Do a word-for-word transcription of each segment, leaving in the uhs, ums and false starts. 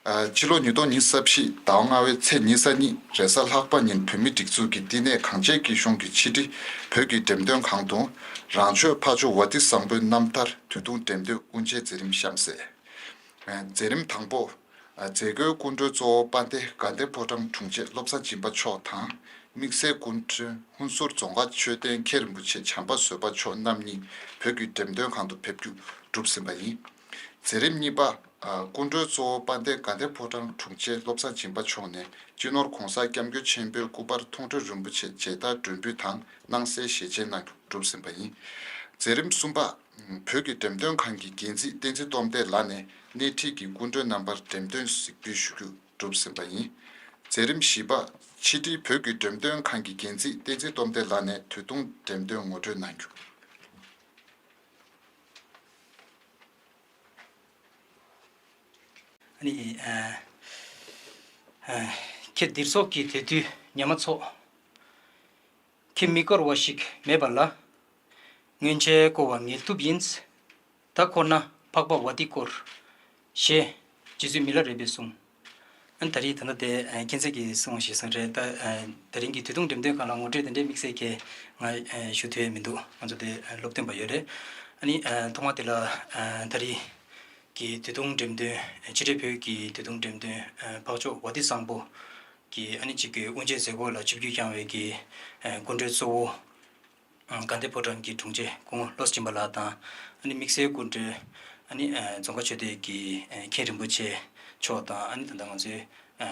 ཕྱི་ལོ་ཉིས་སྟོང་ཉི་ཤུ་རྩ་བཞི་ཟླ་བ་ལྔ་པའི་ཚེས་ཉི་ཤུ་རྩ་གཉིས་རེས་གཟའ་ལྷག་པ་ཉིན་བོད་མིའི་སྒྲིག་འཛུགས་ཀྱི་བསྟི་གནས་གངས་ཅན་སྐྱིད་གཤོངས་ཀྱི་ཕྱི་དྲིལ་བོད་ཀྱི་འགྲེམས་སྟོན་ཁང་དུ་རང་ཆོས་འཕགས་མཆོག་ཝ་ཏི་བཟང་པོའི་རྣམ་ཐར་དུས་ཐུང་འགྲེམས་སྟོན་དབུ་འབྱེད་མཛད་རིམ་གཤམ་གསལ། མཛད་རིམ་དང་པོ། མཛད་སྒོའི་སྐུ་མགྲོན་གཙོ་བོ་དཔལ་ལྡན་དགའ་ལྡན་ཕོ་བྲང་དྲུང་ཆེ་བློ་བཟང་སྦྱིན་པ་མཆོག་དང་། དམིགས་བསལ་སྐུ་མགྲོན་ཧུན་སུར་རྫོང་དཀར་ཆོས་ལྡན་མཁན་རིན་པོ་ཆེ་བྱམས་པ་བཟོད་པ་མཆོག་རྣམ་གཉིས་བོད་ཀྱི་འགྲེམས་སྟོན་ཁང་དུ་ཕེབས་རྒྱུ་གྲུབ་ཟིན་པ་ཡིན། མཛད་རིམ་གཉིས་པ། སྐུ་མགྲོན་གཙོ་བོ་དཔལ་ལྡན་དགའ་ལྡན་ཕོ་བྲང་དྲུང་ཆེ་བློ་བཟང་སྦྱིན་པ་མཆོག་ནས་སྤྱི་ནོར་༧གོང་ས་༧སྐྱབས་མགོན་ཆེན་པོའི་སྐུ་པར་མཐོང་གྲོལ་རིན་པོ་ཆེ་མཇལ་དར་སྒྲོན་འབུལ་དང་སྣང་གསལ་ཞལ་ཕྱེ་གནང་རྒྱུ་གྲུབ་ཟིན་པ་ཡིན། མཛད་རིམ་གསུམ་པ། བོད་ཀྱི་འགྲེམས་སྟོན་ཁང་གི་འགན་འཛིན་བསྟན་འཛིན་སྟོབས་ལྡན་ལགས་ནས་སྣེ་ཁྲིད་ཀྱིས་སྐུ་མགྲོན་རྣམ་པར་འགྲེམས་སྟོན་གཟིགས་འབུལ་ཞུ་རྒྱུ་གྲུབ་ཟིན་པ་ཡིན། མཛད་རིམ་བཞི་པ། ཕྱི་དྲིལ་བོད་ཀྱི་འགྲེམས་སྟོན་ཁང་གི་འགན་འཛིན་བསྟན་འཛིན་སྟོབས་ལྡན་ལགས་ནས་དུས་ཐུང་འགྲེམས་སྟོན་ངོ་སྤྲོད་གནང་རྒྱུ། ཨ་ནི། ཨ། ཨ། ཁྱེད་འདིར་ཚོགས་ཀྱི་དེ་དུས་ཉ་མ་ཚོགས། ཁྱེད་མི་དཀར་བ་ཞིག་མེད་པ་ལ། སྔོན་ཆད་བསྐོར་བ་ངལ་དུབ་ཡིན། ད་འཁོར་ན་འཕགས་པ་ཝ་ཏི་བསྐོར། ཞེས་རྗེ་བཙུན་མི་ལ་རས་པས་གསུངས། ཨ་ནི་ད་རེས་ད་ལྟ་དེ་ཨ་མཁྱེན་བརྩེ་གིས་གསུངས་ཞེས་གསུངས་རེད། ད་ཨ་ད་རིང་གི་དུས་ཐུང་འགྲེམས་སྟོན་ཁང་ལ་ངོ་སྤྲོད་དེ་འདྲའི་དམིགས་བསལ་གྱི་ང་ཨ་ཞུ་ཐུབ་ཡས་མི་འདུག་ང་ཚོ་དེ་ཨ་སློབ་སྟོན་པ་ཡོད་རེད། ཨ་ནི་ཨ་ཐོག་མ་དེ་ལ་ཨ་ད་རེས་ཀྱི་དུས་ཐུང་འགྲེམས་སྟོན་ཕྱི་དྲིལ་བོད་ཀྱི་དུས་ཐུང་འགྲེམས་སྟོན་ཨ་འཕགས་མཆོག་ཝ་ཏི་བཟང་པོ་གི་ཨ་ནི་གཅིག་གི་དབུ་འབྱེད་མཛད་སྒོ་ལ་ཆིབས་བསྒྱུར་བསྐྱངས་པའི་གི་ཨ་སྐུ་མགྲོན་གཙོ་བོ། དགའ་ལྡན་ཕོ་བྲང་གི་དྲུང་ཆེ་སྐུ་ངོ་བློ་སྦྱིན་པ་ལགས་དང་། ཨ་ནི་དམིགས་བསལ་སྐུ་མགྲོན། ཨ་ནི་ཨ་རྫོང་དཀར་ཆོས་སྡེ་གི་ཨ་མཁན་རིན་པོ་ཆེ་མཆོག་དང་། ཨ་ནི་ད་ལྟ་ང་ཚོའི་ཨ་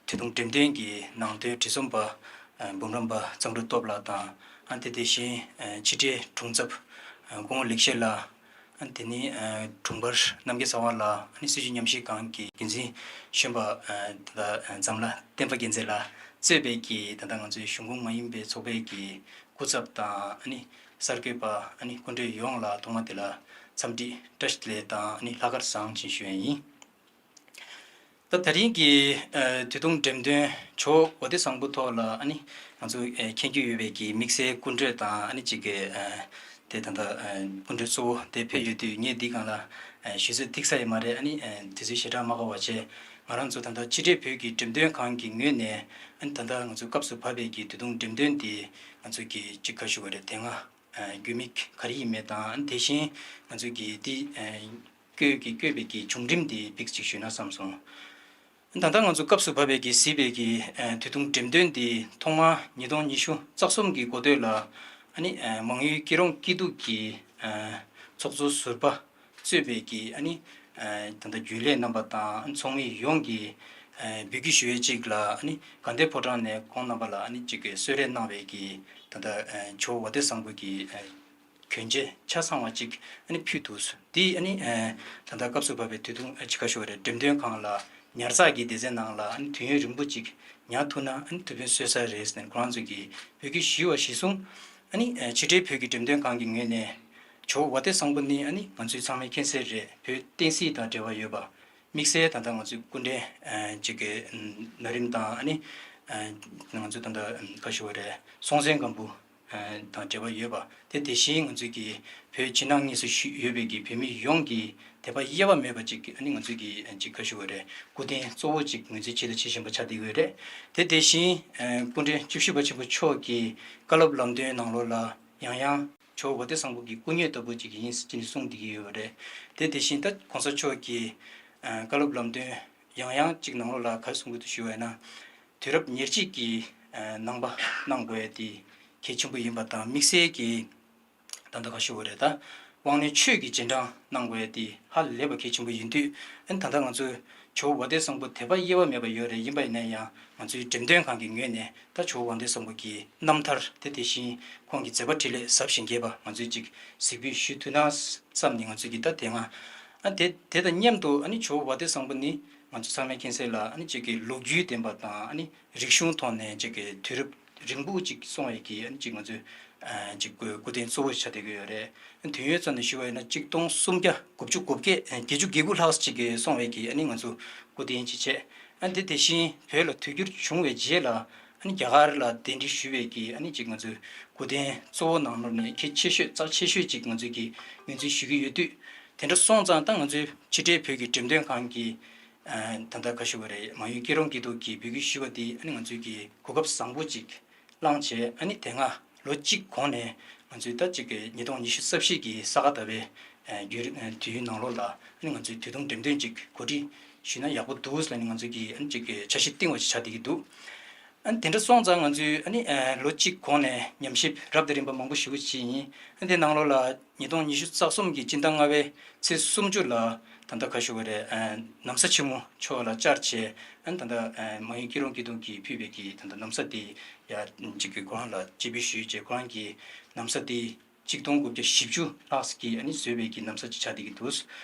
དུས་ཐུང་འགྲེམས་སྟོན་གྱི་ནང་དོན་བྲིས་རྩོམ་པ་ཨ་འབུམ་རམས་པ་གཙང་སྒྲོག་སྟོབས་ལགས་དང་། ཨ་ནི་དེ་དེ་བཞིན་ཨ་ཕྱི་དྲིལ་དྲུང་ཚབ་ཨ་སྐུ་ངོ་ལེགས་བཤད་ལགས། ཨ་ནི་དེ་ནི་ཨ་དྲུང་འཕར་རྣམ་རྒྱལ་ཚེ་དབང་ལགས། ཨ་ནི་སྲིད་བྱུས་ཉམས་ཞིབ་ཁང་གི་འགན་འཛིན་གཞོན་པ་ཨ་ད་ལྟ་ཨ་འཛམ་ལྷ་བསྟན་པ་རྒྱལ་མཚན་ལགས་གཙོས་པའི་གི་ད་ལྟ་ང་ཚོའི་གཞུང་ཁོངས་མ་ཡིན་པའི་ཚོགས་པའི་གི་སྐུ་ཚབ་དང་། ཨ་ནི་གསར་འགོད་པ། ཨ་ནི་སྐུ་མགྲོན་ཡོངས་ལ་ཐོག་མ་དེ་ལ་འཚམས་འདྲི་བཀྲ་ཤིས་བདེ་ལེགས་དང་། ཨ་ནི་ལྷག་དཀར་བཟང་ཞེས་ཞུ་ཡས་ཡིན། ད་དེ་རིང་གི་ཨ་དུས་ཐུང་འགྲེམས་སྟོན་ཇོ་བོ་ཝ་ཏི་བཟང་པོ་ཐོག་ལ་ཨ་ནི་ང་ཚོ་ཨ་མཁྱེན་རྒྱུ་ཡོད་པའི་གི་དམིགས་བསལ་སྐུ་མགྲོན་དང་། ཨ་ནི་གཅིག་གི་ཨ་དེ་ད་ལྟ་ཨ་སྐུ་མགྲོན་གཙོ་བོ་དེ་ཕེབས་ཡོད་དུས་ངས་འདི་སྒང་ལ་ཨ་ཞུ་ཚོད་ཐིག་ས་ཡོད་མ་རེད། ཨ་ནི་ཨ་དུས་ཚོད་ཞེ་དྲག་མ་འགོར་བ་བྱས། ང་རང་ཚོ་ད་ལྟ་ཕྱི་དྲིལ་བོད་ཀྱི་འགྲེམས་སྟོན་ཁང་གི་ངོས་ནས། ཨ་ནི་ད་ལྟ་ང་ཚོ་སྐབས་སུ་བབས་པའི་གི་དུས་ཐུང་འགྲེམས་སྟོན་འདི་ང་ཚོ་གི་གཅིག་ག་ཞུ་བ་རེད། དེ་སྔ་ཨ་རྒྱུས་མེད་ག་རེ་ཡིན་མེད་དང་། ཨ་ནི་དེ་བཞིན་ང་ཚོ་གི་འདི་ཨ་བསྐོས་ཀྱི་བསྐོས་པའི་གི་བྱུང་རིམ་འདི་ཕིགས་ཅིག་ཞུས་ན་བསམ་སོང་། ད་ལྟ་ང་ཚོ་སྐབས་སུ་བབས་པའི་གི་གཟིགས་པའི་གི་ཨ་དུས་ཐུང་འགྲེམས་སྟོན་འདི་ཐོག་མར་ཉིས་སྟོང་ཉི་ཤུ་རྩ་གསུམ་གི་འགོ་སྟོད་ལ། ཨ་ནི་ཨ་མང་ཡུལ་སྐྱིད་གྲོང་སྐྱིད་སྡུག་གི་ཨ་ཚོགས་གཙོ་ཟུར་པ་གཙོས་པའི་གི། ཨ་ནི་ཨ་ད་ལྟ་རྒྱུན་ལས་རྣམ་པ་དང་ཚོགས་མི་ཡོངས་ཀྱིས་ཨ་འབོད་སྐུལ་ཞུ་ཡས་གཅིག་ལ། ཨ་ནི་དགའ་ལྡན་ཕོ་བྲང་ནས་ཁོང་རྣམ་པ་ལ་ཨ་ནི་གཅིག་གི་གསོལ་རས་གནང་བའི་གི་ད་ལྟ་ཨ་ཇོ་བོ་ཝ་ཏི་བཟང་པོ་གི་ཨ་གྱོན་ཆས་ཆ་ཚང་བ་གཅིག་ཨ་ནི་ཕུལ་འདུག་འདི་ཨ་ནི་ཨ་ད་ལྟ་སྐབས་སུ་བབས་པའི་དུས་ཐུང་ཨ་ཅི་ག་ཞུ་བ་རེད། འགྲེམས་སྟོན་ཁང་ལ་ཉར་ཚགས་ཀྱི་སྡེ་ཚན་ནང་ལ་ཨ་ནི་དུས་ཡུན་རིང་པོ་གཅིག་ཉར་ཐུབ་ན། ཨ་ནི་ཐུགས་ཕན་གསོས་ས་རེད་ཟེར་ནས་ཁོ་རང་ཚོ་གིས་འབོད་སྐུལ་ཞུས་པ་གཞིར་བཟུང་། ཨ་ནི་ཨ་ཕྱི་དྲིལ་བོད་ཀྱི་འགྲེམས་སྟོན་ཁང་གི་ངོས་ནས་ཇོ་བོ་ཝ་ཏི་བཟང་པོ་ནི་ཨ་ནི་ང་ཚོའི་ཚང་མས་མཁྱེན་གསལ་རེད། བོད་བསྟན་སྲིད་དང་འབྲེལ་བ་ཡོད་པ། དམིགས་བསལ་ད་ལྟ་ང་ཚོའི་སྐུ་ཕྲེང་ཨ་གཅིག་གི་ཨ་ནོར་རིམ་དང་། ཨ་ནི་ཨ་ང་ཚོ་ད་ལྟ་ཨ་ག་ཞུ་བ་རེད། སྲོང་བཙན་སྒམ་པོ་ཨ་དང་འབྲེལ་བ་ཡོད་པ། དེ་དེ་བཞིན་ང་ཚོའི་གི་བོད་ཕྱི་ནང་གཉིས་སུ་བཞུགས་ཡོད་པའི་གི་བོད་མི་ཡོངས་ཀྱི་དད་པ་གཡེལ་བ་མེད་པ་ཅིག་ཨ་ནི་ང་ཚོའི་གི་ཨ་ཅིག་ག་ཞུ་བ་རེད། སྐུ་རྟེན་གཙོ་བོ་ཅིག་ངོས་འཛིན་བྱེད་དང་བྱེད་བཞིན་པ་ཆགས་བསྡད་ཡོད་རེད། དེ་དེ་བཞིན་ཨ་སྐུ་ཕྲེང་བཅུ་བཞི་པ་ཆེན་པོ་མཆོག་གི་བཀའ་སློབ་ལམ་སྟོན་ནང་ལོགས་ལ་ཡང་ཡང་ཇོ་བོ་ཝ་ཏི་བཟང་པོ་གི་སྐུ་བརྙན་ལྟ་བུ་ཅིག་ཡིན་ཟེར་ནས་གསུངས་བསྡད་ཀྱི་ཡོད་རེད། དེ་དེ་བཞིན་ད་གོང་ས་མཆོག་གི་ཨ་བཀའ་སློབ་ལམ་སྟོན་ཡང་ཡང་ཅིག་ནང་ལོགས་ལ་ག་རེ་གསུང་གི་འདུག་ཞུ་བས་ན། དུས་རབས་ཉེར་གཅིག་གི་ཨ་ནང་པ་གནང་དགོས་ཡ་དེ་གལ་ཆེན་པོ་ཡིན་པ་དང་། དམིགས་བསལ་གྱི་ད་ལྟ་ག་ཞུ་བ་རེད། ད་དབང་རྣོན་ཆོས་ཀྱི་རྗེས་འབྲང་གནང་དགོས་ཡ་དེ་ཧ་ལས་པ་གལ་ཆེན་པོ་ཡིན་དུས། ཨ་ནི་ད་ལྟ་ང་ཚོས་ཇོ་བོ་ཝ་ཏི་བཟང་པོ་དད་པ་གཡེལ་བ་མེད་པ་ཡོད་རེད། ཡིན་པ་ཡིན་ན་ཡང་ང་ཚོའི་འགྲེམས་སྟོན་ཁང་གི་ངོས་ནས་ད་ཇོ་བོ་ཝ་ཏི་བཟང་པོ་གི་རྣམ་ཐར་དེ་དེ་བཞིན་ཁོང་གི་མཛད་པ་འཕྲིན་ལས་ཟབ་ཞིང་རྒྱས་པ་ང་ཚོས་ཅིག་གཟིགས་འབུལ་ཞུ་ཐུབ་ན་བསམ་ནས། ང་ཚོས་ཀྱི་ད་དེ་སྔ་ཨ་དེ་དེ་དང་མཉམ་དུ་ཨ་ནི་ཇོ་བོ་ཝ་ཏི་བཟང་པོ་ནི་ང་ཚོ་ཚང་མས་མཁྱེན་གསལ་ལ། ཨ་ནི་ཅིག་གི་ལོ་རྒྱུས་ལྡན་པ་དང་། ཨ་ནི་རིག་གཞུང་ཐོག་ནས་ཅིག་གི་དུས་རབས་རིང་པོ་ཅིག་སོང་བའི་གི་ཨ་ནི་ཅིག་ང་ཚོའི་ཨ་ཅིག་སྐུ་སྐུ་རྟེན་གཙོ་བོ་ཆགས་བསྡད་ཀྱི་ཡོད་རེད། ཨ་ནི་དུས་ཡུན་ཙམ་ནས་ཞུ་བ་ཡིན་ན་གཅིག་སྟོང་སུམ་བརྒྱ་དགུ་བཅུ་གོ་བརྒྱད་བརྒྱད་ཅུ་གྱ་དགུ་ལྷག་ཅིག་གི་སོང་བའི་གི་ཨ་ནི་ང་ཚོ་སྐུ་རྟེན་ཅིག་བྱས། ཨ་ནི་དེ་དེ་བཞིན་བོད་ལ་དུས་འགྱུར་བྱུང་བའི་རྗེས་ལ་ཨ་ནི་རྒྱ་གར་ལ་གདན་འདྲེན་ཞུས་པའི་གི་ཨ་ནི་ཅིག་ང་ཚོའི་སྐུ་རྟེན་གཙོ་བོ་ནང་ལོགས་ནས་གལ་ཆེ་ཤོས་རྩ་ཆེ་ཤོས་ཅིག་ང་ཚོས་གི་ངོས་འཛིན་ཞུ་གི་ཡོད་དུས། དེ་འདྲ་སོང་ཙང་ད་ང་ཚོའི་ཕྱི་དྲིལ་བོད་ཀྱི་འགྲེམས་སྟོན་ཁང་གི་ ཨ་ད་ལྟ་ག་ཞུ་བ་རེད། མང་ཡུལ་སྐྱིད་རོང་སྐྱིད་སྡུག་གི་འབོད་སྐུལ་ཞུས་པ་དེ་ཨ་ནི་ང་ཚོའི་གི་གོ་སྐབས་བཟང་པོ་ཅིག་བླངས་བྱས། ཨ་ནི་དེ་སྔ་ལོ་གཅིག་གོང་ནས་ང་ཚོའི་ད་ཅིག་གི་ཉིས་སྟོང་ཉི་ཤུ་རྩ་བཞི་གི་ས་ག་ཟླ་བའི་ཨ་བརྒྱུད་རིམ་ཨ་དུས་ཡུན་ནང་ལོགས་ལ་ཨ་ནི་ང་ཚོའི་དུས་ཐུང་འགྲེམས་སྟོན་ཅིག་གོ་སྒྲིག་ཞུས་ན་ཡག་པོ་འདུག་ཟེར་ནས་ང་ཚོའི་གི་ཨ་ནི་ཅིག་གི་འཆར་གཞི་བཏིང་བ་ཞིག་ཆགས་བསྡད་ཀྱི་འདུག་ཨ་ནི་དེ་འདྲ་སོང་ཙང་ང་ཚོས་ཨ་ནི་ཨ་ལོ་གཅིག་གོང་ནས་ཉམས་ཞིབ་རབ་དང་རིམ་པ་མང་པོ་ཞེ་པོ་ཅིག་བྱས་ཡིན། ཨ་ནི་དེ་ནང་ལོགས་ལ་ཉིས་སྟོང་ཉི་ཤུ་རྩ་གསུམ་གྱི་སྤྱི་ཟླ་ལྔ་པའི་ཚེས་སུམ་ཅུ་ལ་ད་ལྟ་ག་ཞུ་བ་རེད། ཨ་ན་བཟའ་ཆེན་མོ་མཆོག་ལ་བཅར་བྱས། ཨ་ནི་ད་ལྟ་ཨ་མང་ཡུལ་སྐྱིད་རོང་སྐྱིད་སྡུག་གིས་ཕུལ་བའི་གི་ད་ལྟ་ན་བཟའ་དེ་ཡ་གཅིག་གི་ཁོ་རང་ལ་སྤྱི་འབུལ་ཞུས་བྱས། ཁོ་རང་གིས་ན་བཟའ་དེ་གཅིག་སྟོང་དགུ་བརྒྱ་བཞི་བཅུ་ལྷག་ཙམ་གྱིས་ཨ་ནི་བཟོས་པའི་གི་ན་བཟའ་ཅིག་ཆགས་བསྡད་ཀྱི་འདུག་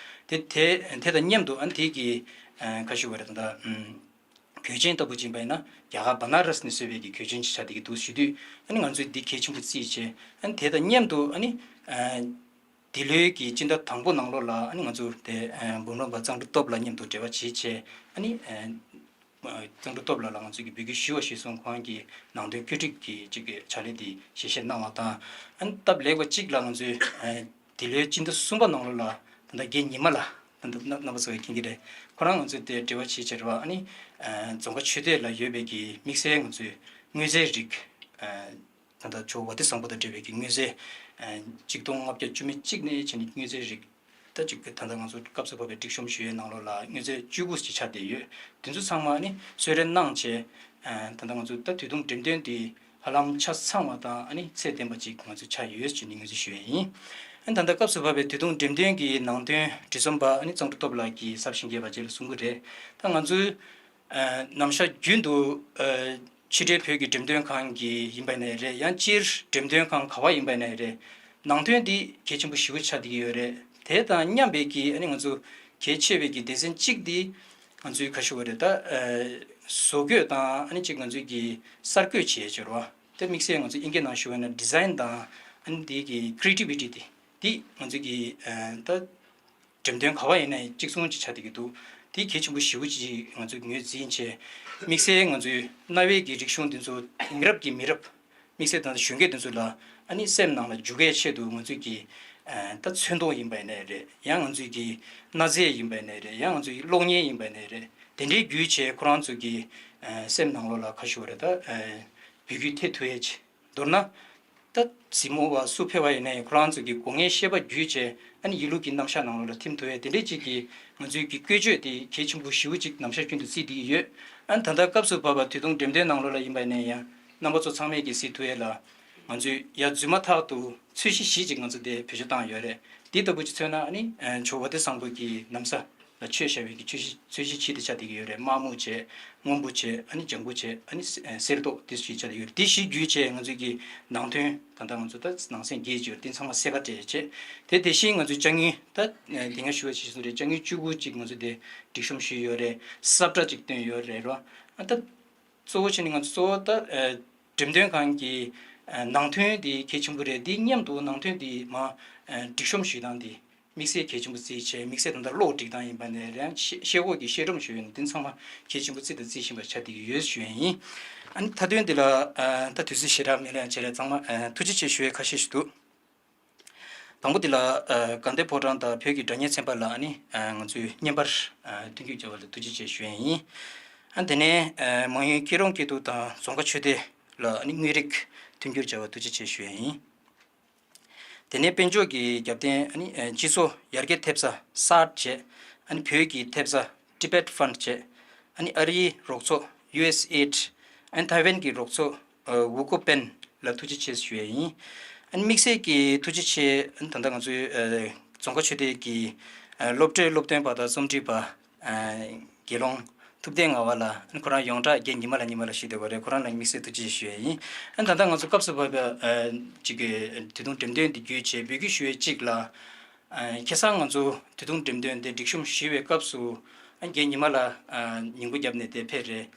དེ་དེ་དེ་དང་མཉམ་དུ་ཨ་ནི་དེ་གི་ཨ་ག་ཞུ་བ་རེད། ད་ལྟ་ཨམ། གོས་ཆེན་ལྟ་བུ་ཅིག་ཡིན་པ་ཡིན་ན་རྒྱ་གར་བ་ན་ར་སི་ནས་བཟོས་པའི་གི་གོས་ཆེན་ཅིག་ཆགས་བསྡད་ཀྱི་འདུག་ཞུ་དུས། ཨ་ནི་ང་ཚོས་འདི་གལ་ཆེན་པོ་བརྩིས་བྱས། ཨ་ནི་དེ་དང་མཉམ་དུ་ཨ་ནི་ཨ་འདི་ལོའི་གི་སྤྱི་ཟླ་དང་པོ་ནང་ལོགས་ལ་ཨ་ནི་ང་ཚོ་དེ་ཨ་འབུམ་རམས་པ་གཙང་སྒྲོལ་སྟོབས་ལགས་མཉམ་དུ་འབྲེལ་བ་བྱེད་བྱས། ཨ་ནི་ཨ་གཙང་སྒྲོལ་སྟོབས་ལགས་ལ་ང་ཚོས་ཀྱི་འབོད་སྐུལ་ཞུ་བ་ཞུས་སོང་། ཁོང་གིས་ནང་དོན་བཀོད་སྒྲིག་གི་ཅིག་གི་ཕྱག་ལས་དེ་ཞལ་བཞེས་གནང་བ་དང་། ཨ་ནི་སྟབས་ལེགས་པ་གཅིག་ལ་ང་ཚོས་ཨ་འདི་ལོའི་སྤྱི་ཟླ་གསུམ་པ་ནང་ལོགས་ལ་ད་ལྟ་རྒན་ཉི་མ་ལགས། ད་ལྟ་རྣམ་པ་ཚོ་མཁྱེན་གྱི་རེད། ཁོ་རང་ང་ཚོས་དེ་འབྲེལ་བ་བྱེད་བྱེད་རེད་བ། ཨ་ནི་ཨ་རྫོང་ཁ་ཆོས་སྡེ་ལ་ཡོད་པའི་གི་དམིགས་བསལ་ང་ཚོའི་དངོས་རྫས་རིགས། ཨ་ད་ལྟ་ཇོ་བོ་བ་དན་བཟང་པོ་དང་འབྲེལ་བའི་གི་དངོས་རྫས་ཨ་གཅིག་སྟོང་ལྔ་བརྒྱ་བཅུ་མེད་གཅིག་ནས་བྱས་ནས་དངོས་རྫས་རིགས། ད་ཅིག་ད་ལྟ་ང་ཚོ་སྐབས་སུ་བབས་པའི་སྒྲིག་གཤོམ་ཞུ་ཡས་ནང་ལོགས་ལ་དངོས་རྫས་བཅུ་དགུ་ཅིག་ཆགས་བསྡད་ཡོད། དེ་ཚོ་ཚང་མ་ནི་གསོལ་རས་གནང་བྱས། ཨ་ད་ལྟ་ང་ཚོ་ད་དུས་ཐུང་འགྲེམས་སྟོན་འདི་ཧ་ལམ་ཆ་ཚང་བ་དང་ཨ་ནི་ཚད་ལྡན་པ་ཅིག་ང་ཚོ་ཆགས་ཡོད་ཅེས་ནི་ངོས་འཛིན་ཞུ་ཡས་ཡིན། ཨ་ནི་ད་ལྟ་སྐབས་སུ་བབས་པའི་དུས་ཐུང་འགྲེམས་སྟོན་གྱི་ནང་དོན་འབྲི་རྩོམ་པ་ཨ་ནི་གཙང་སྒྲོལ་སྟོབས་ལགས་ཀྱིས་གཟབ་ཤིང་རྒྱས་པ་ཅིག་ལ་གསུང་གི་རེད། ད་ང་ཚོའི་ཨ་ནམ་ཞག་རྒྱུན་དུ་ཨ་ཕྱི་འབྲེལ་བོད་ཀྱི་འགྲེམས་སྟོན་ཁང་གི་ཡིན་པ་ནས་རེད། ཡང་སྤྱིར་འགྲེམས་སྟོན་ཁང་ག་བ་ཡིན་པ་ནས་རེད། ནང་དོན་འདི་གལ་ཆེན་པོ་ཞེ་པོ་ཆགས་བསྡད་ཀྱི་ཡོད་རེད། དེ་དང་མཉམ་པའི་གི་ཨ་ནི་ང་ཚོ་གལ་ཆེ་བའི་གི་སྡེ་ཚན་གཅིག་འདི་ང་ཚོའི་ག་ཞུ་བ་རེད། ད་ཨ་བཟོ་བཀོད་དང་ཨ་ནི་གཅིག་ང་ཚོའི་གི་གསར་བཀོད་བྱེད་ཡས་ཅིག་རེད་བ། དེ་དམིགས་བསལ་ང་ཚོ་དབྱིན་སྐད་ནང་ཞུ་བ་ན་ཌི་ཛའིན་དང་ཨ་ནི་འདི་གི་ཁི་རི་ཨེ་ཊི་བི་ཊི་དེ་འདི་ང་ཚོའི་གི་ཨ་ད་འགྲེམས་སྟོན་ག་བ་ཡིན་ན་ཡང་གཅིག་མཚུངས་ཅིག་ཆགས་བསྡད་ཀྱི་འདུག་དེ་གལ་ཆེན་པོ་ཞེ་པོ་ཅིག་ང་ཚོས་ངོས་འཛིན་བྱས། དམིགས་བསལ་ང་ཚོའི་གནའ་བོའི་གི་རིག་གཞུང་འདི་ཚོ་དེང་རབས་ཀྱི་མི་རབས། དམིགས་བསལ་ད་ལྟ་གཞོན་སྐྱེས་འདི་ཚོ་ལ་ཨ་ནི་སེམས་ནང་ལ་འཇུག་ཡས་ཆེད་དུ་ང་ཚོས་ཀྱི་ཨ་ད་ཚོན་མདོག་ཡིན་པ་ཡིན་ནའི་རེད། ཡང་ང་ཚོས་ཀྱི་གནའ་རྫས་ཡིན་པ་ཡིན་ནའི་རེད། ཡང་ང་ཚོའི་གློག་བརྙན་ཡིན་པ་ཡིན་ནའི་རེད། དེ་འདྲའི་བརྒྱུད་བྱས་ཁོ་རང་ཚོ་གི་ཨ་སེམས་ནང་ལོགས་ལ་ག་ཞུ་བ་རེད། ད་ཨ་འབོད་སྐུལ་ཐེབས་ཐུབ་ཡས་ཆེད། མདོར་ན། ད་གཟིགས་མོ་བ་སུ་ཕེབས་པ་ཡིན་ནའི་ཁོ་རང་ཚོ་གི་སྒོ་ངའི་ཤེས་པ་བརྒྱུད་བྱས་ཨ་ནི་ཡིན་ལུགས་ཀྱི་རྣམ་གཞག་ནང་ལོགས་ལ་ཐིམ་ཐུབ་ཡས་དེ་འདྲས་ཅིག་གི་ང་ཚོའི་གི་བཀོལ་སྤྱོད་དེ་གལ་ཆེན་པོ་ཞེ་པོ་ཅིག་ནམ་ཞག་རྒྱུན་དུ་བརྩིས་བསྡད་ཀྱི་ཡོད། ཨ་ནི་ད་ལྟ་སྐབས་སུ་བབས་པ་དུས་ཐུང་འགྲེམས་སྟོན་ནང་ལོགས་ལ་ཡིན་པ་ཡིན་ནའི་ཡང་རྣམ་པ་ཚོ་ཚང་མས་ཀྱི་གཟིགས་ཐུབ་ཡས་ལ་ང་ཚོས་ཡ་རྫུན་མ་ཐག་ཏུ་ཚོས་གཞི་བཞི་ཅིག་ང་ཚོ་དེ་བེད་སྤྱོད་བཏང་ཡོད་རེད། འདི་ལྟ་བུ་ཅིག་མཚོན་ན་ཨ་ནི་ཇོ་བོ་བ་དན་བཟང་པོ་གི་ན་བཟའ་ལ་མཆོད་བྱ་བའི་གི་ཚོས་གཞི་ཚོས་གཞི་བཞི་དེ་ཆགས་བསྡད་ཀྱི་ཡོད་རེད། དམར་སྨུག་བྱས། སྔོན་པོ་བྱས། ཨ་ནི་ལྗང་གུ་བྱས། ཨ་ནི་སེ་ཨ་གསེར་མདོག་དེ་ཚོ་ཞིག་ཆགས་བསྡད་ཡོད་རེད། དེ་བཞི་བརྒྱུད་བྱས་ང་ཚོས་ཀྱི་ནང་དོན་ད་ལྟ་ང་ཚོ་ད་ནང་གསེས་བརྒྱད་ཅིག་ཡོད་རེད། དེ་ཚང་མ་གསལ་ཁ་བྲལ་བྱས། དེ་དེ་བཞིན་ང་ཚོའི་ཅ་དངོས་ད་ཨ་དེ་སྔ་ཞུ་བ་ཇི་བཞིན་རེད། ཅ་དངོས་བཅུ་དགུ་ཅིག་ང་ཚོས་དེ་སྒྲིག་གཤོམ་ཞུས་ཡོད་རེད། ས་བཀྲ་ཅིག་བཏོན་ཡོད་རེད་རོ། ཨ་ད་གཙོ་བོ་བྱས་ནས་ང་ཚོ་གཙོ་བོ་ད་ཨ་འགྲེམས་སྟོན་ཁང་གི་ཨ་ནང་དོན་དེ་གལ་ཆེན་པོ་རེད། དེ་མཉམ་དུ་ནང་དོན་དེ་མ་ཨ་སྒྲིག་གཤོམ་ཞུས་སྟངས་དེ། དམིགས་བསལ་གལ་ཆེན་པོ་བརྩིས་བྱས། དམིགས་བསལ་ད་ལྟ་གློག་སྒྲིག་སྟངས་ཡིན་པ་ནས་རེད། ཤེལ་ཤེལ་སྒོ་གི་ཤེལ་སྒྲོམ་ཞུ་ཡས་ནི་དེ་ཚང་མ་གལ་ཆེན་པོ་བརྩིས་དང་བརྩི་བཞིན་པ་ཆགས་བསྡད་ཀྱི་ཡོད་ཞུ་ཡས་ཡིན། ཨ་ནི་མཐའ་དོན་འདི་ལ་ཨ་ད་དུས་ཚོད་ཞེ་དྲག་མེད་ལ་ཡང་བྱས་ལ་ཚང་མ་ཨ་ཐུགས་རྗེ་ཆེ་ཞུ་ཡས་ཁ་ཤས་ཤིག་འདུག་དང་པོ་འདི་ལ་ཨ་དགའ་ལྡན་ཕོ་བྲང་དང་བོད་ཀྱི་སྒྲ་སྙན་ཚན་པ་ལ་ཨ་ནི་ཨ་ང་ཚོས་བརྙན་པར་ཨ་མཐུན་འགྱུར་བྱས་པ་ལ་ཐུགས་རྗེ་ཆེ་ཞུ་ཡས་ཡིན། ཨ་དེ་ནས་ཨ་མང་ཡུལ་སྐྱིད་རོང་སྐྱིད་སྡུག་དང་རྫོང་ཁ་ཆོས་སྡེ་ལ་ཨ་ནི་དངོས་རིགས་མཐུན་འགྱུར་བྱས་པ་ཐུགས་རྗེ་ཆེ་ཞུ་ཡས་ཡིན། དེ་ནས་དཔལ་འབྱོར་གྱི་རྒྱབ་རྟེན་ཨ་ནི་ཨ་སྤྱི་ཚོགས་ཡར་རྒྱས་ཐེབས་ས་སཱར་བྱས། ཨ་ནི་བོད་ཀྱི་ཐེབས་ས་Tibet Fund་བྱས། ཨ་ནི་ཨ་རིའི་རོགས་ཚོགས་ཡུ་ཨེས་ཨེ་ཌི། ཨ་ནི་ཐའེ་ཝན་གྱི་རོགས་ཚོགས་ཨ་ཝུ་ཀོ་པེན་ལ་ཐུགས་རྗེ་ཆེ་ཞུ་ཡས་ཡིན། ཨ་ནི་དམིགས་བསལ་གྱི་ཐུགས་རྗེ་ཆེ་ཨ་ནི་ད་ལྟ་ང་ཚོའི་ཨ་རྫོང་ཁ་ཆོས་སྡེ་གི་ཨ་སློབ་གྲྭའི་སློབ་སྟོན་པ་དང་རྩོམ་སྒྲིག་པ། ཨ་དགེ་སློང་ཐུབ་བསྟན་ངག་དབང་ལགས། ཁོ་རང་ཡོངས་གྲགས་རྒན་ཉི་མ་ལགས་ཉི་མ་ལགས་ཞུས་བསྡད་པ་རེད། ཁོ་རང་ལ་དམིགས་བསལ་ཐུགས་རྗེ་ཆེ་ཞུ་ཡས་ཡིན། ཨ་ད་ལྟ་ང་ཚོ་སྐབས་སུ་བབས་པའི་ཨ་ཅིག་གི་དུས་ཐུང་འགྲེམས་སྟོན་འདི་བརྒྱུད་བྱས་འབོད་སྐུལ་ཞུ་ཡས་གཅིག་ལ། ཨ་ཁ་སང་ང་ཚོ་དུས་ཐུང་འགྲེམས་སྟོན་འདི་སྒྲིག་གཤོམ་ཞུས་པའི་སྐབས་སུ་ཨ་རྒན་ཉི་མ་ལགས་ཨ་ཉིན་གུང་རྒྱབ་ནས་དེ་ཕེབས་རེད།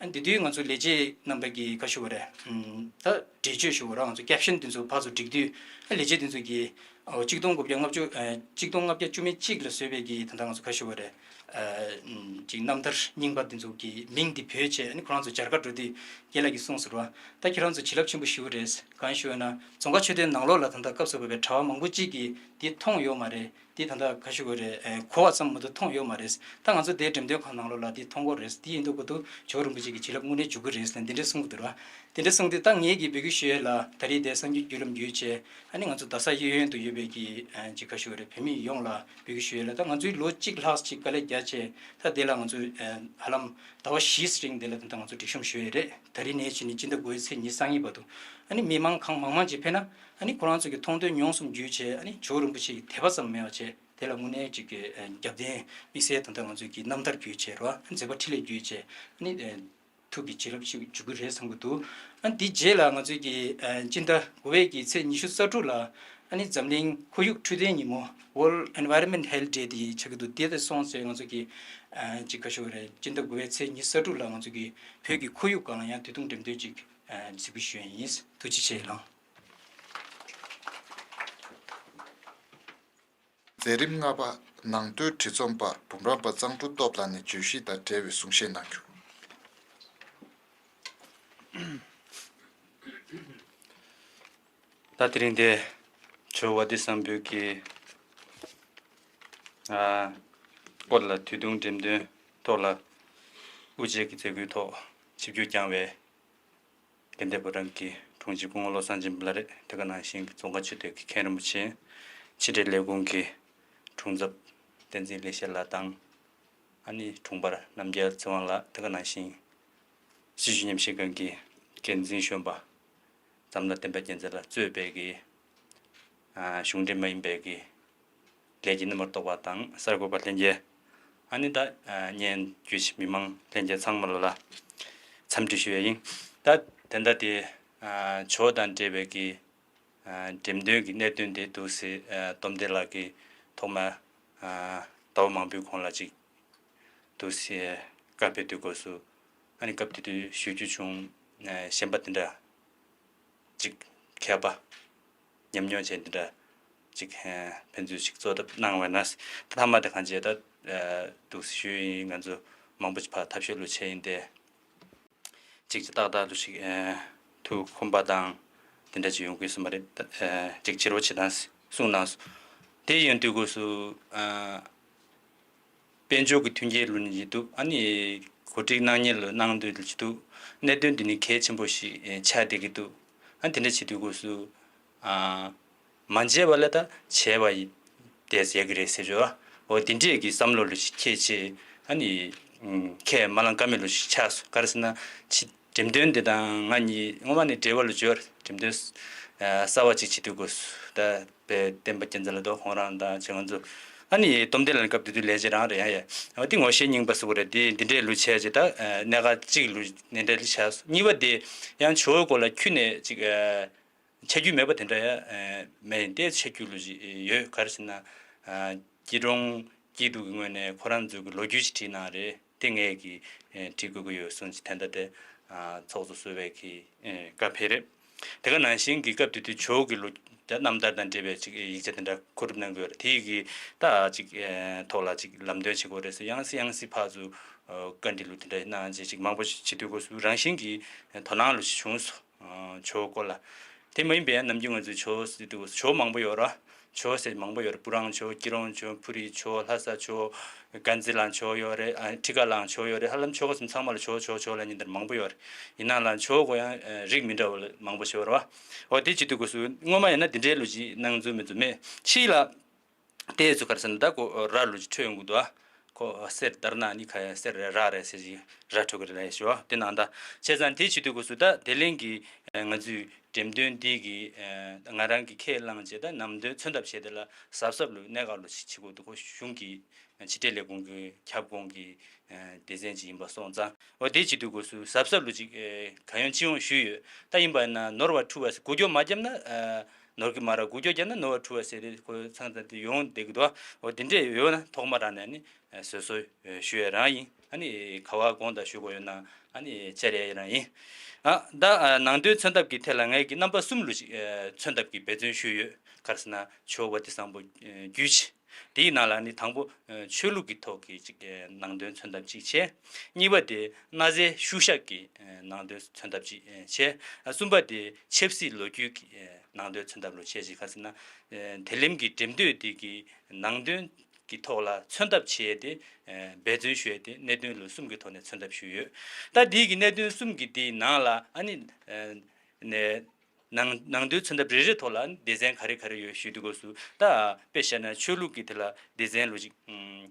ཨ་འདི་དུས་ང་ཚོ་ལས་བྱེད་རྣམ་པ་གིས་ག་ཞུ་བ་རེད། ཨམ་ད་འགྲེལ་བརྗོད་ཞུ་བ་ར་ང་ཚོ་ཀེབ་ཤན་འདི་ཚོ་ཕར་ཚུར་སྒྲིག་དུས་ཨ་ལས་བྱེད་འདི་ཚོ་གིས་ཨོ་གཅིག་སྟོང་དགུ་བརྒྱ་ལྔ་བཅུ་ཨ་གཅིག་སྟོང་ལྔ་བརྒྱ་བཅུ་མེད་གཅིག་ལ་བཟོས་པའི་གི་ད་ལྟ་ང་ཚོ་ག་ཞུ་བ་རེད། ཅིག་རྣམ་ཐར་རྙིང་པ་འདི་ཚོ་གི་མིང་འདི་བོས་བྱས། ཨ་ནི་ཁོ་རང་ཚོ་མཇལ་ཁ་འགྲོ་དུས་རྒན་ལགས་ཀྱིས་གསུངས་སོང་ར། ད་ཁྱེད་རང་ཚོ་བྱིན་རླབས་ཆེན་པོ་ཞེ་པོ་རེད། གང་ཞུ་ན་རྫོང་དཀར་ཆོས་སྡེ་ནང་ལོགས་ལ་ད་ལྟ་སྐབས་སུ་བབས་པའི་གྲྭ་བ་མང་པོ་ཅིག་གིས་འདི་མཐོང་ཡོད་མ་རེད། འདི་ད་ལྟ་ག་ཞུ་དགོས་རེད། གོ་བ་ཙམ་མ་གཏོགས་མཐོང་ཡོད་མ་རེད། ད་ང་ཚོ་དེའི་འགྲེམས་སྟོན་ཁང་ནང་ལོགས་ལ་འདི་མཐོང་གི་རེད། འདི་ཡིན་དུས་ཁོ་ཐུག་ཇོ་བོ་རིན་པོ་ཆེ་གི་བྱིན་རླབས་དངོས་གནས་འཇུག་གི་རེད་ཟེར་འདི་འདྲ་གསུངས་འདུག་ར། དེ་འདྲ་གསུངས་དུས་ད་ངེད་ཀྱིས་འབོད་སྐུལ་ཞུ་ཡས་ལ། ད་རེས་དེ་གསར་འགྱུར་བརྒྱུད་ལམ་བརྒྱུད་བྱས། ཨ་ནི་ང་ཚོ་རྡ་ས་གཡས་གཡོན་དུ་ཡོད་པའི་གི་ཅིག་ག་ཞུ་རེད། བོད་མི་ཡོངས་ལ་འབོད་སྐུལ་ཞུ་ཡས་ལ། ད་ང་ཚོའི་ལོ་གཅིག་ལྷག་ཅིག་དཀའ་ལས་རྒྱག་བྱས། ད་དེ་ལ་ང་ཚོས་ཧ་ལམ་ཟླ་བ་བཞིའི་རིང་དེ་ལ་ད་ལྟ་ང་ཚོ་སྒྲིག་གཤོམ་ཞུ་ཡས་རེད། ད་རེས་ནས་བྱས་ནས་སྤྱི་ཟླ་དགུ་པའི་ཚེས་ཉི་ཤུ་རྩ་གཉིས་བར་དུ། ཨ་ནི་མི་མང་གང་མང་མང་ཅིག་ཕེབས་ན། ཨ་ནི་ཁོ་རང་ཚོ་གི་མཐོང་ཐོས་མྱོང་གསུམ་བརྒྱུད་བྱས། ཨ་ནི་ཇོ་བོ་རིན་པོ་ཆེ་གི་དད་པ་ཙམ་མེད་པ་བྱས། དེ་ལ་དངོས་གནས་ཅིག་གི་རྒྱབ་རྟེན་དམིགས་བསལ་ད་ལྟ་ང་ཚོས་ཀྱི་རྣམ་ཐར་བརྒྱུད་བྱས་ར། མཛད་པ་འཕྲིན་ལས་བརྒྱུད་བྱས། ཨ་ནི་ཐུགས་ཀྱི་བྱིན་རླབས་ཤིག་འཇུག་གི་རེད་བསམ་གྱི་འདུག་ཨ་ནི་དེའི་རྗེས་ལ་ང་ཚོས་ཀྱི་ཨ་སྤྱི་ཟླ་དགུ་པའི་གི་ཚེས་ཉི་ཤུ་རྩ་དྲུག་ལ། ཨ་ནི་འཛམ་གླིང་ཁོར་ཡུག་འཕྲོད་བསྟེན་ཉིན་མོ། World Environment Health Day དེ་ཆགས་ཀྱི་འདུག་དེ་དང་སོང་ཙང་ང་ཚོ་གི་ཨ་ཅིག་ག་ཞུ་དགོས་རེད། སྤྱི་ཟླ་དགུ་པའི་ཚེས་ཉི་ཤུ་རྩ་དྲུག་ལ་ང་ཚོ་གི་བོད་ཀྱི་ཁོར་ཡུག་སྒང་ལ་ཡང་དུས་ཐུང་འགྲེམས་སྟོན་ཅིག་ཨ་གཟིགས་འབུལ་ཞུ་ཡ་ཡིན། ཐུགས་རྗེ་ཆེ་ལགས། མཛད་རིམ་ལྔ་པ། ནང་དོན་བྲིས་རྩོམ་པ་འབུམ་རམས་པ་གཙང་ཕྲུག་སྟོབས་ལགས་ནས་བརྗོད་གཞི་དང་འབྲེལ་བའི་གསུང་བཤད་གནང་རྒྱུ། ད་དེ་རིང་འདིར་ཇོ་བོ་དྷི་སམ་བྷུ་གི་ཨ་སྐོར་ལ་དུས་ཐུང་འགྲེམས་སྟོན་ཐོག་ལ་དབུ་འབྱེད་ཀྱི་མཛད་སྒོའི་ཐོག་ཆིབས་བསྒྱུར་བསྐྱངས་པའི་དགེ་ལྡན་ཕོ་བྲང་གི་དྲུང་ཆེ་སྐུ་ངོ་བློ་བཟང་སྦྱིན་པ་ལགས་རེད། དེ་ག་ནང་བཞིན་གྱི་རྫོང་དཀར་ཆོས་སྡེ་གི་མཁན་རིན་པོ་ཆེ། ཕྱི་དྲིལ་ལས་ཁུངས་ཀྱི་དྲུང་ཚབ་བསྟན་འཛིན་ལེགས་བཤད་ལགས་དང་། ཨ་ནི་དྲུང་འཕར་རྣམ་རྒྱལ་ཚེ་དབང་ལགས། དེ་ག་ནང་བཞིན་སྲིད་བྱུས་ཉམས་ཞིབ་ཁང་གི་འགན་འཛིན་གཞོན་པ་འཛམ་ལྷ་བསྟན་པ་རྒྱལ་མཚན་ལགས་གཙོས་པའི་གི་ཨ་གཞུང་འབྲེལ་མ་ཡིན་པའི་གི་ལས་ཀྱི་རྣམ་པར་རྟོག་པ་དང་། གསར་འགོད་པ་ལྷན་རྒྱས། ཨ་ནི་ད་ཨ་སྙན་བརྒྱུད་མི་མང་ལྷན་རྒྱས་ཚང་མ་ལ་ལ་འཚམས་འདྲི་ཞུ་ཡ་ཡིན། ད་དེ་འདྲ་དེ་ཨ་ཇོ་བོ་དང་འབྲེལ་བའི་གི་ཨ་འགྲེམས་སྟོན་གྱི་གནད་དོན་དེ་འདུག་སེ་ཨ་སྟོབས་ལྡན་ལགས་ཀྱིས་ཐོག་མར་ཨ་ཟླ་བ་མང་པོའི་གོང་ལ་ཅིག་འདུག་སེ་བཀའ་ཕེབས་དུས་སྐབས་སུ། ཨ་ནི་སྐབས་དེ་དུས་ཞུ་རྒྱུ་བྱུང་། ཨ་གཞན་པ་དེ་འདྲ་ཅིག་མཁས་པ་ཉམས་མྱོང་ཅན་དེ་འདྲ་ཅིག་ཨ་ཕན་ཚུན་ཅིག་གཙོ་བཏབ་གནང་བས་ན། ད་མཐའ་མ་དེ་གང་བྱས་ད་ཨ་འདུག་སེ་ཞུས་ཡིན། ང་ཚོ་མང་པོ་ཅིག་ཕར་ཐབས་ཤེས་ལོ་བྱས་ཡིན་ཏེ། ཅིག་ཅིག་ཏག་ཏག་ལོ་ཞིག་ཨ་ཐུགས་ཁོམ་པ་དང་དེ་འདྲ་ཅིག་ཡོང་གི་སོང་བ་རེད། ད་ཨ་ཅིག་བྱེད་རོགས་བྱེད་དང་གསུངས་གནང་སོང་། དེ་ཡིན་དུས་སྐབས་སུ་ཨ་དཔལ་འབྱོར་གྱི་མཐུན་རྐྱེན་ལོ་ནི་ཅིག་འདུག་ཨ་ནི་གོ་སྒྲིག་གནང་མཁན་ལོ་གནང་འདོད་ལོ་ཅིག་འདུག་གནད་དོན་འདི་ནི་གལ་ཆེན་པོ་ཞིག་ཨ་ཆགས་བསྡད་ཀྱི་འདུག་ཨ་དེ་འདྲ་བྱེད་དུས་སྐབས་སུ་ཨ་མ་བྱས་པ་ལས་ད་བྱས་པ་ཡིན་དེ་ཟེར་གི་རེད་ཟེར་བྱོས། འོ་དེ་འདྲས་ཀྱི་བསམ་བློ་ལོ་ཞིག་ཁྱེད་ཆེ། ཨ་ནི་ཨུམ་ཁས་མ་བླངས་ཀ་མེད་ལོ་ཞིག་ཆགས་སོང་། ག་རེ་ཟེར་ན་ཕྱི་འགྲེམས་སྟོན་དེ་དང་ང་གཉིས་སྔོན་མ་ནས་འབྲེལ་བ་ལོ་བྱོས། འགྲེམས་སྟོན་ཨ་གསར་བ་ཅིག་བྱེད་དུས་སྐབས་སུ་ད་དཔལ་བསྟན་པ་རྒྱལ་མཚན་ལགས་དང་ཁོང་རང་དང་བྱས་ང་ཚོ། ཨ་ནི་སྟོབས་ལྡན་ལགས་སྐབས་དེ་དུས་ལས་བྱེད་རང་རེད། ཡང་ཡ་འོ་དེ་ངོ་ཤེས་རྙིང་པ་ཟེར་དགོས་རེད། དེ་འདི་འདྲས་ལོ་བྱས་རྗེས་ད་ཨ་གནད་འགག་གཅིག་ལོ་འདི་འདྲས་ལོ་ཆགས་སོང་། གཉིས་པ་དེ་ཡང་ཇོ་བོའི་སྐོར་ལ་ཁྱོན་ནས་ཅིག་ཨ། ཆ་རྒྱུས་མེད་པ་དེ་འདྲ་ཡང་མེད། དེ་ཆ་རྒྱུས་ལོ་ཞིག་ཡོད། ག་རེ་ཟེར་ན། སྐྱིད་གྲོང་སྐྱིད་སྡུག་གི་ངོས་ནས་ཁོ་རང་ཚོའི་གི་ལོ་རྒྱུས་ཤིག་བྲིས་གནང་རེད། དེ་ངས་ཀྱི་བྲིས་དགོས་ཀྱི་ཡོད་གསུངས་ཅིག་དེ་འདྲ་དེ་ཚོགས་གཙོ་ཟུར་པས་ཀྱི་བཀའ་ཕེབས་རེད། དེ་ག་ནང་བཞིན་གྱི་སྐབས་དེ་དུས་ཇོ་བོ་གི་ལོ་རྣམ་ཐར་དང་འབྲེལ་བའི་ཅིག་ཡིག་ཆ་དེ་འདྲ་མཁོ་སྒྲུབ་གནང་གི་ཡོད་རེད། དེ་ཡི་གི་ད་ཅིག་ཐོག་ལ་ཅིག་ལམ་སྟོན་བྱེད་དགོས་རེད་ཟེར་ཡང་སེ་ཡང་སེ་ཕར་ཚུར་བཀའ་འདྲི་ལོ་དེ་འདྲ་གནང་བྱས་ཅིག་མང་པོ་ཞིག་བྱེད་དུས་སྐབས་སུ་རང་བཞིན་གྱི་དོ་སྣང་ལོ་ཞིག་བྱུང་སོང་། ཇོ་བོ་སྐོར་ལ། དེ་མ་ཡིན་པའི་ནམ་རྒྱུན་ང་ཚོས་ཇོ་བོ་ཟེར་དུས་ཇོ་བོ་མང་པོ་ཡོད་ར། ཇོ་བོ་ཟེར་མང་པོ་ཡོད་ར། སྤུ་རང་ཇོ་བོ། སྐྱིད་གྲོང་ཇོ་བོ། ཕུ་རི་ཇོ་བོ། ལྷ་ས་ཇོ་བོ། དཀར་མཛེས་ལའང་ཇོ་བོ་ཡོད་རེད། ཨ་ཁྲི་ཀ་ལའང་ཇོ་བོ་ཡོད་རེད། ཧ་ལམ་ཆོལ་ཁ་གསུམ་ཚང་མ་ལ་ཇོ་བོ་ཇོ་བོ་ཇོ་བོ་ལབ་མཁན་དེ་མང་པོ་ཡོད་རེད། ཡིན་ནའང་ཇོ་བོ་གོ་ཡང་རིགས་མི་འདྲ་བ་མང་པོ་ཞིག་ཡོད་ར་བ། འོ་དེ་བྱེད་དུས་སྐབས་སུ་སྔོན་མ་ཡིན་ན་དེ་འདྲའི་ལོ་རྒྱུས་གནང་ཚུལ་མི་ཚོ་མེད། ཕྱིས་ལ། དེ་ཚོ་ག་རེ་ཟེར་ན་ད་ཁོ་ར་ལོ་ཅིག་འཕྲོད་ཡོང་གི་འདུག་ཨ། ཁོ་གསེར་དར་ན་ནི་ཁ་ཡ་གསེར་ར་རེད་ཟེར་ཅིག་ར་འཕྲོད་གི་རེད་ལབ་ཞུ་བ་དེ་ནང་ད། བྱས་ཙང་དེ་བྱེད་དུས་སྐབས་སུ་ད་དེ་ལན་གྱི་ང་ཚོའི་འགྲེམས་སྟོན་འདི་གི་ང་རང་གི་ཁས་བླངས་བྱས་ད་ནམ་དུས་མཚོན་ཐབས་བྱས་དེ་ལ་གཟབ་གཟབ་ལོ་གནད་འགག་ལོ་ཅིག་བྱེད་དགོས་འདུག་ཁོ་གཞུང་གི་ཕྱི་དྲིལ་ལས་ཁུངས་ཀྱི་ཁྱབ་ཁོངས་ཀྱི་སྡེ་ཚན་ཅིག་ཡིན་པ་སོང་ཙང་འོ་དེ་བྱེད་དུས་སྐབས་སུ་གཟབ་གཟབ་ལོ་ཅིག་གང་ཡོང་ཅི་ཡོང་ཞུས་ཡོད། ད་ཡིན་པ་ཡིན་ན་ནོར་བ་འཁྲུལ་བ་ཟེར་འགུལ་སྐྱོད་མ་བརྒྱབ་ན། ནོར་གི་མ་ར་འགུལ་སྐྱོད་བརྒྱབ་ན་ནོར་བ་འཁྲུལ་བ་ཟེར་རེད། ཁོ་ཚང་ཚང་དེ་ཡོང་བསྡད་ཀྱི་འདུག་འོ་དེ་འདྲས་ཡོད་ན་ཐོག་མ་རང་ནས་ནི་བཟོད་གསོལ་ཞུ་ཡ་རང་ཡིན། ཨ་ནི་ག་བ་དགོངས་དག་ཞུ་དགོས་ཡོད་ན་ཨ་ནི་བཅར་ཡ་རང་ཡིན། ཨ་ད་ནང་དོན་མཚོན་ཐབས་ཀྱི་ཐད་ལ་ངས་ཀྱི་རྣམ་པ་གསུམ་ལོ་ཞིག་མཚོན་ཐབས་ཀྱི་འབད་བརྩོན་ཞུས་ཡོད། ག་རེ་ཟེར་ན་ཇོ་བོ་དྷི་སམ་བྷུ་བརྒྱུད་བྱས། དེའི་ནང་ལ་ནི་དང་པོ་ཆོས་ལུགས་ཀྱི་ཐོག་གི་ཅིག་ནང་དོན་མཚོན་ཐབས་ཅིག་བྱས། གཉིས་པ་དེ་གནའ་རྫས་ཤུལ་བཞག་གི་ནང་དོན་མཚོན་ཐབས་ཅིག་བྱས། གསུམ་པ་དེ་ཆབ་སྲིད་ལོ་རྒྱུས་ཀྱི་ནང་དོན་མཚོན་ཐབས་ལ་བྱས་ཅིག་ག་ཟེར་ན། དེ་ལམ་གྱི་འགྲེམས་སྟོན་དེ་གི་ནང་དོན་གྱི་ཐོག་ལ་མཚོན་ཐབས་བྱས་ཏེ། འབད་བརྩོན་ཞུས་ཏེ་གནད་དོན་ལུགས་གསུམ་གྱི་ཐོག་ནས་མཚོན་ཐབས་ཞུས་ཡོད། ད་དེའི་གི་གནད་དོན་གསུམ་གྱི་དེའི་ནང་ལ་ཨ་ནི། ནས། ནང་ནང་དོན་མཚོན་ཐབས་རེ་རེ་ཐོག་ལ་སྡེ་ཚན་ག་རེ་ག་རེ་ཡོད་ཞུ་དུས་སྐབས་སུ། ད་དཔེ་བཞག་ན་ཆོས་ལུགས་ཀྱི་དེ་ལ་སྡེ་ཚན་ལོ་ཅིག་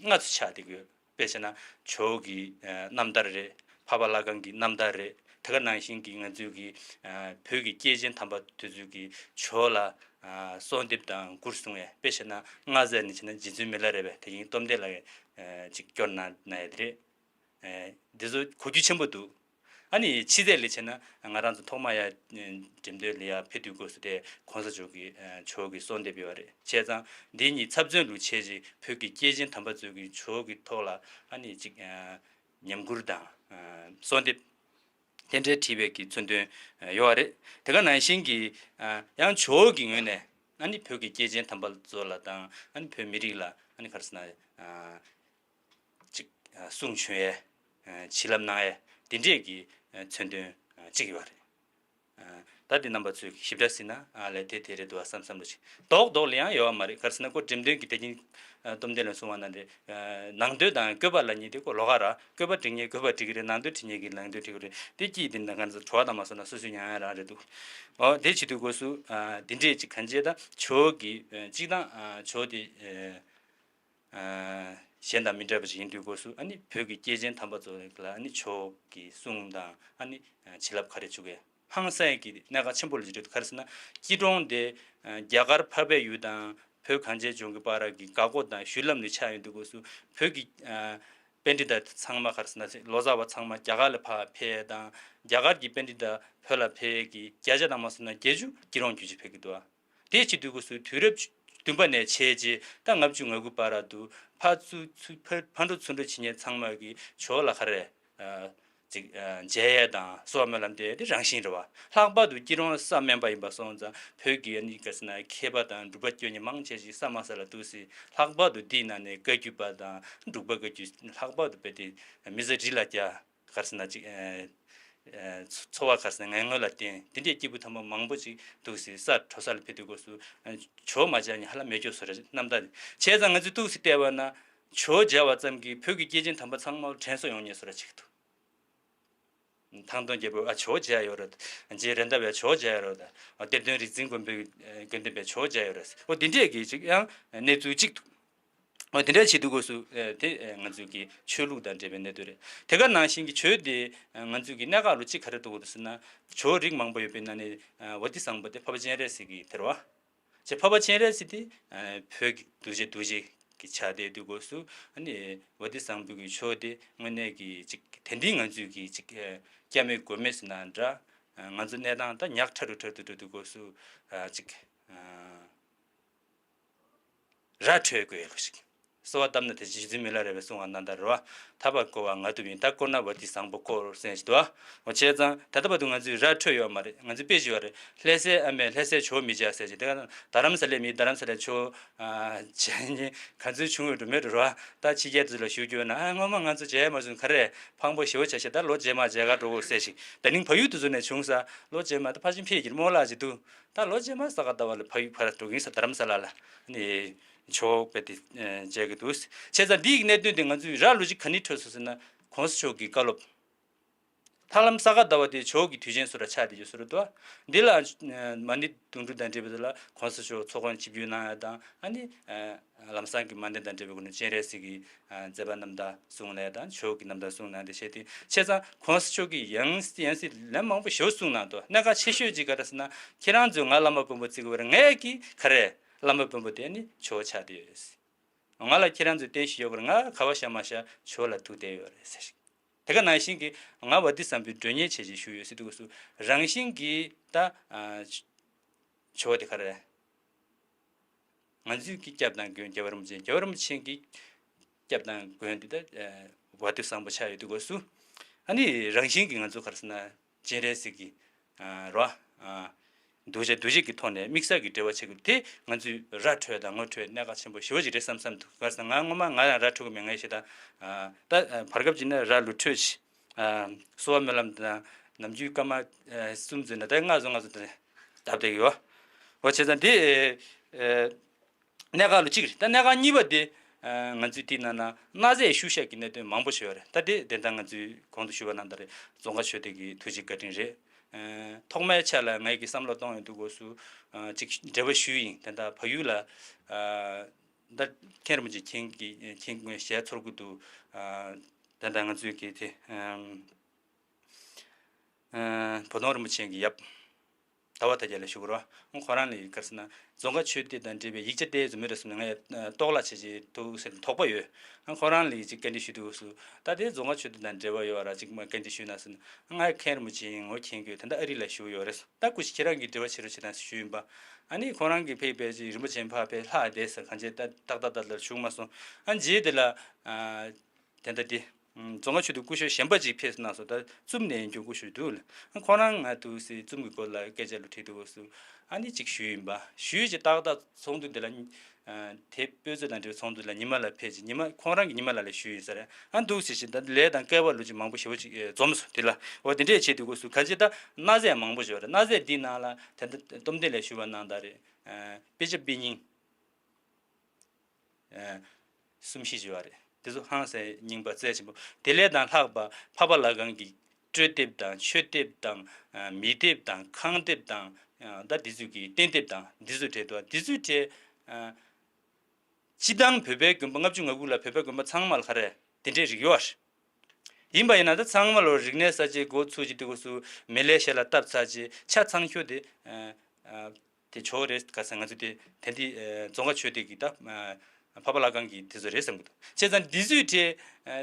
ལྔ་ཚོ་ཆགས་བསྡད་ཀྱི་ཡོད། དཔེ་བཞག་ན་ཇོ་བོ་གི་རྣམ་ཐར་རེད། འཕགས་པ་ལྷ་ཁང་གི་རྣམ་ཐར་རེད། དེ་ག་ནང་བཞིན་གྱི་ང་ཚོའི་གི་བོད་ཀྱི་སྐྱེས་ཆེན་དམ་པ་དེ་ཚོའི་གི་ཇོ་བོ་ལ་གསོལ་འདེབས་དང་མགུར་གསུང་བའི། དཔེ་བཞག་ན་ལྔ་ཟེར་ནས་བྱས་ན་རྗེ་བཙུན་མི་ལ་རས་པས་དེ་བཞིན་སྟོབས་ལྡན་ལགས་ཀྱིས་ཅིག་སྐྱོར་གནང་གནང་ཡ་དེ་རེད། འདི་ཚོ་གོ་རྒྱུ་ཆེན་པོ་འདུག་ཨ་ནི་ཕྱི་རྫས་ལ་བྱས་ན་ང་རང་ཚོ་ཐོག་མ་ཡ་འགྲེམས་སྟོན་ལ་ཡ་ཕེབས་དུས་སྐབས་སུ་དེ་གོང་ས་མཆོག་གི་ཇོ་བོ་གི་གསོལ་འདེབས་ཡོད་རེད། བྱས་ཙང་འདི་གཉིས་ཚབ་མཚོན་ལུགས་བྱས་རྗེས་བོད་ཀྱི་སྐྱེས་ཆེན་དམ་པ་ཚོ་གི་ཇོ་བོ་གི་ཐོག་ལ་ཨ་ནི་ཅིག་ཉམས་མགུར་དང་གསོལ་འདེབས་དེ་འདྲའི་བྲིས་པའི་གི་མཚོན་དོན་ཡོད་རེད། དེ་ག་ནང་བཞིན་གྱི་ཡང་ཇོ་བོ་གི་ངོས་ནས་ཨ་ནི་བོད་ཀྱི་སྐྱེས་ཆེན་དམ་པ་ཚོ་ལ་དང་ཨ་ནི་བོད་མི་རིགས་ལ་ཨ་ནི་ག་རེ་ཟེར་ན། ཅིག་གསུང་བྱོན་ཡས་བྱིན་རླབས་གནང་ཡས་དེ་འདྲས་ཀྱི་མཚོན་དོན་གཅིག་ཡོད་རེད། ད་འདི་རྣམ་པ་ཚོས་ཞིབ་ཕྲ་གཟིགས་ན་ལས་དེ་དེ་རེད་འདུག་བསམ་བསམ་རེ་ཅིག་རྡོག་རྡོག་ལ་ཡང་ཡོད་པ་མ་རེད། ག་རེ་ཟེར་ན་ཁོ་འགྲེམས་སྟོན་གྱི་དེ་ཉིན་སྟོབས་ལྡན་ལ་གསུང་བ་ན་རེད། ནང་དོན་དང་བཀོད་པ་ལབ་མཁན་དེ་ཁོ་ལོགས་ཀ་ར། བཀོད་པ་འབྲི་མཁན་བཀོད་པ་འབྲི་གི་རེད། ནང་དོན་འབྲི་མཁན་གྱིས་ནང་དོན་འབྲི་གི་རེད། དེ་གཅིག་དེ་འདྲ་ང་ཚོ་བྲོ་བ་དང་མ་སོང་ན་སོ་སོའི་ཉམས་ཡག་རང་རེད་འདུག་འོ་དེ་བྱེད་དུས་སྐབས་སུ་དེ་འདྲས་ཅིག་གང་བྱས་ད་ཇོ་བོ་གི་གཅིག་དང་ཇོ་བོ་དེ། གཞན་དང་མི་འདྲ་བ་ཞིག་ཡིན་དུས་སྐབས་སུ་ཨ་ནི་བོད་ཀྱི་སྐྱེས་ཆེན་དམ་པ་ཚོ་ལ་ཨ་ནི་ཇོ་བོ་གི་གསུང་དང་ཨ་ནི་བྱིན་རླབས་ག་རེ་བྱུང་གི་ཧང་སངས་ཀྱི་གནད་འགག་ཆེན་པོ་ལ་བརྗོད་འདུག་ག་རེ་ཟེར་ན་སྐྱིད་གྲོང་དེ་རྒྱ་གར་འཕགས་པའི་ཡུལ་དང་བོད་གངས་ཅན་ལྗོངས་ཀྱི་བར་གྱི་འགག་སྒོ་དང་བཞུད་ལམ་ལ་ཆགས་ཡོང་དུས་སྐབས་སུ་བོད་ཀྱི་པཎྜི་ཏ་ཚང་མ་ག་རེ་ཟེར་ན་ལོ་ཙཱ་བ་ཚང་མ་རྒྱ་གར་ལ་ཕར་ཕེབས་དང་རྒྱ་གར་གྱི་པཎྜི་ཏ་བོད་ལ་ཕེབས་ཀྱི་བརྒྱ་ཆ་དང་མ་སོང་ན་བརྒྱད་ཅུ་སྐྱིད་གྲོང་བརྒྱུད་ཅིག་ཕེབས་ཀྱི་འདུག་དེ་བྱེད་དུས་སྐབས་སུ་དུས་རབས་བདུན་པ་ནས་བྱས་རྗེས་ད་ལྔ་བཅུ་ང་དགུ་བར་དུ་ཕར་ཚུར་ཚུར་ཕར་ཕར་འགྲོ་ཚུར་འགྲོ་བྱེད་མཁན་ཚང་མ་གིས་ཇོ་བོ་ལ་ག་རེ། ཅིག་མཇལ་ཡས་དང་གསོལ་བ་སྨོན་ལམ་འདེབས་ཡས་དེ་རང་བཞིན་རེད་བ། ལྷག་པར་དུ་སྐྱིད་གྲོང་ས་དམན་པ་ཡིན་པ་སོང་ཙང་བོད་ཀྱི་ཨ་ནི་ག་རེ་ཟེར་ན་མཁས་པ་དང་འབྲུག་པ་སྐྱོན་གཉིས་མང་ཆེ་ཞིག་ས་དམའ་ས་ལ་འདུག་སྲིད། ལྷག་པར་དུ་འདིའི་ནང་ནས་བཀའ་བརྒྱུད་པ་དང་འབྲུག་པ་བཀའ་བརྒྱུད་ལྷག་པར་དུ་བོད་དེ་མི་ཚེ་རི་ལ་རྒྱ། ག་རེ་ཟེར་ན་ཅིག་ཨ། ཨ། འཚོ་བ་ག་རེ་ཟེར་ན་ངན་ངོན་ལ་བརྟེན་དེ་འདྲའི་སྐྱེས་བུ་དམ་པ་མང་པོ་ཅིག་འདུག་སྲིད། ས་འཕྲོ་ས་ལ་ཕེབས་དུས་སྐབས་སུ་ཇོ་བོ་མ་མཇལ་མཁན་ཧ་ལམ་མེད་ཀྱོག་བཟོ་འདྲ་རྣམ་དག་བྱས་ཙང་ང་ཚོས་འདུག་སྲིད་བལྟས་པ་ན་ཇོ་བོ་མཇལ་བ་ཙམ་གྱིས་བོད་ཀྱི་སྐྱེས་ཆེན་དམ་པ་ཚང་མ་དྲན་གསོ་ཡོང་མཁན་བཟོ་འདྲ་ཅིག་འདུག་ཐང་སྟོང་རྒྱལ་པོས་ཨ་ཇོ་བོ་མཇལ་ཡོད་རེད། རྗེ་རེད་མདའ་བས་ཇོ་བོ་མཇལ་ཡོད་རེད། གཏེར་སྟོན་རིག་འཛིན་མགོན་པོའི་དགེ་འདུན་པས་ཇོ་བོ་མཇལ་ཡོད་རེད། འོ་དེ་འདྲས་ཀྱི་ཅིག་ཡང་གནས་ཚུལ་ཅིག་འདུག་འོ་དེ་འདྲ་བྱེད་དུས་སྐབས་སུ་དེ་ང་ཚོའི་གི་ཆོས་ལུགས་དང་འབྲེལ་བའི་གནད་དོན་རེད། དེ་ག་ནང་བཞིན་གྱི་ཇོ་བོ་དེ་ང་ཚོའི་གི་གནད་འགག་ལུགས་གཅིག་ག་རེ་འདུག་ཟེར་ན་ཇོ་བོ་རིགས་མང་པོ་ཡོད་པའི་ནང་ནས་བ་ཏི་བཟང་པོ་དེ་འཕགས་པ་སྤྱན་རས་གཟིགས་ཀྱི་དེ་རེད་བ། ཅེས་འཕགས་པ་སྤྱན་རས་གཟིགས་དེ་བོད་ཀྱི་གདུལ་བྱ་གདུལ་བྱ་གི་ཆ་དེ་དུས་སྐབས་སུ་ཨ་ནི་བ་ཏི་བཟང་པོ་གི་ཇོ་བོ་དེ་དངོས་གནས་ཀྱི་ཅིག་དེ་འདི་ང་ཚོའི་གི་ཅིག་སྐྱབས་མེད་མགོན་མེད་ཟེར་ན་འདྲ། ང་ཚོ་གནས་སྟངས་ད་ཉག་ཕྲ་རུ་ཕྲ་རུ་འགྲོ་དུས་སྐབས་སུ་ཅིག་ར་འཕྲོད་དགོས་ལུགས་ཤིག་གསོལ་བ་བཏབ་ན་དེ་རྗེ་བཙུན་མི་ལ་རས་པས་གསུངས་པ་ནང་ལྟར་རེད་བ། ཐར་པ་བསྐོར་བ་ང་ཐུབ་ཡིན། ད་བསྐོར་ན་བ་ཏི་བཟང་པོ་བསྐོར་ཟེར་ཞིག་འདུག་བ། འོ་བྱས་ཙང་ད་ལྟ་བར་དུ་ང་ཚོས་ར་འཕྲོད་ཡོད་མ་རེད། ང་ཚོས་དཔེ་ཞིག་ཡོད་རེད། ལྷ་སའི་ཨ་མས་ལྷ་སའི་ཇོ་བོ་མི་མཇལ་ཟེར་ཞིག་དེ་ག་རྡ་རམ་ས་ལའི་མིས་རྡ་རམ་ས་ལའི་ཇོ་བོ་མཇལ་མཁན་ག་ཚོད་བྱུང་ཡོད་འགྲོ་མེད་འགྲོ་རེད་བ། ད་ཕྱི་རྒྱལ་དུ་ལ་བཞུགས་རྒྱུ་ན་ཨ་སྔོན་མ་ང་ཚོ་མཇལ་མ་བྱུང་། ག་རེ་ཕངས་པོ་ཞེ་པོ་བྱས་ཤག་ད་ལོ་རྗེས་མ་མཇལ་ག་འགྲོ་དགོས་ཟེར་ཞིག་ད་ནིང་ཕ་ཡུལ་དུ་འཛུལ་ནས་བྱུང་ས་ལོ་རྗེས་མ་ད་ཕར་ཕྱིན་ཕེབས་ཀྱི་རེད་མོ་ལགས་ཅིག་འདུག་ད་ལོ་རྗེས་མ་ས་ག་ཟླ་བ་ལ་ཕ་ཡུལ་ཕར་འགྲོ་གི་ཡིན་ས་རྡ་རམ་ས་ལ་ལ་ནི། ཇོ་བོ་དཔེ་དེ་མཇལ་གི་འདུག་བྱས་ཙང་འདི་ཡི་གནད་དོན་དེ་ང་ཚོས་ར་ལུགས་ཅིག་ག་ནས་འཕྲོད་སོང་ཟེར་ན་གོང་ས་མཆོག་གི་བཀའ་སློབ། ཧ་ལམ་ས་ག་ཟླ་བ་དེ་ཇོ་བོ་གི་དུས་ཆེན་བཟོ་འདྲ་ཆགས་བསྡད་ཀྱི་བཟོ་འདྲ་འདུག་འདི་ལ་མ་ཎི་དུང་སྒྲུབ་དང་འབྲེལ་བའི་ལ་གོང་ས་མཆོག་ཚོགས་དཔོན་ཆིབས་བསྒྱུར་གནང་ཡ་དང་ཨ་ནི། ལམ་སང་གི་མ་ཎི་དང་འབྲེལ་བའི་སྒོ་ནས་སྤྱན་རས་གཟིགས་ཀྱི་མཛད་པ་རྣམ་དག་གསུང་ལས་དང་ཇོ་བོ་གི་རྣམ་ཐར་གསུང་གནང་དེ་བྱས་ཏེ་བྱས་ཙང་གོང་ས་མཆོག་གིས་ཡང་སྲིད་ཡང་སྲིད་ལན་མང་པོ་ཞེ་པོ་གསུངས་གནང་འདུག་གནད་འགག་ཆེ་ཤོས་ཅིག་ག་རེ་ཟེར་ན་ཁྱེད་རང་ཚོས་ང་བླ་མ་དཔོན་པོ་བརྩི་གི་ཡོད་རེད། ངས་ཀྱིས་ག་རེ་བླ་མ་དཔོན་པོ་དེ་ནི་ཇོ་བོ་ཆགས་བསྡད་ཡོད། ང་ལ་ཁྱེད་རང་ཚོས་བསྟན་བཞིན་ཡོད་དགོས་རེད། ང་ག་བ་བཤད་མ་བཤད་ཇོ་བོ་ལ་ཐུགས་གཏད་ཡོད་རེད་ཟེར། དེ་ག་ནང་བཞིན་གྱི་ང་བ་ཏི་བཟང་པོའི་མགྲོན་གཉེར་བྱས་ཅིག་ཞུས་ཡོད་ཟེར་དུས་སྐབས་སུ་རང་བཞིན་གྱིས་ད་ཇོ་བོ་དེ་ག་རེ། ང་ཚོས་ཀྱི་སྐྱབས་དང་མགོན་རྒྱལ་བ་རིན་པོ་ཆེ་རྒྱལ་བ་རིན་པོ་ཆེ་གི་སྐྱབས་དང་མགོན་དེ་ད་བ་ཏི་བཟང་པོ་ཆགས་ཡོད་དུས་སྐབས་སུ་ཨ་ནི་རང་བཞིན་གྱིས་ང་ཚོ་ག་རེ་ཟེར་ན་སྤྱན་རས་གཟིགས་ཀྱི་རོ། འདུ་བྱེད་འདུ་བྱེད་ཀྱི་ཐོག་ནས་དམིགས་བསལ་གྱི་འབྲེལ་བ་བྱེད་དགོས། དེ་ང་ཚོས་ར་འཕྲོད་དང་ངོ་འཕྲོད་གནད་འགག་ཆེན་པོ་ཞེ་པོ་ཅིག་རེད་བསམ་བསམ་འདུག་ག་རེ་ཟེར་ན་ང་སྔོན་མ་ང་ཡང་ར་འཕྲོད་ཀྱི་མེད། ངས་བཤད་ད་ད་བར་སྐབས་ཅིག་ནས་ར་ལུག་འཕྲོད་ཅིག་གསོ་བ་སྨོན་ལམ་དང་ནམ་རྒྱུན་སྐར་མ་གསུམ་ཙམ་ན་ད་ལྔ་བཟོ་ལྔ་བཟོ་དེ་བཏབ་བསྡད་ཡོད། འོ་བྱས་ཙང་དེ་གནད་འགག་ལོ་གཅིག་རེད། ད་གནད་འགག་གཉིས་པ་དེ་ང་ཚོས་དེའི་ནང་ན་གནའ་རྫས་ཤུལ་བཞག་གི་གནད་དོན་མང་པོ་ཞིག་ཡོད་རེད། ད་དེ་དེ་ལྟར་ང་ཚོས་གོང་དུ་ཞུས་པ་ནང་ལྟར་རྫོང་དཀར་ཆོས་སྡེ་གི་ཐུགས་རྗེ་བཀའ་དྲིན་རེད། ཐོག་མའི་ཆ་ལ་ངས་ཀྱི་བསམ་བློ་གཏོང་ཡོང་དུས་སྐབས་སུ་ཅིག་འབྲེལ་བ་ཞུས་ཡིན། དེ་འདྲ་བལ་ཡུལ་ལ་ད་མཁན་རིན་པོ་ཆེ་མཁན་གྱི་མཁན་ཞལ་ཚོར་གི་འདུག་དེ་འདྲ་ང་ཚོས་ཀྱི་དེ་བུ་སྟོན་རིན་པོ་ཆེ་གི་ཡབ་ཟླ་བ་དར་རྒྱས་ལ་ཞུ་དགོས་རེད་བ། ཁོ་རང་ལ་ག་རེ་ཟེར་ན་རྫོང་དཀར་ཆོས་སྡེ་དང་འབྲེལ་བའི་ཡིག་ཆ་དེ་ཚོ་མེད་རེད་གསུངས་ནས་ངས་རྟོག་བརླག་བྱེད་ཀྱི་འདུག་ཟེར་ནས་དོགས་པ་ཡོད། ཁོ་རང་ལ་ཅིག་བཀའ་འདྲི་ཞུ་དུས་སུ་ད་དེ་རྫོང་དཀར་ཆོས་སྡེ་དང་འབྲེལ་བ་ཡོད་ར་ཅིག་མ་བཀའ་འདྲི་ཞུས་ན་ཟེར་ན་ང་མཁན་རིན་པོ་ཆེ་ངོ་མཁྱེན་གྱི་ཡོད། ད་ལྟ་ཨ་རི་ལ་བཞུགས་ཡོད་རེད། ད་སྐུ་ཞབས་ཁྱེད་རང་གིས་འབྲེལ་བ་བྱེད་རོགས་བྱེད་དང་ཞུས་ཡིན་པ། ཨ་ནི་ཁོ་རང་གིས་ཕེབས་པའི་ཅིག་རིན་པོ་ཆེ་ཕར་ཕེབས་ལྷག་བསྡད་ཟེར་གང་བྱས་ད་ཏག་ཏག་ཏག་ཏག་བཞུགས་མ་སོང་། ཨ་རྗེས་དེ་ལ་དེ་འདྲ་དེ། རྫོང་དཀར་ཆོས་སྡེ་སྐུ་ཞབས་གཞན་པ་ཅིག་ཕེབས་གནང་སོང་། ད་ཙུམ་ནས་ཡིན་རྒྱུ་སྐུ་ཞབས་འདུག་ལ། ཁོ་རང་ང་ཐུག་སེ་ཙུམ་གྱི་སྐོར་ལ་སྐད་ཆ་ལ་དྲིས་དུས་སུ་ཨ་ནི་ཅིག་ཞུས་ཡིན་པ། ཞུས་ཅིག་ཏག་ཏག་ཚོགས་འདུ་འདི་ལ་དེ་དཔེ་མཛོད་དང་འབྲེལ་བའི་ཚོགས་འདུ་ལ་ཉི་མ་ལ་ཕེབས་ཅིག་ཉི་མ་ཁོང་རང་གི་ཉི་མ་ལ་ལ་ཞུས་ཡིན་ས་རེད། ཨ་འདུག་ཟེར་ཞིག་ད་ལས་དང་སྐལ་བ་ལོ་ཅིག་མང་པོ་ཞེ་པོ་ཅིག་འཛོམས་སོང་། དེ་ལ་འོ་དེ་འདྲས་བྱས་དུས་སྐབས་སུ་ག་ཅི་ད་གནའ་རྫས་མང་པོ་ཞིག་ཡོད་རེད། གནའ་རྫས་འདི་ནང་ལ་ད་ལྟ་སྟོབས་ལྡན་ལས་ཞུ་བ་གནང་ད་རེད། དཔེ་ཆ་དཔེ་རྙིང་། གསུམ་བཞི་ཅིག་ཡོད་རེད། དེ་ཚོ་ཧང་སང་རྙིང་པ་རྩལ་ཆེན་པོ། དེ་ལས་དང་ལྷག་པ་འཕགས་པ་ལྷ་ཁང་གི་སྤྲོས་དེབ་དང་མཆོད་དེབ་དང་མི་དེབ་དང་ཁང་དེབ་དང་ད་འདི་ཚོ་གི་རྟེན་དེབ་དང་འདི་ཚོ་བྲིས་འདུག་འདི་ཚོ་བྲིས་སྤྱི་བཏང་བོད་པའི་དགོན་པ་ལྔ་བཅུ་ང་དགུ་ལ་བོད་པའི་དགོན་པ་ཚང་མ་ལ་ག་རེ་དེ་འདྲའི་རིགས་ཡོད་རེད། ཡིན་པ་ཡིན་ན་ད་ཚང་མ་ལོ་རིག་གནས་གསར་བརྗེ་འགོ་ཚུགས་ཀྱི་དུས་སྐབས་སུ་མེ་ལེ་ཤ་ལ་བཏབ་ཚར་རྗེས་ཆ་ཚང་ཁྱོད་དེ། དེ་ཆོག་རེད་ག་ས་ང་ཚོ་དེ་དེ་འདི་རྫོང་དཀར་ཆོས་སྡེ་གི་ད་འཕགས་པ་ལྷ་ཁང་གི་དེ་ཚོ་རེད་བསམ་གི་འདུག་བྱས་ཙང་འདི་ཚོའི་གྲས་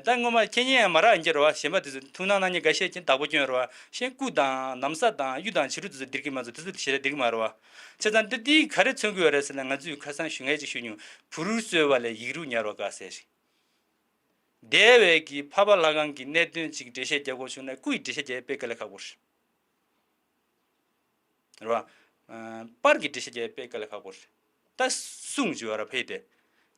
ད་སྔོན་མ་ཁེ་ཉེ་ཡང་མ་རག་ཡིན་གྱི་རེད་བ། གཞན་པ་དེ་ཚོ་ཐུགས་སྣང་གནང་མཁན་འགའ་ཤས་ཀྱིས་བདག་པོ་བསྐྱོན་རེད་བ། གཞན་སྐུ་དང་ན་བཟའ་དང་གཡུ་དང་བྱི་རུ་དེ་ཚོ་སྟེར་གི་མ་ཚོ་དེ་ཚོ་ཞེ་དྲག་སྟེར་གི་མ་རེད་བ། བྱས་ཙང་འདི་འདི་ག་རེ་མཚོན་གི་ཡོད་རེད་ཟེར་ན་ང་ཚོས་ཁ་སང་ཞུ་ངས་ཅིག་ཞུ་མྱོང་། བུ་རུ་གསོས་པ་ལས་ཡིག་རུ་ཉར་བ་དགའ་ཟེར། འདས་པའི་གི་འཕགས་པ་ལྷ་ཁང་གི་གནད་དོན་ཅིག་འགྲེལ་བཤད་རྒྱག་དགོས་བྱུང་ན་སྐུ་ཡི་འགྲེལ་བཤད་རྒྱག་ཡ་དཔེ་དཀའ་ལས་ཁག་པོ་རེད། རེད་བ། ཨ། པར་གྱི་འགྲེལ་བཤད་རྒྱག་དཔེ་དཀའ་ལས་ཁག་པོ་རེད། ད་གསུང་བྱས་པ་ར་ཕེབས་ཏེ།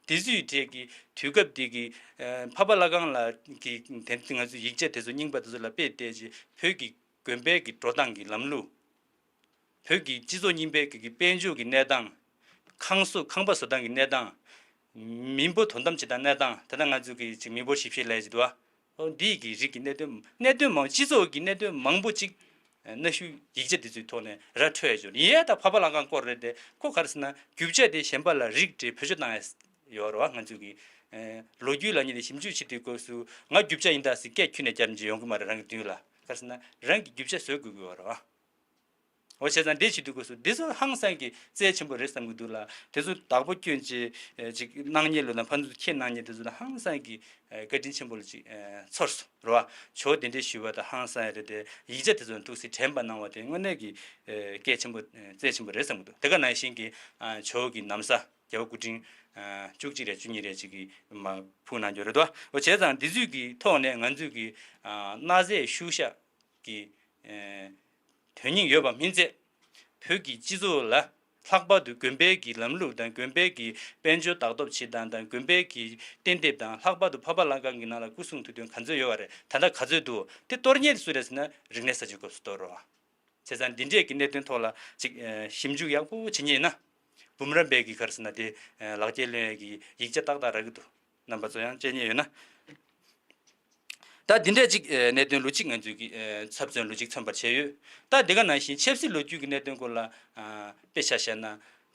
དེ་ཚོའི་གྲས་ཀྱི་དུས་སྐབས་དེ་གི་ཨ། འཕགས་པ་ལྷ་ཁང་ལ་གི་དེ་ང་ཚོའི་ཡིག་ཆ་དེ་ཚོ་རྙིང་པ་དེ་ཚོ་ལ་དཔེ་བལྟས་རྗེས་བོད་ཀྱི་དགོན་པའི་གི་འགྲོ་སྟངས་ཀྱི་ལམ་ལུགས། བོད་ཀྱི་སྤྱི་ཚོགས་རྙིང་པའི་གི་གི་དཔལ་འབྱོར་གྱི་གནས་སྟངས། ཁང་བཟོ་ཁང་པ་བཟོ་སྟངས་ཀྱི་གནས་སྟངས། མི་འབོར་དོ་དམ་བྱེད་སྟངས་གནས་སྟངས། ད་ལྟ་ང་ཚོ་གི་ཅིག་མི་འབོར་ཞིབ་བཤེར་ལས་ཀྱི་འདུག་བ། འོ་འདི་གི་རིགས་ཀྱི་གནད་དོན་གནད་དོན་མང་སྤྱི་ཚོགས་ཀྱི་གནད་དོན་མང་པོ་ཅིག་གནའ་ཤུལ་ཡིག་ཆ་དེ་ཚོའི་ཐོག་ནས་ར་འཕྲོད་ཡ་ཅོ་ཡིན་ཡ། ད་འཕགས་པ་ལྷ་ཁང་སྐོར་རེད་དེ་ཁོ་ག་རེ་ཟེར་ན་རྒྱུ་ཆ་དེ་གཞན་པ་ལ་རིགས་འགྲེ་བེད་སྤྱོད་བཏང་ཡ་ཡོད་རེད་བ། ང་ཚོ་གི་ལོ་རྒྱུས་ལ་ཉིད་ནས་ཞིབ་འཇུག་བྱེད་དུས་སྐབས་སུ་ང་རྒྱུ་ཆ་ཡིན་ད་ཟེར་སྐད་ཁྱོན་ནས་རྒྱབ་འཇལ་ཡོང་གི་མ་རེད། རང་གི་མདུན་ལ་ག་རེ་ཟེར་ན་རང་གི་རྒྱུ་ཆ་བཟོ་དགོས་ཀྱི་ཡོད་རེད་བ། འོ་བྱས་ཙང་འདི་བྱེད་དུས་སྐབས་སུ་འདི་ཚོ་ཧང་སང་གི་རྩལ་ཆེན་པོ་རེད་བསམ་གྱི་འདུག་ལ། དེ་ཚོ་བདག་པོ་སྐྱོན་ཅིག་ཅིག་གནང་མཁན་ལོ་ན་ཕན་ཚུན་ཁྱེད་གནང་མཁན་དེ་ཚོ་ལ་ཧང་སང་གི་བཀའ་དྲིན་ཆེན་པོ་ལ་ཅིག་ཚོར་སོང་རེད་བ། ཇོ་བོ་དེ་འདྲས་ཞུས་པ་དང་ཧང་སང་རེད་དེ་ཡིག་ཆ་དེ་ཚོ་འདུག་སེ་དྲན་པ་གནང་བ་དེ་དངོས་གནས་ཀྱི་སྐལ་ཆེན་པོ་རྩལ་ཆེན་པོ་རེད་བསམ་གྱི་འདུག་དེ་ག་ནང་བཞིན་གྱི་ཇོ་བོ་གི་ན་བཟའ་རྒྱལ་བ་སྐུ་ཕྲེང་བཅུ་གཅིག་རེད་བཅུ་གཉིས་རེད་ཅིག་གིས་མ་ཕུལ་གནང་རྒྱུ་རེད་དོ། འོ་བྱས་ཙང་འདི་ཚོའི་གི་ཐོག་ནས་ང་ཚོས་གི་གནའ་རྫས་ཤུལ་བཞག་གི་དོན་སྙིང་ཡོད་པ་མིན་ཚད། བོད་ཀྱི་སྤྱི་ཚོགས་ལ་ལྷག་པར་དུ་དགོན་པའི་གི་ལམ་ལུགས་དང་དགོན་པའི་གི་དཔལ་འབྱོར་བདག་ཐོབ་བྱེད་སྟངས་དང་དགོན་པའི་གི་རྟེན་དེབ་དང་ལྷག་པར་དུ་འཕགས་པ་ལྷ་ཁང་གི་ནང་ལ་སྐུ་གསུང་ཐུགས་རྟེན་ག་ཚོད་ཡོད་པ་རེད། ད་ལྟ་ག་ཚོད་འདུག་དེ་གཏོར་མཁན་དེ་སུ་རེད་ཟེར་ན་རིག་གནས་གསར་བརྗེའི་སྐབས་སུ་གཏོར་རོགས། བྱས་ཙང་འདི་འདྲས་ཀྱི་གནད་དོན་ཐོག་ལ་ཅིག་ཞིབ་འཇུག་ཡག་པོ་བྱེད་མཁན་ཡིན་ན། འབུམ་རམས་པའི་གི་ག་རེ་ཟེར་ན་དེ་ལག་འཁྱེར་ལོན་ཡས་ཀྱི་ཡིག་ཆ་ཏག་ཏག་རག་གི་འདུག་རྣམ་པ་ཚོ་ཡང་དཔྱད་མཁན་ཡོད་ན། ད་འདི་འདྲས་ཅིག་གནད་དོན་ལོ་གཅིག་ང་ཚོས་ཀྱི་ཚབ་མཚོན་ལོ་གཅིག་མཚོན་པར་བྱས་ཡོད། ད་འདི་ག་ནང་བཞིན་ཆབ་སྲིད་ལོ་རྒྱུས་ཀྱི་གནད་དོན་སྐོར་ལ་དཔེ་ཆ་བཞག་ན།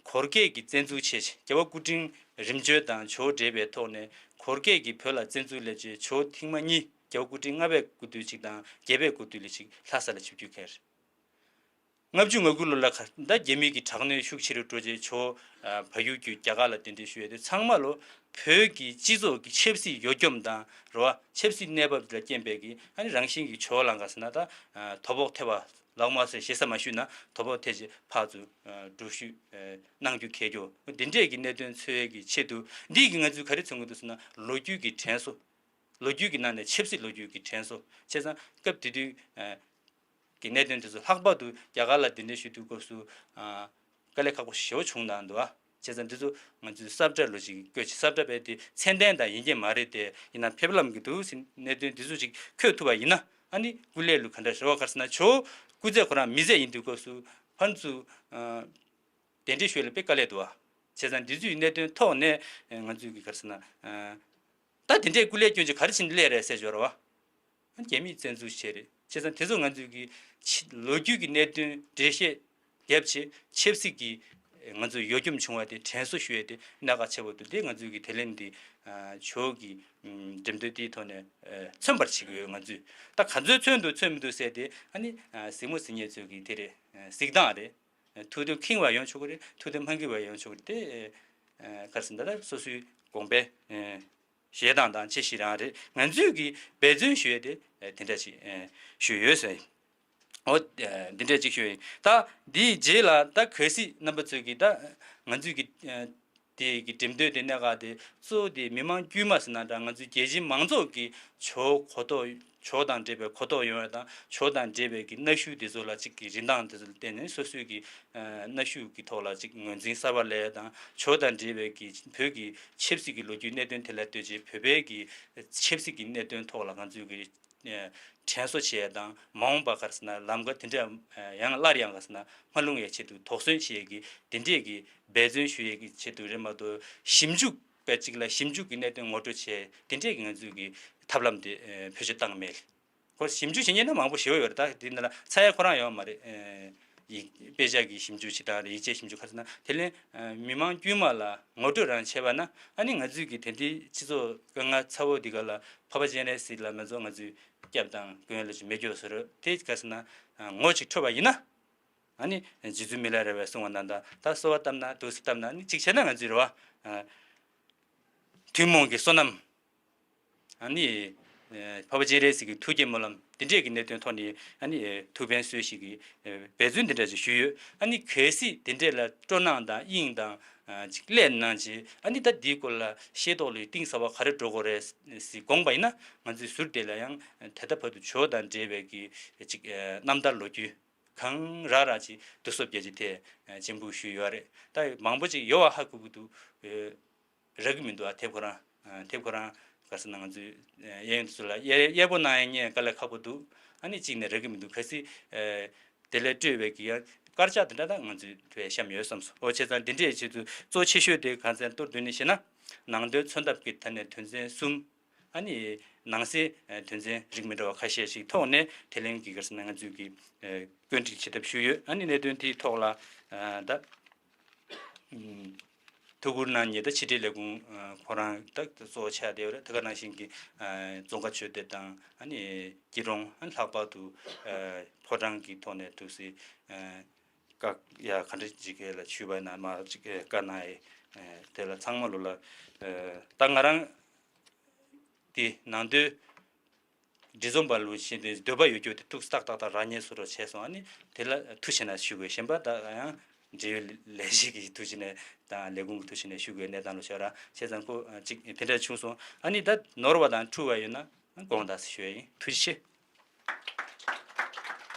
གོར་ཁེ་གི་བཙན་འཛུལ་བྱས་རྗེས་རྒྱལ་བ་སྐུ་ཕྲེང་རིམ་བྱོན་དང་ཇོ་བོ་འབྲེལ་བའི་ཐོག་ནས་གོར་ཁེ་གིས་བོད་ལ་བཙན་འཛུལ་སླེབས་རྗེས་ཇོ་བོ་ཐེངས་མ་གཉིས་རྒྱལ་བ་སྐུ་ཕྲེང་ལྔ་པའི་སྐུ་དུས་གཅིག་དང་བརྒྱད་པའི་སྐུ་དུས་ལ་གཅིག་ལྷ་ས་ལ་ཆིབས་བསྒྱུར་མཁན་རེད། ལྔ་བཅུ་ང་དགུ་ལོ་ལ་ཁ་ད་རྒྱ་མི་གི་དྲག་གནོན་ཤུགས་ཆེ་རུ་འགྲོ་རྗེས་ཇོ་བོ་བལ་ཡུལ་བརྒྱུད་རྒྱ་གར་ལ་གདན་འདྲེན་ཞུས་ཡོད་དེ་ཚང་མ་ལོ་བོད་ཀྱི་སྤྱི་ཚོགས་ཀྱི་ཆབ་སྲིད་ཡོ་འཁྱོམ་དང་རེད་བ། ཆབ་སྲིད་གནས་བབ་ལ་རྐྱེན་པས་ཀྱི་ཨ་ནི་རང་བཞིན་གྱི་ཇོ་བོ་ལ་ག་ཟེར་ན་ད་དོ་ཕོག་ཐེབས་པ་ལག་མ་ཟེར་ཞེ་ས་མ་ཞུས་ན་དོ་ཕོག་ཐེབས་རྗེས་ཕར་ཚུར་འགྲུལ་བཞུད་གནང་རྒྱུ་གལ་རྒྱུ་འདི་འདྲས་ཀྱི་གནད་དོན་འཚོལ་ཡས་ཀྱི་ཆེད་དུ་འདི་གི་ང་ཚོས་ག་རེ་མཚོན་གྱི་འདུག་ཟེར་ན་ལོ་རྒྱུས་ཀྱི་དྲན་གསོ། ལོ་རྒྱུས་ཀྱི་ནང་ནས་ཆབ་སྲིད་ལོ་རྒྱུས་ཀྱི་དྲན་གསོ་བྱས་ཙང་སྐབས་དེ་དུས། གི་གནད་དོན་དེ་ཚོ་ལྷག་པར་དུ་རྒྱ་གར་ལ་གདན་འདྲེན་ཞུ་དུས་སྐབས་སུ་དཀའ་ལས་ཁག་པོ་ཞེ་པོ་བྱུང་གནང་འདུག་ཨ། བྱས་ཙང་འདི་ཚོ་ང་ཚོས་ས་བཀྲ་ལོ་ཅིག་བཀོད་ཅིག་ས་བཀྲ་བས་དེ་མཚན་ལྡན་དང་ཡིན་གྱི་མ་རེད་དེ་ཡིན་ན་ཕེབས་ལམ་གྱི་འདུག་ཟེར་གནད་དོན་འདི་ཚོ་ཅིག་འཁོད་ཐུབ་པ་ཡིན་ན་ཨ་ནི་སྐུ་ལས་ལུགས་ག་འདྲ་ཞུ་བ་ག་རེ་ཟེར་ན་ཇོ་བོ་སྐུ་ཚེ་ཁོ་རང་མི་ཚེ་ཡིན་དུས་སྐབས་སུ་ཕར་ཚུར་གདན་འདྲེན་ཞུ་ཡ་ལ་དཔེ་དཀའ་ལས་འདུག་བ། བྱས་ཙང་འདི་ཚོའི་གནད་དོན་ཐོག་ནས་ང་ཚོས་ཀྱི་ག་རེ་ཟེར་ན་ད་དེ་འདྲའི་སྐུ་ལས་སྐྱོན་ཅིག་ག་རེ་བྱས་ནས་སླེབས་རེད་ཟེར་ཞོར་བ། རྒྱ་མིས་བཙན་འཛུལ་བྱས་རེད། བྱས་ཙང་དེ་ཚོ་ང་ཚོས་ཀྱི་ཕྱི་ལོ་རྒྱུས་ཀྱི་གནད་དོན་འགྲེལ་བཤད་བརྒྱབ་བྱས་ཆབ་སྲིད་ཀྱི་ང་ཚོས་ཡོ་འཁྱོམ་བྱུང་བ་དེ་དྲན་གསོ་ཞུ་ཡས་དེ་གནད་འགག་ཆེ་བོ་འདུག་དེ་ང་ཚོས་ཀྱི་དེ་ལན་འདི་ཇོ་བོ་གི་འགྲེམས་སྟོན་དེའི་ཐོག་ནས་མཚོན་པར་བྱེད་ཀྱི་ཡོད། ང་ཚོས་ད་ག་ཚོད་མཚོན་འདུག་མཚོན་མི་འདུག་ཟེར་དེ་ཨ་ནི་གཟིགས་མོ་གཟིགས་མཁན་ཚོས་ཀྱི་དེ་རེད། གཟིགས་སྟངས་རེད། ཐུགས་དོན་ཁེངས་པ་ཡོང་ཆོག་གི་རེད། ཐུགས་དོན་མ་ཁེངས་པ་ཡོང་ཆོག་གི་རེད་དེ། ག་རེ་ཟེར་ན་ད་སོ་སོའི་དགོངས་པའི་བཞེས་སྟངས་དང་ཅི་ཞིག་རང་རེད། ང་ཚོས་ཀྱི་འབད་བརྩོན་ཞུ་ཡས་དེ་དེ་འདྲ་ཞིག་ཞུས་ཡོད་ཟེར། འོ་འདི་འདྲ་ཅིག་ཞུས་ཡིན། ད་འདིའི་རྗེས་ལ་ད་གལ་སྲིད་རྣམ་པ་ཚོས་ཀྱི་ད་ང་ཚོས་ཀྱི་དེ་གི་འགྲེམས་སྟོན་དེ་གནད་འགག་དེ་གཙོ་བོ་དེ་མི་མང་དཀྱུས་མ་ཟེར་ན་འདྲ་ང་ཚོའི་རྒྱལ་སྤྱིའི་མང་ཚོགས་ཀྱི་ཇོ་བོ་གོ་རྟོགས་ཇོ་བོ་དང་འབྲེལ་བའི་གོ་རྟོགས་ཡོང་བ་དང་ཇོ་བོ་དང་འབྲེལ་བའི་གི་གནའ་ཤུལ་དེ་ཚོ་ལ་ཅིག་གི་རིན་ཐང་དེ་ཚོ་ལ་བརྟེན་ནས་སོ་སོའི་གི་གནའ་ཤུལ་གི་ཐོག་ལ་ཅིག་ངོས་འཛིན་གསར་པ་སླེབས་དང་ཇོ་བོ་དང་འབྲེལ་བའི་གི་བོད་ཀྱི་ཆབ་སྲིད་ཀྱི་ལོ་རྒྱུས་གནད་དོན་དེ་ལ་ལྟོས་བྱས་བོད་པའི་གི་ཆབ་སྲིད་ཀྱི་གནད་དོན་ཐོག་ལ་ང་ཚོའི་གི་དྲན་གསོ་བྱས་དང་མ་འོངས་པ་ག་རེ་ཟེར་ན་ལམ་ཀ་དེ་འདྲ་ཡང་སླར་ཡང་ག་རེ་ཟེར་ན་མ་ལྷུང་ཡའི་ཆེད་དུ་དོགས་ཟོན་བྱེད་ཡས་ཀྱི་དེ་འདྲས་ཀྱི་འབད་བརྩོན་ཞུ་ཡས་ཀྱི་ཆེད་དུ་རེད་མ་གཏོགས་ཞིབ་འཇུག་པ་གཅིག་ལ་ཞིབ་འཇུག་གི་གནད་དོན་ངོ་སྤྲོད་བྱས་དེ་འདྲས་ཀྱི་ང་ཚོས་ཀྱི་ཐབས་ལམ་དེ་བེད་སྤྱོད་བཏང་མེད། ཁོ་ཞིབ་འཇུག་བྱེད་མཁན་ནི་མང་པོ་ཞེ་པོ་ཡོད་རེད། ད་དེ་འདི་ལ་ཚ་ཡ་ཁོ་རང་ཡོད་མ་རེད། ཡིག་དཔེ་ཆ་གི་ཞིབ་འཇུག་བྱེད་སྟངས་རེད། ཡིག་ཆའི་ཞིབ་འཇུག་ག་རེ་ཟེར་ན་དེ་ལས་མི་མང་དཀྱུས་མ་ལ་ངོ་སྤྲོད་རང་བྱས་པ་ན་ཨ་ནི་ང་ཚོས་ཀྱི་དེ་འདྲའི་སྤྱི་ཚོགས་དཀའ་ངལ་ཚ་བོ་འདི་ག་ལ་འཕགས་པ་སྤྱན་རས་གཟིགས་ལ་མ་ཚོ་ང་ཚོས་སྐྱབས་དང་མགོན་ལ་ཅིག་མེ་སྒྱོགས་བཟོ་རོགས་དེ་ག་ཟེར་ན་ངོ་ཅིག་འཕྲོད་པ་ཡིན་ན་ཨ་ནི་རྗེ་བཙུན་མི་ལ་རས་པས་གསུངས་པ་ནང་ལྟར་ད་གསོལ་བ་བཏབ་ན་འདུག་སེ་བཏབ་ན་ཨ་ནི་ཅིག་བྱས་ན་ང་ཚོས་རེད་བ། ཐུན་མོང་གི་བསོད་ནམས་ཨ་ནི་འཕགས་པ་སྤྱན་རས་གཟིགས་ཀྱི་ཐུགས་བསྐྱེད་སྨོན་ལམ་འདི་འདྲས་ཀྱི་གནད་དོན་ཐོག་ནས་ཨ་ནི་ཐུགས་ཕན་གསོས་ཤིག་གི་འབད་བརྩོན་འདི་འདྲ་ཞིག་ཞུས་ཡོད། ཨ་ནི་གལ་སྲིད་འདི་འདྲས་ལ་སྤྲོ་སྣང་དང་དབྱིངས་དང་ཅིག་སླེབས་གནང་རྗེས་ཨ་ནི་ད་འདིའི་སྐོར་ལ་ཤེས་རྟོགས་ལ་གཏིང་ཟབ་པ་ག་རེ་འགྲོ་དགོས་རེད་ཟེར་དགོངས་པ་ཡིན་ན་ང་ཚོའི་ཟུར་དེ་ལ་ཡང་ད་ལྟ་བར་དུ་ཇོ་བོ་དང་འབྲེལ་བའི་གི་ཅིག་རྣམ་ཐར་ལོ་རྒྱུས་གང་རག་རག་ཅིག་བསྡུ་གསོག་བརྒྱབ་ཅིག་དེ་སྤྱན་འབུལ་ཞུས་ཡོད་རེད། ད་མང་པོ་ཅིག་ཡོད་པ་ཧ་གོ་གི་འདུག་རག་གི་མི་འདུག་ཨ་དེབ་ཁོ་རང་། དེབ་ཁོ་རང་ག་ཟེར་ན་ང་ཚོའི་གཡས་གཡོན་དེ་ཚོ་ལ་གཡས་གཡས་པོ་གནང་ཡ་ཉན་དཀའ་ལས་ཁག་པོ་འདུག་ཨ་ནི་གཅིག་ནས་རག་གི་མི་འདུག་གལ་སྲིད་དེ་ལས་སྤྲོད་པའི་གི་ཡང་དཀར་ཆག་དེ་འདྲ་ད་ང་ཚོས་དེ་བཤམས་ཡོད་བསམ་སོང་། འོ་བྱས་ཙང་འདི་འདྲའི་ཆེད་དུ་གཙོ་ཆེ་ཤོས་དེ་གང་ཟེར་མདོར་བསྡུས་ནས་བཤད་ན་ནང་དོན་མཚོན་ཐབས་ཀྱི་ཐད་ནས་དོན་ཚན་གསུམ། ཨ་ནི་ནང་གསེས་དོན་ཚན་རིགས་མི་འདྲ་བ་ཁ་ཤས་ཤིག་ཐོག་ནས་དེ་ལན་གྱི་ག་ཟེར་ན་ང་ཚོས་ཀྱི་བཀོད་སྒྲིག་བྱེད་ཐབས་ཞུས་ཡོད། ཨ་ནི་གནད་དོན་དེའི་ཐོག་ལ་ད། ཐུགས་ཁུར་གནང་མཁན་ད་ཕྱི་དྲིལ་ལས་ཁུངས་ཁོ་རང་ད་གཙོ་བོ་ཆགས་བསྡད་ཡོད་རེད། དེ་ག་ནང་བཞིན་གྱི་ཙོང་ཁ་ཆོས་སྡེ་དང་ཨ་ནི་སྐྱིད་གྲོང་ཨ་ནི་ལྷག་པར་དུ་ཕོ་བྲང་གི་ཐོག་ནས་ཐུགས་སྲས་བཀའ་ཡ་ག་འདྲ་ཅིག་ལ་ཞུས་པ་ན་མ་ཅིག་བཀའ་གནང་ཡས་དེ་ལ་ཚང་མ་ལོ་ལ་ད་ང་རང་དེ་ནང་དོན་འབྲི་རྩོམ་པ་ལོ་ཆེན་པོའི་འདོད་པ་ཡོད་རྒྱུ་དེ་ཐུགས་ཏག་ཏག་ཏག་རག་ཉེན་བཟོ་འདྲ་བྱས་སོང་། ཨ་ནི་དེ་ལ་ཐུགས་ཆེ་ན་ཞུ་དགོས། གཞན་པ་ད་ཡང་འབྲེལ་ཡོད་ལས་གཞི་གི་ཐུགས་ཆེ་ནས་དང་ལས་ཁུངས་ཀྱི་ཐུགས་ཆེ་ནས་ཞུ་དགོས་གནས་སྟངས་ལ་ཤོར་ར་བྱས་ཙང་ཁོ་ཅིག་དེ་འདྲ་བྱུང་སོང་། ཨ་ནི་ད་ནོར་བ་དང་འཁྲུལ་བ་ཡོད་ན་དགོངས་དག་ཞུ་ཡ་ཡིན། ཐུགས་རྗེ་ཆེ།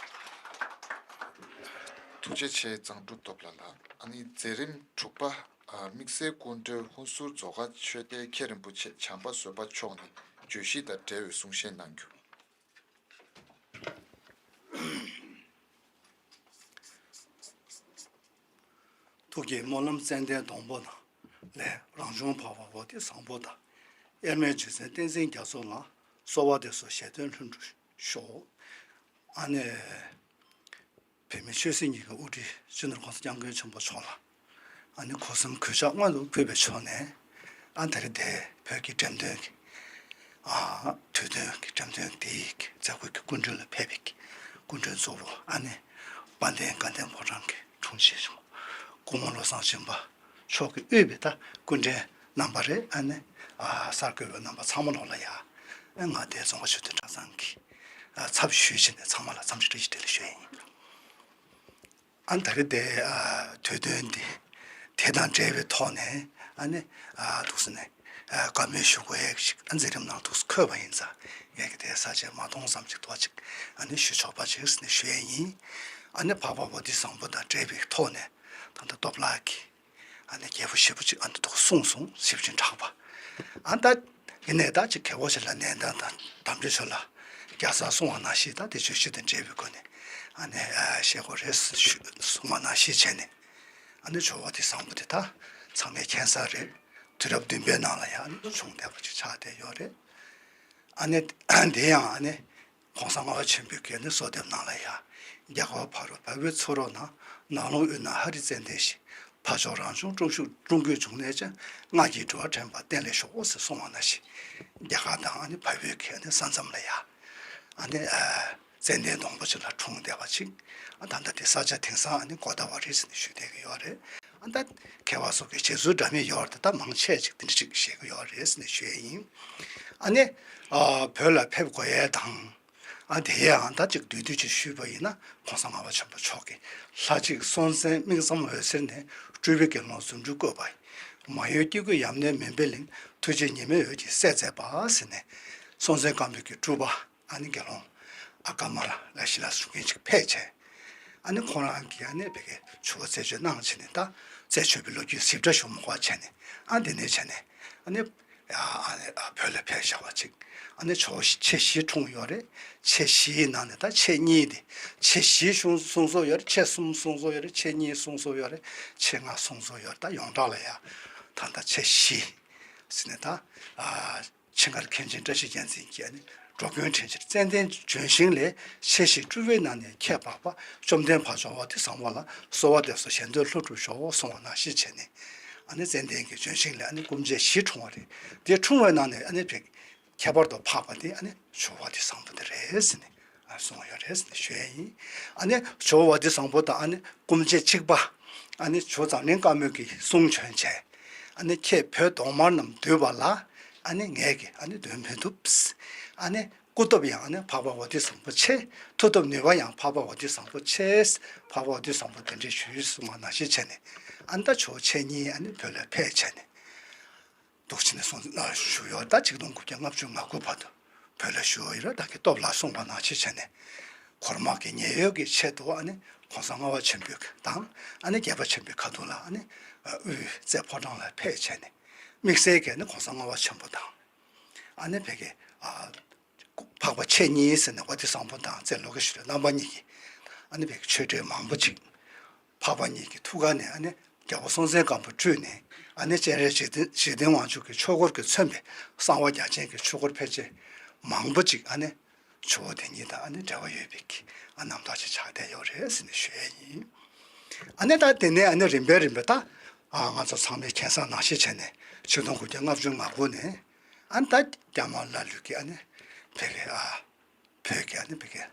ཐུགས་རྗེ་ཆེ། མཛངས་སྒྲུབ་སྟོབས་ལགས་ལགས། ཨ་ནི་མཛད་རིམ་དྲུག་པ། དམིགས་བསལ་སྐུ་མགྲོན་ཧུན་སུར་རྫོང་དཀར་ཆོས་སྡེའི་མཁན་རིན་པོ་ཆེ་བྱམས་པ་བཟོད་པ་མཆོག་ནས་བརྗོད་གཞི་དང་འབྲེལ་བའི་གསུང་བཤད་གནང་རྒྱུ། ཐུགས་ཀྱི་སྨོན་ལམ་ཙན་དན་སྡོང་པོ་དང་། ལས་རང་བྱུང་འཕགས་པ་པོ་ཏི་བཟང་པོ་དང་། དབྱེར་མེད་རྗེ་བཙུན་བསྟན་འཛིན་རྒྱ་མཚོ་ལ་གསོལ་བ་འདེབས་སོ། ཞལ་འདོན་ལྷུན་གྲུབ་ཤོག་ཨ་ནི། བོད་མི་ཆོས་སྲིད་གཉིས་ཀྱི་དབུ་ཁྲིད་སྤྱི་ནོར་༸གོང་ས་༸སྐྱབས་མགོན་ཆེན་པོ་མཆོག་ལ། ཨ་ནི་སྒོ་གསུམ་གུས་ཕྱག་སྔོན་དུ་ཕུལ་བའི་ཕྱོགས་ནས། ཨ་ད་རེས་འདིར་བོད་ཀྱི་འགྲེམས་སྟོན་གྱི། ཨ་དུས་སྟོན་གྱི་འགྲེམས་སྟོན་འདིའི་མཛད་སྒོའི་སྐུ་མགྲོན་ལ་ཕེབས་པའི་སྐུ་མགྲོན་གཙོ་བོ་ཨ་ནི་དཔལ་ལྡན་དགའ་ལྡན་ཕོ་བྲང་གི་དྲུང་ཆེ་ཞིང་སྐུ་ངོ་བློ་བཟང་སྦྱིན་པ་མཆོག་གིས་དབུས་པའི་ད་སྐུ་མགྲོན་རྣམ་པ་རེད། ཨ་ནི་ཨ་གསར་འགོད་པ་རྣམ་པ་ཚང་མ་ལོག་ལ་ཡ། ཨ་ང་འདིར་རྫོང་དཀར་ཆོས་སྡེ་གྲྭ་ཚང་གི་ཨ་ཚབ་ཞུས་བྱས་ནས་ཚང་མ་ལ་འཚམས་འདྲི་བཀྲ་ཤིས་བདེ་ལེགས་ཞུ་ཡ་ཡིན། ཨ་ད་རེས་དེ་ཨ་དུས་སྟོན་འདི་དེ་དང་འབྲེལ་བའི་ཐོག་ནས་ཨ་ནི་ཨ་འདུག་སེ་ནས་ བཀའ་མོལ་ཞུ་དགོས་ཡས་ཞིག་མཛད་རིམ་ནང་དུ་འཁོད་པ་ཡིན་ཙང་ངས་ཀྱི་དེ་ས་བཅད་མ་སྟོང་ཙམ་ཞིག་ཏུ་ཅིག་ཨ་ནི་ཞུ་ཆོག་པ་ཅིག་ནས་ཞུ་ཡས་ཡིན། ཨ་ནི་འཕགས་པ་པོ་ཏི་བཟང་པོ་དང་འབྲེལ་བའི་ཐོག་ནས་ད་ལྟ་སྟོབས་ལགས་ཀྱིས་ཨ་ནི་རྒྱལ་པོ་ཞེ་པོ་ཅིག་ཨ་ནི་ཐོག་གསུངས་སོང་ཞེ་པོ་ཅིག་གྲགས་པ། ཨ་ད་ཡིན་ནའི་ད་ཅིག་རྒྱལ་པོ་ཞིག་ལ་ནན་ཏན་དང་དམ་ཆོས་ཆོས་ལ་རྒྱལ་སར་གསུང་བ་ནང་བཞིན་ད་དེ་བརྗོད་གཞི་དང་འབྲེལ་བའི་སྒོ་ནས་ཨ་ནི་བཤད་དགོས་རེད་གསུང་བ་ནང་བཞིན་བྱས་ནས། ཨ་ནི་ཇོ་བོ་ཏི་བཟང་པོ་དེ་ད་ཚང་མས་མཁྱེན་གསལ་རེད། དུས་རབས་བདུན་པའི་ནང་ལ་ཡང་ཨ་ནི་བྱུང་བསྡད་པ་ཅིག་ཆགས་བསྡད་ཡོད་རེད། ཨ་ནི་དེ་ཡང་ཨ་ནི་༸གོང་ས་ལྔ་པ་ཆེན་པོའི་གི་ཨ་ནི་གསོལ་འདེབས་ནང་ལ་ཡང་རྒྱ་གར་ཕ་རོལ་བལ་པོའི་ཚུ་རོལ་ན། ནགས་ཀླུང་དབུས་ན་ཧ་རི་ཙནྡན་ཞེས། ཕ་ཕྱོགས་རང་བྱུང་ཀྲུང་ཀྲུང་གོའི་འབྱུང་གནས་ཅན། སྔགས་ཀྱི་སྤྲུལ་བ་འདྲེན་པ་བསྟན་ལ་ཤོག་ཟེར་གསུངས་པ་ནང་བཞིན་རྒྱ་གར་དང་ཨ་ནི་བལ་པོའི་གི་ཨ་ནི་ས་མཚམས་ལ་ཡང་ཨ་ནི་ཙནྡན་སྡོང་པོ་ཅིག་ལ་འཁྲུངས་བསྡད་པ་ཅིག་ཨ་ད་ལྟ་དེ་ས་ཆ་དེང་སང་ཨ་ནི་གོ་ད་བ་རི་ཟེར་ནས་ཞུས་བསྡད་ཀྱི་ཡོད་རེད། ཨ་ད་མཁས་པ་སོགས་ཀྱི་བྱེད་ཚུལ་འདྲ་མིན་ཡོད་རེད། ད་མང་ཆེ་ཅིག་དེ་འདྲ་ཅིག་བཤད་ཀྱི་ཡོད་རེད་ཟེར་ནས་ཞུ་ཡས་ཡིན། ཨ་ནི་བོད་ལ་ཕེབས་དགོས་ཡས་དང་། ཨ་དེ་ཡང་ད་ཅིག་བསྡུས་བསྡུས་ཅིག་ཞུས་པ་ཡིན་ན་༸གོང་ས་ལྔ་པ་ཆེན་པོ་མཆོག་གིས་ལྷ་གཅིག་སྲོང་བཙན་དམིགས་བརྩམས་འོད་ཟེར་ནས། སྤྲུལ་པའི་དགེ་སློང་རྫུ་འཕྲུལ་བཀོད་པ་ཡིས། མ་གཡོས་སྐྱེ་དགུའི་ཡམས་ནད་མུན་པའི་གླིང་། ཐུགས་རྗེའི་ཉི་མའི་འོད་ཀྱིས་སད་མཛད་པ་ཟེར་ནས་སྲོང་བཙན་སྒམ་པོའི་གི་སྤྲུལ་པ་ཨ་ནི་དགེ་སློང་ཨ་ཀ་མ་ལ་ལ་ཞི་ལ་ཟེར་མཁན་ཅིག་ཕེབས་བྱས། ཨ་ནི་ཁོང་རང་གིས་ཨ་ནི་བོད་ཀྱི་ཆོས་པ་རྩད་གཅོད་གནང་བྱས་ནས་ད་རྩད་ཆོད་པའི་ལོ་རྒྱུས་ཞིབ་ཕྲ་ཞུ་མ་དགོས་བྱས་ནས་ཨ་འདི་ནས་བྱས་ནས་ཨ་ནི། ཨ་ནི་བོད་ལ་ཕེབས་བཞག་པ་ཅིག་ཨ་ནི་ཇོ་བོ་མཆེད་བཞི་འཁྲུངས་ཡོད་རེད། མཆེད་བཞིའི་ནང་ནས་ད་མཆེད་གཉིས་དེ་མཆེད་བཞི་གསུང་གསུང་སྲོལ་ཡོད་རེད། མཆེད་གསུམ་གསུང་སྲོལ་ཡོད་རེད། མཆེད་གཉིས་གསུང་སྲོལ་ཡོད་རེད། མཆེད་ལྔ་གསུང་སྲོལ་ཡོད་རེད། ད་ཡོངས་གྲགས་ལ་ཡ་ད་ལྟ་མཆེད་བཞི་ཟེར་ནས་ད་ཨ་ཆེན་མཁར་མཁན་ཆེན་བཀྲ་ཤིས་རྒྱལ་མཚན་གྱིས་ཨ་ནི་འགྲོ་མགོན་དྲིན་ཆེན་ཙནྡན་ལྗོན་ཤིང་ལས། མཆེད་བཞི་སྤྲུལ་པའི་ནང་ནས་ཁྱད་འཕགས་པ། བཅོམ་ལྡན་འཕགས་མཆོག་པོ་ཏི་བཟང་པོ་ལ། གསོལ་བ་འདེབས་སོ་གཞན་དོན་ལྷུན་གྲུབ་ཤོག་གསུངས་པ་ནང་བཞིན་བྱས་ནས་ཨ་ནི་ཙནྡན་གྱི་ལྗོན་ཤིང་ལས་ཨ་ནི་སྐུ་མཆེད་བཞི་འཁྲུངས་པ་རེད། དེ་འཁྲུངས་པའི་ནང་ནས་ཨ་ནི་བོད་ཁྱད་པར་དུ་འཕགས་པ་དེ་ཨ་ནི་ཇོ་བོ་ཏི་བཟང་པོ་དེ་རེད་ཟེར་ནས་གསུངས་ཡོད་རེད་ཟེར་ནས་ཞུ་ཡས་ཡིན། ཨ་ནི་ཇོ་བོ་ཏི་བཟང་པོ་དང་ཨ་ནི་སྐུ་མཆེད་གཅིག་པ་ཨ་ནི་ཇོ་འཛམ་གླིང་དཀར་མོས་ཀྱིས་གསུང་བྱོན་བྱས། ཨ་ནི་ཁྱེད་བོད་གདོང་དམར་རྣམས་འདུལ་བ་ལ། ཨ་ནི་ངས་ཀྱིས་ཨ་ནི་འདོན་མི་ཐུབ། ཨ་ནི་སྐུ་སྟོབས་ཡང་ཨ་ནི་འཕགས་པ་པོ་ཏི་བཟང་པོ་ཆེ། མཐུ་སྟོབས་ནུས་པ་ཡང་འཕགས་པ་པོ་ཏི་བཟང་པོ་ཆེ། འཕགས་པ་པོ་ཏི་བཟང་པོ་གདན་འདྲེན་ཞུས་གསུངས་པ་ནང་བཞིན་བྱས་ནས་ཨ་ནི་ད་ཇོ་བོ་མཆེད་གཉིས་ཨ་ནི་བོད་ལ་ཕེབས་བྱས་ནས། འདུག་བྱས་ནས་གསུངས་ན་བཞུགས་ཡོད། ད་ཆིག་སྟོང་དགུ་བརྒྱ་ལྔ་བཅུ་ང་དགུ་བར་དུ་བོད་ལ་བཞུགས་ཡོད་རེད། ད་གི་སྟོབས་ལ་གསུངས་པ་ནང་བཞིན་བྱས་ནས་གོར་མ་གི་ཉེན་གཡོལ་གྱི་ཆེད་དུ་ཨ་ནི་༸གོང་ས་ལྔ་པ་ཆེན་པོའི་དང་ཨ་ནི་རྒྱལ་པོ་ཆེན་པོའི་ཁ་ཐུག་ལ་ཨ་ནི་དབུས་རྩེ་ཕོ་བྲང་ལ་ཕེབས་བྱས་ནས་དམིགས་བསལ་གྱི་ཨ་ནི་༸གོང་ས་ལྔ་པ་ཆེན་པོ་དང་ཨ་ནི་བོད་ཀྱི་འཕགས་པ་མཆེད་གཉིས་ཟེར་ནས་པོ་ཏི་བཟང་པོ་དང་རྩེ་ལོ་ཀེ་ཤྭ་ར་རྣམ་པ་གཉིས་ཀྱིས་ཨ་ནི་བོད་ཀྱི་ཆོས་སྒྲོན་མང་པོ་ཅིག་འཕགས་པ་གཉིས་ཀྱི་ཐུགས་ཀ་ནས་ཨ་ནི་རྒྱལ་པོ་སྲོང་བཙན་སྒམ་པོ་སྤྲུལ་ནས་ཨ་ནི་སྤྱན་རས་གཟིགས་དབང་ཕྱུག་གི་ཆོས་འཁོར་གྱིས་མཚོན་པའི་གསང་བ་རྒྱ་ཆེན་གྱི་ཆོས་འཁོར་ཕལ་ཆེར་མང་པོ་ཅིག་ཨ་ནི་ཇོ་བོ་དེ་ཉིད་དང་ཨ་ནི་འབྲེལ་བ་ཡོད་པའི་གི་ཨ་རྣམ་ཐར་ཅིག་ཆགས་བསྡད་ཡོད་རེད་ཟེར་ནས་ཞུ་ཡས་ཡིན། ཨ་ནི་ད་དེ་ནས་ཨ་ནི་རིམ་པས་རིམ་པས་ད་ཨ་ང་ཚོ་ཚང་མས་མཁྱེན་གསལ་ནང་བཞིན་བྱས་ནས་ཆིག་སྟོང་དགུ་བརྒྱ་ལྔ་བཅུ་ང་དགུ་ནས་ཨ་ནི་ད་རྒྱ་དམར་ལ་ལུས་ཀྱི་ཨ་ནི་བོད་ཀྱི་ཨ་བོད་ཀྱི་ཨ་ནི་བོད་ཀྱི་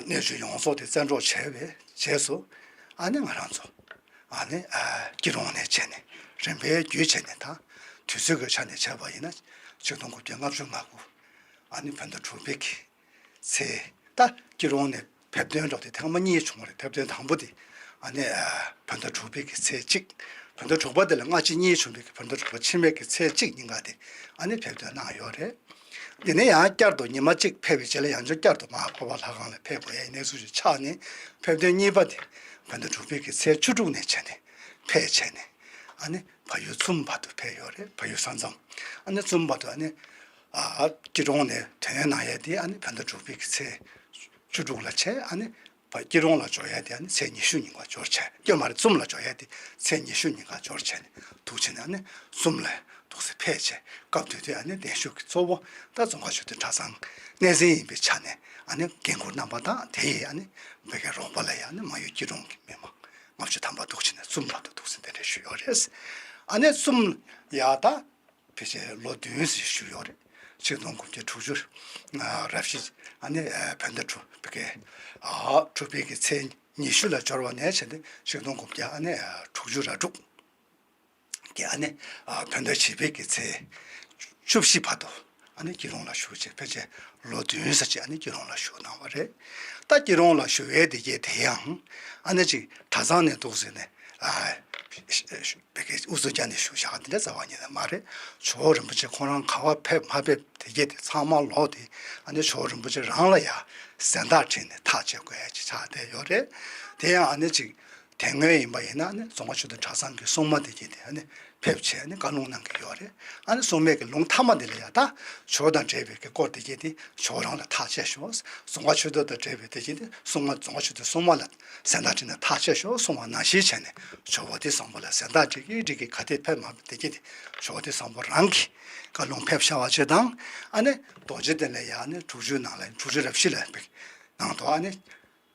གནས་ཚུལ་ཡོངས་རྫོགས་དེ་བཙན་འཕྲོག་བྱས་པའི་རྗེས་སུ་ཨ་ནི་ང་རང་ཚོ་ཨ་ནི་སྐྱིད་གྲོང་ནས་བྱས་ནས་རིམ་པས་བརྒྱུད་བྱས་ནས་ད་དུས་ཚོད་ཀྱི་ཆ་ནས་བྱས་པ་ཡིན་ན་ཆིག་སྟོང་དགུ་བརྒྱ་ལྔ་བཅུ་ང་དགུ་ཨ་ནི་བོད་ཟླ་དྲུག་པའི་གི་ཚེ་ད་སྐྱིད་གྲོང་ནས་ཕེབས་ཐོན་འགྲོ་དེ་ཐེངས་མ་གཉིས་བྱུང་བ་རེད། ཕེབས་ཐོན་དང་པོ་དེ་ཨ་ནི་བོད་ཟླ་དྲུག་པའི་གི་ཚེས་གཅིག་བོད་ཟླ་དྲུག་པ་དེ་ལ་སྔ་ཕྱི་གཉིས་བྱུང་བའི་གི་བོད་ཟླ་དྲུག་པ་ཕྱི་མའི་གི་ཚེས་གཅིག་ཉིན་ཀ་དེ་ཨ་ནི་ཕེབས་ཐོན་གནང་ཡོད་རེད། དེ་ནས་ཡང་བསྐྱར་དུ་ཉི་མ་གཅིག་ཕེབས་པའི་རྗེས་ལ་ཡང་བསྐྱར་དུ་མར་འཕགས་པ་ལྷ་ཁང་ལ་ཕེབས་དགོས་ཡའི་གནས་ཚུལ་ཞིག་ཆགས་ནས་ཕེབས་ཐོན་གཉིས་པ་དེ་བོད་ཟླ་དྲུག་པའི་གི་ཚེས་བཅུ་དྲུག་ནས་བྱས་ནས་ཕེབས་བྱས་ནས་ཨ་ནི་བལ་ཡུལ་ཙུམ་བར་དུ་ཕེབས་ཡོད་རེད། བལ་ཡུལ་ས་མཚམས་ཨ་ནི་ཙུམ་བར་དུ་ཨ་ནི་ཨ་སྐྱིད་གྲོང་ནས་ཐོན་གནང་ཡས་དེ་ཨ་ནི་བོད་ཟླ་དྲུག་པའི་གི་ཚེས་བཅུ་དྲུག་ལ་བྱས། ཨ་ནི་བ་སྐྱིད་གྲོང་ལ་འབྱོར་ཡ་དེ་ཨ་ནི་ཚེས་ཉི་ཤུ་ཉིན་ག་འབྱོར་བྱས། སྐྱོ་མ་རེད། ཙུམ་ལ་འབྱོར་ཡ་དེ་ཚེས་ཉི་ཤུ་ཉིན་ག་འབྱོར་བྱས་ནས་འདུག་བྱས་ནས་ཨ་ནི་ཙུམ་ལ་འདུག་སེ་ཕེབས་བྱས། སྐབས་དེ་དུས་ཨ་ནི་གདན་ཞུ་གི་གཙོ་བོ་ད་ཙོང་ཁ་ཆོས་ལྡན་གྲྭ་ཚང་གནས་མཇལ་ཡིན་པའི་ཆ་ནས་ཨ་ནི་འགན་འཁུར་གནང་པ་དང་། དེ་ཡི་ཨ་ནི་བོད་ཀྱི་རོགས་པ་ལ་ཡ་ཨ་ནི་མ་ཡུལ་སྐྱིད་གྲོང་གི་མི་མང་ལྔ་བཅུ་ཐམ་པ་འདུག་བྱས་ནས་ཙུམ་ལ་དུ་འདུག་སེ་གདན་འདྲེན་ཞུས་ཡོད་རེད། ཨ་ནི་ཙུམ་ཡ་ད། ཕལ་ཆེར་ལོ་བདུན་ཙམ་བཞུགས་ཡོད་རེད། ཆིག་སྟོང་དགུ་བརྒྱ་དྲུག་ཅུ་རེ་བཞི། ཨ་ནི་བོད་ཟླ་དྲུག་པའི་གི་ཨ་དྲུག་པའི་གི་ཚེས་ཉི་ཤུ་ལ་འབྱོར་བ་ནས་བྱས་ཏེ་ཆིག་སྟོང་དགུ་བརྒྱ་ཨ་ནི་དྲུག་ཅུ་རེ་དྲུག་གི་ཨ་ནི་བོད་ཟླ་བཞི་པའི་གི་ཚེས་བཅུ་བཞི་བར་དུ་ཨ་ནི་སྐྱིད་གྲོང་ལ་བཞུགས་བྱས། ཕལ་ཆེར་ལོ་བདུན་ཙམ་ཅིག་ཨ་ནི་སྐྱིད་གྲོང་ལ་བཞུགས་གནང་བ་རེད། ད་སྐྱིད་གྲོང་ལ་བཞུགས་ཡས་དེ་གས་དེ་ཡང་ཨ་ནི་ཅིག་གྲྭ་ཚང་ནས་འདུག་ཟེར་ནས་ ཨ་བེ་གེ་ཨུ་ཚུགས་རྒྱག་ནས་བཞུགས་བཞག་དེ་འདྲ་རྩ་བ་ཉིད་ནས་མ་རེད། ཇོ་བོ་རིན་པོ་ཆེ་ཁོང་རང་ག་བ་ཕེབས་མ་ཕེབས་དེ་གྱད་དེ་ཚང་མ་ལོག་དེ་ཨ་ནི་ཇོ་བོ་རིན་པོ་ཆེ་རང་ལ་ཡ་ཟན་བརྟག་བྱས་ནས་ཐག་བཅད་དགོས་ཡ་ཅིག་ཆགས་བསྡད་ཡོད་རེད། དེ་ཡང་ཨ་ནི་ཅིག་དེ་སྔོན་ཡིན་པ་ཡིན་ན་ཨ་ནི་རྫོང་དཀར་ཆོས་རྡོར་གྲྭ་ཚང་གི་སྲུང་མ་དེ་གྱད་དེ་ཨ་ནི་ཕེབས་བྱས་ནས་བཀའ་ལུང་གནང་གི་ཡོད་རེད། ཨ་ནི་སྲུང་མའི་གི་ལུང་མཐའ་མ་དེ་ལ་ཡ་ད་ཇོ་བོ་དང་འབྲེལ་བའི་གི་སྐོར་དེ་གྱད་དེ་ཇོ་བོ་རང་ལ་ཐག་བཅད་ཤོག། རྫོང་དཀར་ཆོས་རྡོར་དང་འབྲེལ་བའི་དེ་གྱད་དེ་སྲུང་མ་རྫོང་དཀར་ཆོས་རྡོར་སྲུང་མ་ལ་ཟན་བརྟག་བྱས་ནས་ཐག་བཅད་ཤོག་གསུངས་པ་ནང་བཞིན་བྱས་ནས་ཇོ་བོ་དེ་བཟང་པོ་ལ་ཟན་བརྟག་བྱེད་ཀྱི་རིགས་ཀྱི་ག་དེ་ཕེབས་མ་ཕེབས་དེ་གྱད་དེ་ཇོ་བོ་དེ་བཟང་པོ་རང་གི་བཀའ་ལུང་ཕེབས་ཤར་བ་ཅིག་དང་། ཨ་ནི་རྡོ་རྗེ་གདན་ལ་ཡ་ཨ་ནི་དྲུག་ཅུའི་ནང་ལ་དྲུག་ཅུ་རབ་བཞི་ལ་ཕེབས་ནང་དུ་ཨ་ནི་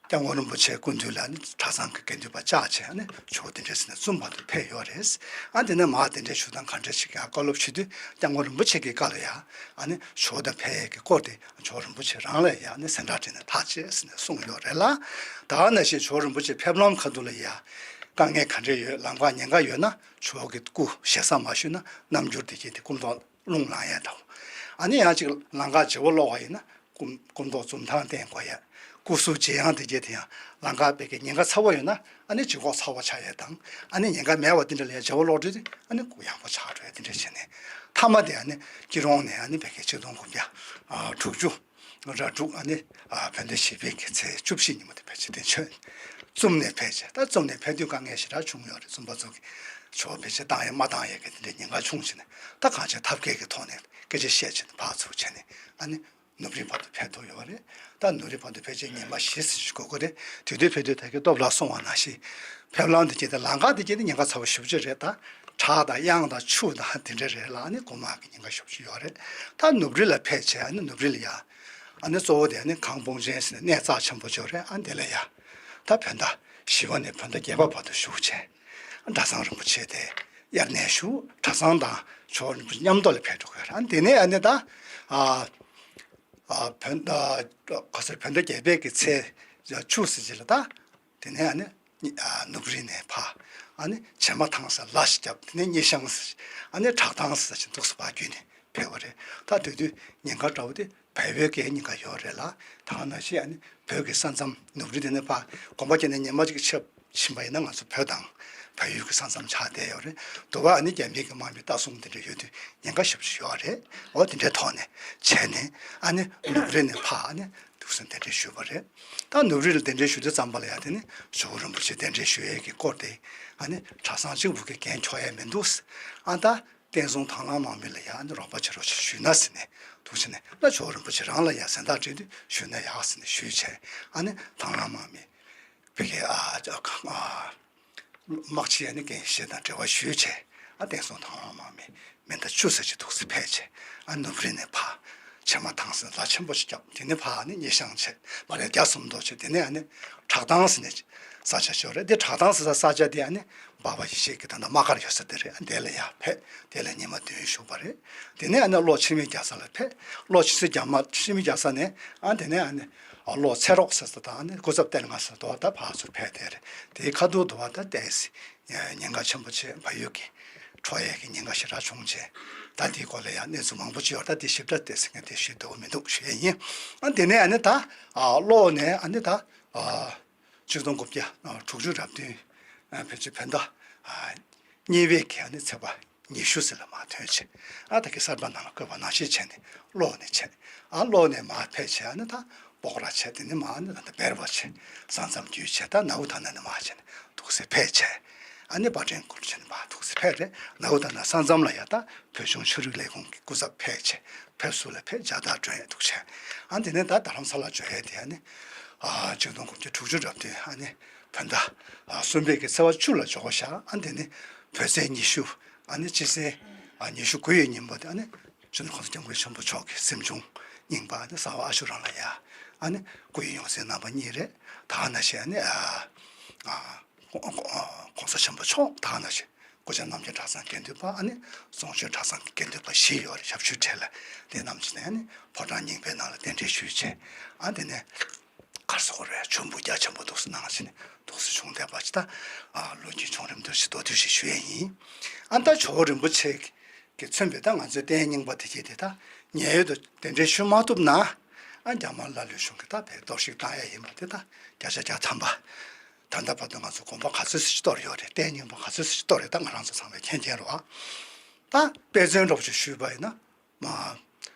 སྐྱབས་མགོན་རིན་པོ་ཆེ་སྐུ་མདུན་ལ་ནི་གྲྭ་ཚང་གི་དགེ་འདུན་པ་བཅར་བྱས་ནི་ཇོ་བོ་དེ་འདྲ་ཟེར་ནས་བཙུན་པ་དུ་ཕེབས་ཡོད་རེད། ཨ་དེ་ནས་མར་དེ་འདྲའི་ཞུ་སྟངས་ག་འདྲ་ཞིག་ཡང་བཀའ་སློབ་ཞུ་དུས་སྐྱབས་མགོན་རིན་པོ་ཆེ་གི་བཀའ་ལ་ཡང་ཨ་ནི་ཇོ་བོ་དང་ཕེབས་ཡས་ཀྱི་སྐོར་དེ་ཇོ་བོ་རིན་པོ་ཆེ་རང་ལ་ཡང་ནི་ཟན་བརྟག་བྱས་ནས་ཐག་བཅད་ཟེར་ནས་གསུངས་ཡོད་རེད་ལ། ད་ནང་བཞིན་ཇོ་བོ་རིན་པོ་ཆེ་ཕེབས་ལམ་ཁ་ཐུག་ལ་ཡང་དཀའ་ངལ་ག་འདྲ་ཡོད་ལམ་ཁ་ཉེན་ཁ་ཡོད་ན་ཇོ་བོ་གི་སྐུ་ཞེ་ས་མ་ཞུས་ན་རྣམ་འགྱུར་དེ་གྱད་དེ་སྐུ་མདོག་རླུང་ལངས་ཡས་དང་། ཨ་ནི་ཡང་ཅིག་ལམ་ཁ་བརྗེ་བོ་སློག་པ་ཡིན་ན་སྐུ་སྐུ་མདོག་འཛུམ་མདངས་བསྟན་དགོས་ཡས། སྐུ་གཟུགས་ལྗིད་ཡངས་དེ་གྱད་དེ་ཡང་ལམ་ཁ་བེ་གེ་ཉེན་ཁ་ཚ་བོ་ཡོད་ན་ཨ་ནི་ལྗིད་ཁོག་ཚ་བོ་ཆགས་ཡས་དང་། ཨ་ནི་ཉེན་ཁ་མེད་པ་དེ་འདྲ་ལ་ཡང་བརྗེ་བོ་སློག་དུས་དེ་ཨ་ནི་སྐུ་ཡངས་པོ་ཆགས་འགྲོ་ཡས་དེ་འདྲ་བྱས་ནས་མཐའ་མ་དེ་ཨ་ནི་སྐྱིད་གྲོང་ནས་ཨ་ནི་བེ་གེ་ཆིག་སྟོང་དགུ་བརྒྱ་དྲུག་ཅུ་ར་དྲུག་ཨ་ནི་བོད་ཟླ་བཞི་པའི་གི་ཚེས་བཅུ་བཞི་ཉིན་མོ་དེ་ཕལ་ཆེར་དེ་ཆོད། ཙུམ་ནས་ཕེབས་བྱས་ད་ཙུམ་ནས་ཕེབས་དུས་དཀའ་ངལ་ཞེ་དྲག་བྱུང་ཡོད་རེད། ཙུམ་པ་ཚོ་གི་ཇོ་བོ་ཕལ་ཆེར་བཏང་ཡས་མ་བཏང་ཡས་གི་དེ་འདྲའི་ཉེན་ཁ་བྱུང་བྱས་ནས་ད་གང་ཆེ་ཐབས་མཁས་ཀྱི་ཐོག་ནས་སྐད་ཆ་བཤད་བྱས་ནས་ཕར་ཚུར་བྱས་ནས་ཨ་ནི་ནུབ་རི་བར་དུ་ཕེབས་ཐུབ་ཡོད་རེད། ད་ནུབ་རི་བར་དུ་ཕལ་ཆེར་ཉི་མ་བཞི་ཙམ་ཞིག་འགོར་གི་རེད། དེ་དུས་ཕེབས་དུས་ད་གིན་སྟོབས་ལགས་གསུངས་པ་ནང་བཞིན་ཕེབས་ལམ་དེ་གྱད་དེ་ལམ་ཁ་དེ་གྱད་དེ་ཉེན་ཁ་ཚ་བོ་ཞེ་པོ་ཅིག་རེད། ད་བྲག་དང་གཡང་དང་ཆུ་དང་དེ་འདྲ་རེད་ལ་ཨ་ནི་སྒོ་མང་གི་ཉེན་ཁ་ཞེ་པོ་ཅིག་ཡོད་རེད། ད་ནུབ་རི་ལ་ཕེབས་བྱས་ཨ་ནི་ནུབ་རི་ལ་ཡ་ཨ་ནི་གཙོ་བོ་དེ་ཨ་ནི་གངས་སྤུངས་ཆེན་ཟེར་ནས་གནས་རྩ་ཆེན་པོ་ཅིག་ཡོད་རེད། ཨ་ནི་དེ་ལ་ཡ་ད་བོད་ཟླ་བཞི་པ་ནས་བོད་ཟླ་བརྒྱད་པ་བར་དུ་བཞུགས་བྱས་གྲྭ་ཚང་རིན་པོ་ཆེ་དེ་དབྱར་གནས་བཞུགས། གྲྭ་ཚང་དང་ཇོ་བོ་རིན་པོ་ཆེ་མཉམ་དུ་ལ་ཕེབས་འགྲོ་གི་ཡོད་རེད། ཨ་ནི་དེ་ནས་ཨ་ནི་ད་ཨ་ཨ་བོད་ཟླ་ག་ཟེར་བོད་ཟླ་བརྒྱད་པའི་གི་ཚེས་བཅུ་ཟེར་ཅིག་ལ་ད་དེ་ནས་ཨ་ནི་ཨ་ནུབ་རི་ནས་ཕར་ཨ་ནི་བྱེ་མ་ཐང་ཟེར་ལ་ཞིག་བརྒྱབ། དེ་ནས་སྙེ་ཤང་ཟེར་ཨ་ནི་བྲག་ཐང་ཟེར་ཅིག་འདུག་སེ་ཕར་བརྒྱུད་ནས་ཕེབས་པ་རེད། ད་དེ་དུས་ཉེན་ཁ་འདྲ་བོ་དེ་བལ་བོད་ཀྱི་ཉེན་ཁ་ཡོད་རེད་ལ། ད་ག་ནང་བཞིན་ཨ་ནི་བོད་ཀྱི་ས་མཚམས་ནུབ་རི་དེ་ནས་ཕར་གོམ་པ་བརྒྱབ་ནས་ཉི་མ་གཅིག་ཆབ་ཕྱིན་པ་ཡིན་ན་ང་ཚོ་བོད་དང་བལ་ཡུལ་གྱི་ས་མཚམས་ཆགས་བསྡད་ཡོད་རེད། དུ་བ་ཨ་ནི་རྒྱ་མི་གི་དམག་མི་ལྟ་སྲུང་དེ་འདྲ་ཡོད་དུས་ཉེན་ཁ་ཞེ་པོ་ཅིག་ཡོད་རེད། འོ་དེ་འདྲའི་ཐོག་ནས་བྱས་ནས་ཨ་ནི་ནུབ་རི་ནས་ཕར་ཨ་ནི་འདུག་སེ་གདན་འདྲེན་ཞུས་པ་རེད། ད་ནུབ་རི་ལ་གདན་འདྲེན་ཞུ་དུས་ཙམ་པ་ལ་ཡ་དེ་ནི་ཇོ་བོ་རིན་པོ་ཆེ་གདན་འདྲེན་ཞུ་ཡས་ཀྱི་སྐོར་དེ་ཨ་ནི་གྲྭ་ཚང་གཅིག་པུ་གིས་འགན་འཁྱོག་ཡས་མི་འདུག། ཨ་ད་བསྟན་སྲུང་དང་བླངས་དམག་མི་ལ་ཡ་ཨ་ནི་རོགས་པ་བྱེད་རོགས་བྱེད་ཞུས་ན་ཟེར་ནས་འདུག་བྱས་ནས་ད་ཇོ་བོ་རིན་པོ་ཆེ་རང་ལ་ཡ་ཟན་བརྟག་སྤྲད་དུས་ཞུས་ན་ཡག་ཟེར་ནས་ཞུས་བྱས། ཨ་ནི་དང་བླངས་དམག་མི་བི་གེ་ཨ་ཨ་དམག་སྤྱི་ཨ་ནི་རྒན་ཤེས་དང་འབྲེལ་བ་ཞུས་བྱས། ཨ་བསྟན་སྲུང་དང་བླངས་དམག་མི་མི་ཟླ་བཅུ་ཙམ་ཅིག་འདུག་སེ་ཕེབས་བྱས། ཨ་ནུབ་རི་ནས་ཕར་བྱེ་མ་ཐང་ཟེར་ལ་ཆེན་པོ་ཞིག་བརྒྱབ། དེ་ནས་ཕར་ཨ་ནི་སྙེ་ཤང་བྱས་མ་རེད་རྒྱ་སུམ་མདོ་བྱས། དེ་ནས་ཨ་ནི་བྲག་ཐང་ཟེར་ནས་ས་ཆ་ཅིག་ཡོད་རེད། དེ་བྲག་ཐང་ཟེར་ས་ས་ཆ་དེ་ཨ་ནི་འབའ་པ་ཡེ་ཤེས་ཀྱི་ད་ལྟ་དམག་སྒར་ཡོད་ས་དེ་རེད། ཨ་དེ་ལ་ཡར་ཕེབས། དེ་ལ་ཉི་མ་བདུན་བཞུགས་པ་རེད། དེ་ནས་ཨ་ནི་གློ་འཆི་མེད་རྒྱལ་ས་ལ་ཕེབས། གློ་འཆི་མེད་རྒྱལ་མ་འཆི་མེད་རྒྱལ་ས་ནས་ཨ་དེ་ནས་ཨ་ནི་གློ་ཚེ་རོགས་ཟེར་ས་དང་ཨ་ནི་སྐུ་ཚབ་ལྟེ་ལྔ་ཟེར་དུ་བ་ད་ཕར་ཚུར་ཕེབས་བསྡད་རེད། དེའི་ཁ་ཐུག་དུ་བ་ད་ཏོག་ཙམ་ཉེན་ཁ་ཆེན་པོ་བྱས། བལ་ཡུལ་གྱི་འཕྲོག་ཡས་ཀྱི་ཉེན་ཁ་ཞེ་དྲག་བྱུང་བྱས། ད་དེའི་སྐོར་ལ་ཡང་གནས་ཚུལ་མང་པོ་ཅིག་ཡོད་རེད། ད་དེ་ཞིབ་ཕྲ་ཏོག་ཙམ་ངས་དེ་ཞུ་འདོད་མི་འདུག་ཞུ་ཡས་ཡིན། ཨ་དེ་ནས་ཨ་ནི་ད་གློ་ནས་ཨ་ནི་ད་ཆིག་སྟོང་དགུ་བརྒྱ་དྲུག་ཅུ་རེ་བདུན་ཕལ་ཆེར་བོད་ཟླ་གཉིས་པའི་གི་ཨ་ནི་ཚེས་པ་ཉི་ཤུ་ཟེར་ལ་མར་ཐོན་བྱས། ཨ་ད་གི་གསར་པ་ནང་ལ་བཀོད་པ་ནང་བཞིན་བྱས་ནས་གློ་ནས་བྱས། ཨ་གློ་ནས་མར་ཕེབས་བྱས་ཨ་ནི་ད་སྤོག་ར་བྱས། དེ་ནས་མར་ཨ་ནི་ད་ད་བེར་བ་བྱས། ས་མཚམས་བརྒྱུད་བྱས། ད་ནའུ་ད་ན་ནས་མར་བྱས་ནས་འདུག་སེ་ཕེབས་བྱས། ཨ་ནི་པར་སྐྲུན་སྐོར་བྱས་ནས་མར་འདུག་སེ་ཕེབས་རེད། ནའུ་ད་ན་ས་མཚམས་ལ་ཡ་ད་བོད་གཞུང་ཆོས་རིག་ལས་ཁུངས་ཀྱི་སྐུ་ཚབ་ཕེབས་བྱས། ཕེབས་བསུ་ལ་ཕེབས་མཇལ་དར་སྒྲོན་ཡས་འདུག་བྱས། ཨ་དེ་ནས་ད་རྡ་རམ་ས་ལ་འབྱོར་ཡས་དེ་ཨ་ནི་ཨ་ཆིག་སྟོང་དགུ་བརྒྱ་དྲུག་ཅུ་རེ་བདུན་ཨ་ནི་བོད་ཟླ་ཨ་གསུམ་པའི་གི་ཚེས་པ་བཅུ་ལ་འབྱོར་བཞག། ཨ་དེ་ནི་བོད་ཚེས་ཉི་ཤུ་ཨ་ནི་སྤྱི་ཚེས་ཨ་ཉི་ཤུ་དགུ་ཡི་ཉིན་མོ་དེ་ཨ་ནི་སྤྱི་ནོར་༸གོང་ས་༸སྐྱབས་མགོན་ཆེན་པོ་མཆོག་གི་གཟིམ་ཆུང་རྙིང་པ་ཨ་ནི་གསར་པ་ཨ་ཤོ་ར་ལ་ཡ་ཨ་ནི་སྐུ་ཡི་ཡང་སྲིད་རྣམ་པ་གཉིས་རེད། ད་ག་ནང་བཞིན་ཨ་ནི་ཨ་ཨ་༸གོང་༸གོང་ས་ཆེན་པོ་མཆོག་ད་ག་ནང་བཞིན་སྐུ་བཅར་རྣམ་རྒྱལ་གྲྭ་ཚང་དགེ་འདུན་པ་ཨ་ནི་རྫོང་ཆོས་གྲྭ་ཚང་གི་དགེ་འདུན་པ་བཞི་ཡོད་རེད། ཞབས་ཞུ་གྲས་ལ་དེ་རྣམས་ཀྱིས་ནས་ཨ་ནི་ཕོ་བྲང་རྙིང་པའི་ནང་ལ་གདན་འདྲེན་ཞུས་བྱས། ཨ་དེ་ནས་གར་སོགས་རེད་མཆོད་འབུལ་རྒྱ་ཆེན་པོ་འདུག་སེ་གནང་བྱས་ནས་འདུག་སེ་བྱུང་བསྡད་པ་ཅིག་ད་ཨ་ལོ་རྒྱུས་བྱུང་རིམ་དུ་ཞིག་མདོར་བསྡུས་ཤིག་ཞུ་ཡས་ཡིན། ཨ་ད་ཇོ་བོ་རིན་པོ་ཆེ་གིས་མཚོན་པའི་ད་ང་ཚོའི་རྟེན་རྙིང་པ་དེ་གྱད་དེ་ད་ཉེ་ཡོད་དུ་གདན་འདྲེན་ཞུ་མ་ཐུབ་ན་ཨ་རྒྱ་དམར་ལ་ལུས་གཞུང་གིས་ད་བས་གཏོར་བཤིག་བཏང་ཡས་ཡིན་པ་དེ་ད་བརྒྱ་ཆ་བརྒྱ་ཐམ་པ། ད་ལྟ་བར་དུ་ང་ཚོ་དགོན་པ་ག་ཚོད་ཅིག་གཏོར་ཡོད་རེད། རྟེན་རྙིང་པ་ག་ཚོད་ཅིག་གཏོར་རེད། ད་ང་རང་ཚོ་ཚང་མས་མཁྱེན་མཁྱེན་རེད་བ། ད་དཔེ་མཚོན་འདྲ་པོ་ཅིག་ཞུས་པ་ཡིན་ན་མ།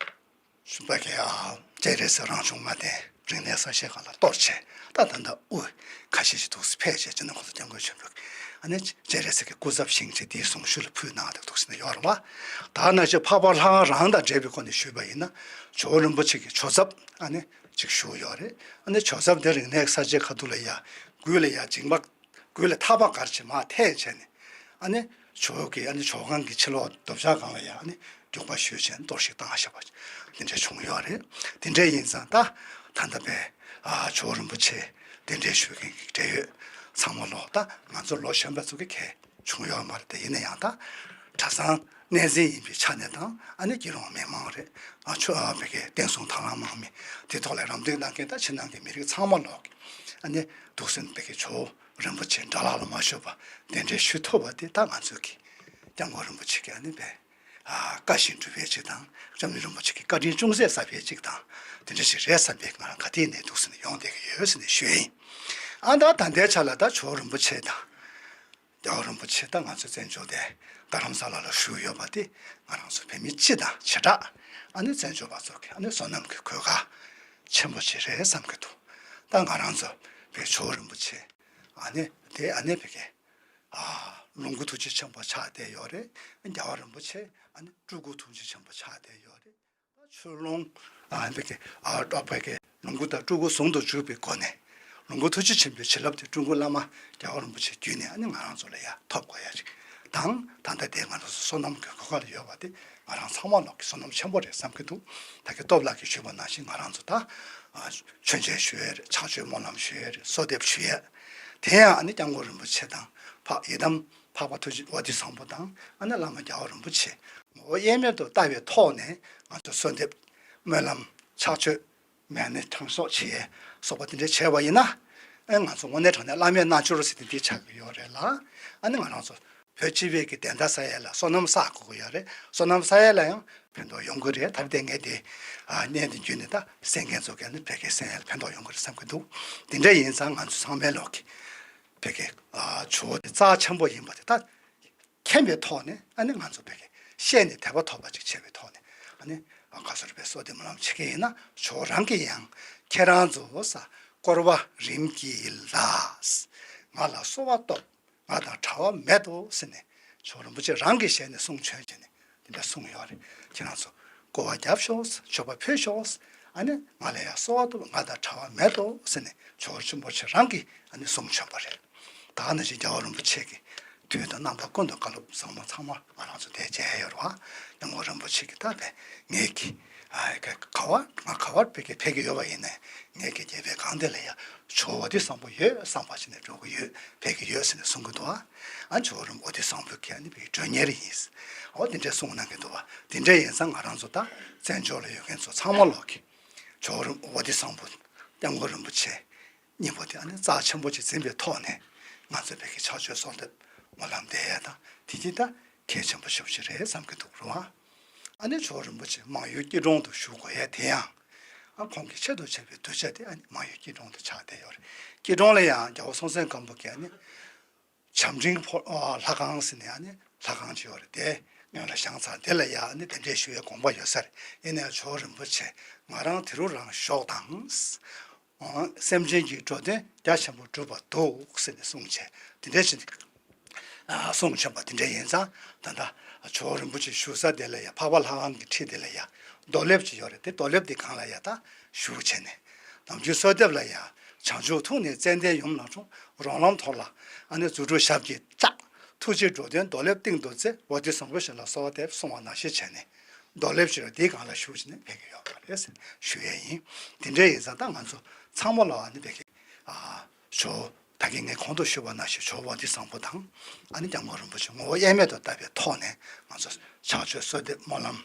ཞུ་བ་གི་ཨ། སྤྱན་རས་གཟིགས་རང་བྱུང་ལྔ་ལྡན་རིག་གནས་གསར་བཞེངས་སྒང་ལ་གཏོར་བྱས། ད་ད་ལྟ་དབུ་ཁ་ཤས་ཤིག་འདུག་སེ་ཕེབས་བྱས། སྤྱི་ནོར་གོང་ས་སྐྱབས་མགོན་ཆེན་པོས་ཨ་ནི་སྤྱན་རས་གཟིགས་ཀྱི་སྐུ་ཚབ་བཞེངས་བྱས་དེའི་གཟུངས་གཞུག་ལ་ཕུལ་གནང་འདུག་སེ་ཡོད་རེད་བ། ད་ནང་བཞིན་འཕགས་པ་ལྷ་ཁང་རང་དང་འབྲེལ་བའི་སྒོ་ནས་ཞུས་པ་ཡིན་ན། ཇོ་བོ་རིན་པོ་ཆེ་གི་ཇོ་ཚབ་ཨ་ནི་ཅིག་བཞུགས་ཡོད་རེད། ཨ་ནི་ཇོ་ཚབ་དེ་རིག་གནས་གསར་བརྗེའི་ཁ་ཐུག་ལ་ཡ་མགུལ་ལ་ཡ་འཇིགས་མ། མགུལ་ལ་ཐག་པ་འགའ་ཅིག་མར་འཐེན་བྱས་ནས། ཨ་ནི་ཇོ་བོ་གི་ཨ་ནི་ཇོ་ཁང་གི་ཕྱི་ལོགས་རྡོ་བཅག་སྒང་ལ་ཡ་ཨ་ནི་རྒྱུག་པ་གཞུས་བྱས་ནས་གཏོར་བཤིག་བཏང་བཞག་པ་དེ་འདྲ་བྱུང་ཡོད་རེད། དེ་འདྲ་ཡིན་ཙང་ད་ད་ལྟ་བའི་ཨ་ཇོ་བོ་རིན་པོ་ཆེ་གདན་འདྲེན་ཞུ་མཁན་གྱི་འབྲེལ་ཡོད་ཚང་མ་ལོག་ད་ང་ཚོ་ལོ་གཞོན་པ་ཚོ་གི་གལ་བྱུང་ཡོད་མ་རེད། དེ་ཡིན་ན་ཡང་ད་གྲྭ་ཚང་གནས་འཛིན་ཡིན་པའི་ཆ་ནས་དང་། ཨ་ནི་སྐྱིད་གྲོང་མི་མང་རེད། ཨ་ཆོས་ཨ་བོད་ཀྱི་བསྟན་སྲུང་དང་བླངས་དམག་མི་དེ་ཐོག་ལ་རམ་འདེགས་གནང་མཁན་ད་ཕྱི་ནང་གི་མི་རིགས་ཚང་མ་ལོག་གི་ཨ་ནི་འདུག་སེ་བོད་ཀྱི་ཇོ་བོ་རིན་པོ་ཆེ་དགྲ་ལྷ་ལ་མ་ཞུགས་པ་གདན་འདྲེན་ཞུ་ཐུབ་པ་དེ་ད་ང་ཚོ་གི་སྐྱབས་མགོན་རིན་པོ་ཆེ་གི་ཨ་ནི་བས་ཨ་བཀའ་བཞིན་སྒྲུབ་པའི་ཅིག་དང་། སྐྱབས་མགོན་རིན་པོ་ཆེ་གི་བཀའ་དྲིན་ཅུང་ཟད་གསབ་པའི་ཅིག་དང་། དེ་འདྲ་ཞིག་རེད་བསམ་པའི་ང་རང་ག་དུས་ནས་འདུག་སེ་ནས་ཡོང་བསྡད་ཀྱི་ཡོད་ཟེར་ནས་ཞུས་ཡིན། ཨ་ད་ད་ལྟའི་ཆ་ལ་ད་ཇོ་བོ་རིན་པོ་ཆེ་དང་། རྒྱལ་བ་རིན་པོ་ཆེ་ད་ང་ཚོ་བཙན་བྱོལ་དེ་རྡ་རམ་ས་ལ་ལ་བཞུགས་ཡོད་པ་དེ་ང་རང་ཚོ་བོད་མི་སྤྱི་དང་བྱེ་བྲག་ཨ་ནི་བཙན་བྱོལ་བ་ཚོ་གི་ཨ་ནི་བསོད་ནམས་ཀྱི་གོ་སྐབས་ཆེན་པོ་ཞིག་རེད་བསམ་གྱི་འདུག་ད་ང་རང་ཚོ་བོད་ཇོ་བོ་རིན་པོ་ཆེ་ཨ་ནི་དེ་ཨ་ནི་བོད་ཀྱི་ཨ་ལོངས་སྐུ་ཐུགས་རྗེ་ཆེན་པོ་ཆགས་བསྡད་ཡོད་རེད། རྒྱལ་བ་རིན་པོ་ཆེ་ཨ་ནི་སྤྲུལ་སྐུ་ཐུགས་རྗེ་ཆེན་པོ་ཆགས་བསྡད་ཡོད་རེད། ཆོས་ལུང་ཨ་འདི་གི་ཨ་བོད་ཀྱི་ལོངས་སྐུ་དང་སྤྲུལ་སྐུ་ཟུང་དུ་འཇུག་པའི་སྒོ་ནས། ལོངས་སྐུ་ཐུགས་རྗེ་ཆེན་པོའི་བྱིན་རླབས་དེ་སྤྲུལ་སྐུ་བླ་མ་རྒྱལ་བ་རིན་པོ་ཆེ་བརྒྱུད་ནས་ཨ་ནི་ང་རང་ཚོ་ལ་ཡ་ཐོབ་དགོས་ཡ་ཅིག་དང་། ད་ལྟ་དེ་ང་རང་ཚོ་བསོད་ནམས་ཀྱི་གོ་སྐབས་ལ་ཡོད་པ་དེ་ང་རང་ཚང་མ་ལོག་གི་བསོད་ནམས་ཆེན་པོ་རེད་བསམ་གྱི་འདུག་ད་གི་སྟོབས་ལགས་ཀྱིས་ཞུས་པ་ནང་བཞིན་ང་རང་ཚོ་ད་ཨ་མཆོད་མཇལ་ཞུ་ཡས་རེད། ཕྱག་མཆོད་སྨོན་ལམ་ཞུ་ཡས་རེད། གསོལ་འདེབས་ཞུ་ཡས། དེ་ཡང་ཨ་ནི་སྐྱབས་མགོན་རིན་པོ་ཆེ་དང་། འཕགས་ཡི་དམ་འཕགས་པ་ཐུགས་རྗེ་ཝ་ཏི་བཟང་པོ་དང་། ཨ་ནི་བླ་མ་རྒྱལ་བ་རིན་པོ་ཆེ་ངོ་བོ་དབྱེར་མེད་དུ་བལྟ་བའི་ཐོག་ནས་ང་ཚོ་གསོལ་འདེབས་སྨོན་ལམ་ཕྱག་མཆོད་མེ་ནི་དྲང་སྲོག་བྱེད་ཡས་སོགས་པ་དེ་འདྲ་བྱས་པ་ཡིན་ན། ཨ་ང་ཚོ་དངོས་གནས་དྲང་གནས་བླ་མའི་རྣལ་འབྱོར་ཟེར་དེ་འདི་ཆགས་ཀྱི་ཡོད་རེད་ལ། ཨ་ནི་ང་རང་ཚོ་བོད་སྤྱི་པའི་གི་བདེན་མཐའ་གསལ་ཡས་ལ་བསོད་ནམས་བསགས་དགོས་ཀྱི་ཡོད་རེད། བསོད་ནམས་བསགས་ཡས་ལ་ཡང་ཕན་ཐོགས་ཡོང་གི་རེད། ད་དེ་ངས་དེ་ཨ་གནས་འདི་བརྒྱུད་ནས་ད་གསན་མཁན་ཚོ་གི་ནི་བོད་སྐད་གསན་ཡས་ལ་ཕན་ཐོགས་ཡོང་གི་རེད་བསམ་གྱི་འདུག་དེ་འདྲ་ཡིན་ཙང་ང་ཚོ་ཚང་མའི་ལོག་གི་བོད་སྐད་ཨ་ཇོ་བོ་དེ་རྩ་ཆེན་པོ་ཡིན་པ་དེ་ད་མཁྱེན་པའི་ཐོག་ནས། ཨ་ནི་ང་ཚོ་བོད་སྐད་བཤད་ནས་དད་པ་ཐོབ་པ་ཅིག་བྱས་པའི་ཐོག་ནས། ཨ་ནི་ཁ་སོ་རུ་བའི་གསོལ་འདེབས་སྨོན་ལམ་བྱེད་ཀྱི་ཡིན་ན། ཇོ་བོ་རང་གིས་ཡང་ཁྱེད་རང་ཚོ་ས་བསྐོར་བ་རིམ་གྱིས་ལ་ང་ལ་གསོལ་བ་བཏབ། ང་དང་བྲལ་བ་མེད་དོ་ཟེར་ནས་ཇོ་བོ་རིན་པོ་ཆེ་རང་གི་ཞལ་ནས་གསུང་བྱོན་བྱས་ནས་དེ་འདྲ་གསུངས་ཡོད་རེད། ཁྱེད་རང་ཚོ་སྐོར་བ་རྒྱབ་ཤོག། མཆོད་པ་ཕུལ་ཤོག། ཨ་ནི་ང་ལ་ཡང་གསོལ་བ་བཏབ། ང་དང་བྲལ་བ་མེད་དོ་ཟེར་ནས་ཇོ་བོ་རིན་པོ་ཆེ་རང་གིས་ཨ་ནི་གསུང་བྱོན་པ་རེད། ད་ག་ནང་བཞིན་རྒྱལ་བ་རིན་པོ་ཆེ་གི་དུས་དང་རྣམ་པ་ཀུན་ཏུ་བཀའ་སློབ་བཟང་པོ་ཚང་མ་ང་རང་ཚོ་དེ་མཇལ་ཡོད་རེད་བ། སྐྱབས་མགོན་རིན་པོ་ཆེ་གི་ད་བས་ངེད་ཀྱི་ཨ་ག་ག་བར་ང་ག་བར་ཕེབས་ཀྱི་ཕེབས་ཀྱི་ཡོད་པ་ཡིན་ནའི། ངེད་ཀྱི་རྒྱལ་བའི་སྒང་སྡེ་ལ་ཡ་ཇོ་བོ་ཝ་ཏི་བཟང་པོ་ཡོད་བསམ་པ་ཞིག་ནས་འགྲོ་གི་ཡོད། ཕེབས་ཀྱི་ཡོད་ཟེར་ནས་གསུང་གི་འདུག་ཨ། ཨ་ཇོ་བོ་རིན་པོ་ཝ་ཏི་བཟང་པོ་གི་ཨ་ནི་བའི་མགྲོན་གཉེར་ཡིན། འོ་དེ་འདྲས་གསུང་གནང་གི་འདུག་བ། དེ་འདྲས་ཡིན་ཙང་ང་རང་ཚོ་ད་བཙན་བྱོལ་ལ་ཡོད་མཁན་ཚོ་ཚང་མ་ལོག་གི་ཇོ་བོ་རིན་པོ་ཝ་ཏི་བཟང་པོ་སྐྱབས་མགོན་རིན་པོ་ཆེ་གཉིས་པོ་དེ་ཨ་ནི་རྩ་ཆེན་པོ་ཅིག་འཛིན་པའི་ཐོག་ནས་ང་ཚོ་བོད་ཀྱི་ཕྱག་མཆོད་གསོལ་འདེབས་སྨོན་ལམ་འདེབས་ཡ་དང་དེ་གྱིས་ད་གལ་ཆེན་པོ་ཞེ་པོ་ཅིག་རེད་བསམ་གྱི་འདུག་རུང་། ཨ་ནི་ཇོ་བོ་རིན་པོ་ཆེ་མང་ཡུལ་སྐྱིད་གྲོང་དུ་བཞུགས་དགོས་ཡ་དེ་ཡང་ཨ་ཁོང་གི་ཆེད་དུ་བྱས་པའི་གདུལ་བྱ་དེ་ཨ་ནི་མང་ཡུལ་སྐྱིད་གྲོང་དུ་ཆགས་བསྡད་ཡོད་རེད། སྐྱིད་གྲོང་ལ་ཡང་རྒྱལ་བ་སྲོང་བཙན་སྒམ་པོ་གིས་ཨ་ནི་བྱམས་སྤྲིན་ཕོ་ཨ་ལྷ་ཁང་ཟེར་ནས་ཨ་ནི་ལྷ་ཁང་ཅིག་ཡོད་རེད། དེ་སྔོན་ལ་བཞེངས་ཚར། དེ་ལ་ཡ་ཨ་ནི་གདན་འདྲེན་ཞུ་བའི་དགོངས་པ་ཡོད་ས་རེད། ཡིན་ནའི་ཇོ་བོ་རིན་པོ་ཆེ་ང་རང་དེ་རུ་རང་ཞོགས་དང་། སེམས་ཅན་གྱི་འགྲོ་དོན་རྒྱ་ཆེན་པོ་སྒྲུབ་པར་འདུག་ཟེར་ནས་གསུངས་བྱས། དེ་འདྲ་ཞིག་ཨ་གསུངས་བྱས་པ་དེ་འདྲ་ཡིན་ཙང་། ད་ལྟ་ཇོ་བོ་རིན་པོ་ཆེ་བཞུགས་ས་དེ་ལ་ཡ་འཕགས་པ་ལྷ་ཁང་གི་འཁྲིས་དེ་ལ་ཡ་རྡོ་ལེབ་ཅིག་ཡོད་རེད། དེ་རྡོ་ལེབ་དེ་སྒང་ལ་ཡ་ད་བཞུགས་བྱས་ནས། ནམ་རྒྱུན་གསོལ་འདེབས་ལ་ཡ་བྱང་ཆུབ་ཐུགས་ནི་ཙན་དན་ཡུམ་ལ་འཁྲུངས། རོང་ལམ་ཐོག་ལ་ཨ་ནི་རྫུ་འཕྲུལ་ཞབས་ཀྱིས་བཅགས། ཐུགས་རྗེའི་འགྲོ་དོན་རྡོ་ལེབ་སྟེང་དུ་མཛད། ཝ་ཏི་བཟང་པོའི་ཞལ་ལ་གསོལ་བ་འདེབས་གསུངས་པ་ནང་བཞིན་བྱས་ནས། རྡོ་ལེབ་ཅིག་ཡོད་རེད། དེའི་སྒང་ལ་བཞུགས་བྱས་ནས་ཕེབས་ཀྱི་ཡོད་པ་རེད་ཟེར་ཞུ་ཡས་ཡིན། དེ་འདྲ་ཡིན་ཙང་ད་ང་ཚོ་ཚང་མ་ལ་ཨ་ནི་བོད་ཀྱི་ཨ་ཇོ་བོ་ད་གིན་ངས་གོང་དུ་ཞུས་པ་ནང་བཞིན་ཇོ་བོ་ཝ་ཏི་བཟང་པོ་དང་ཨ་ནི་སྐྱབས་མགོན་རིན་པོ་ཆེ་ངོ་བོ་དབྱེར་མེད་དུ་བལྟ་བའི་ཐོག་ནས་ང་ཚོ་ཕྱག་མཆོད་གསོལ་འདེབས་སྨོན་ལམ་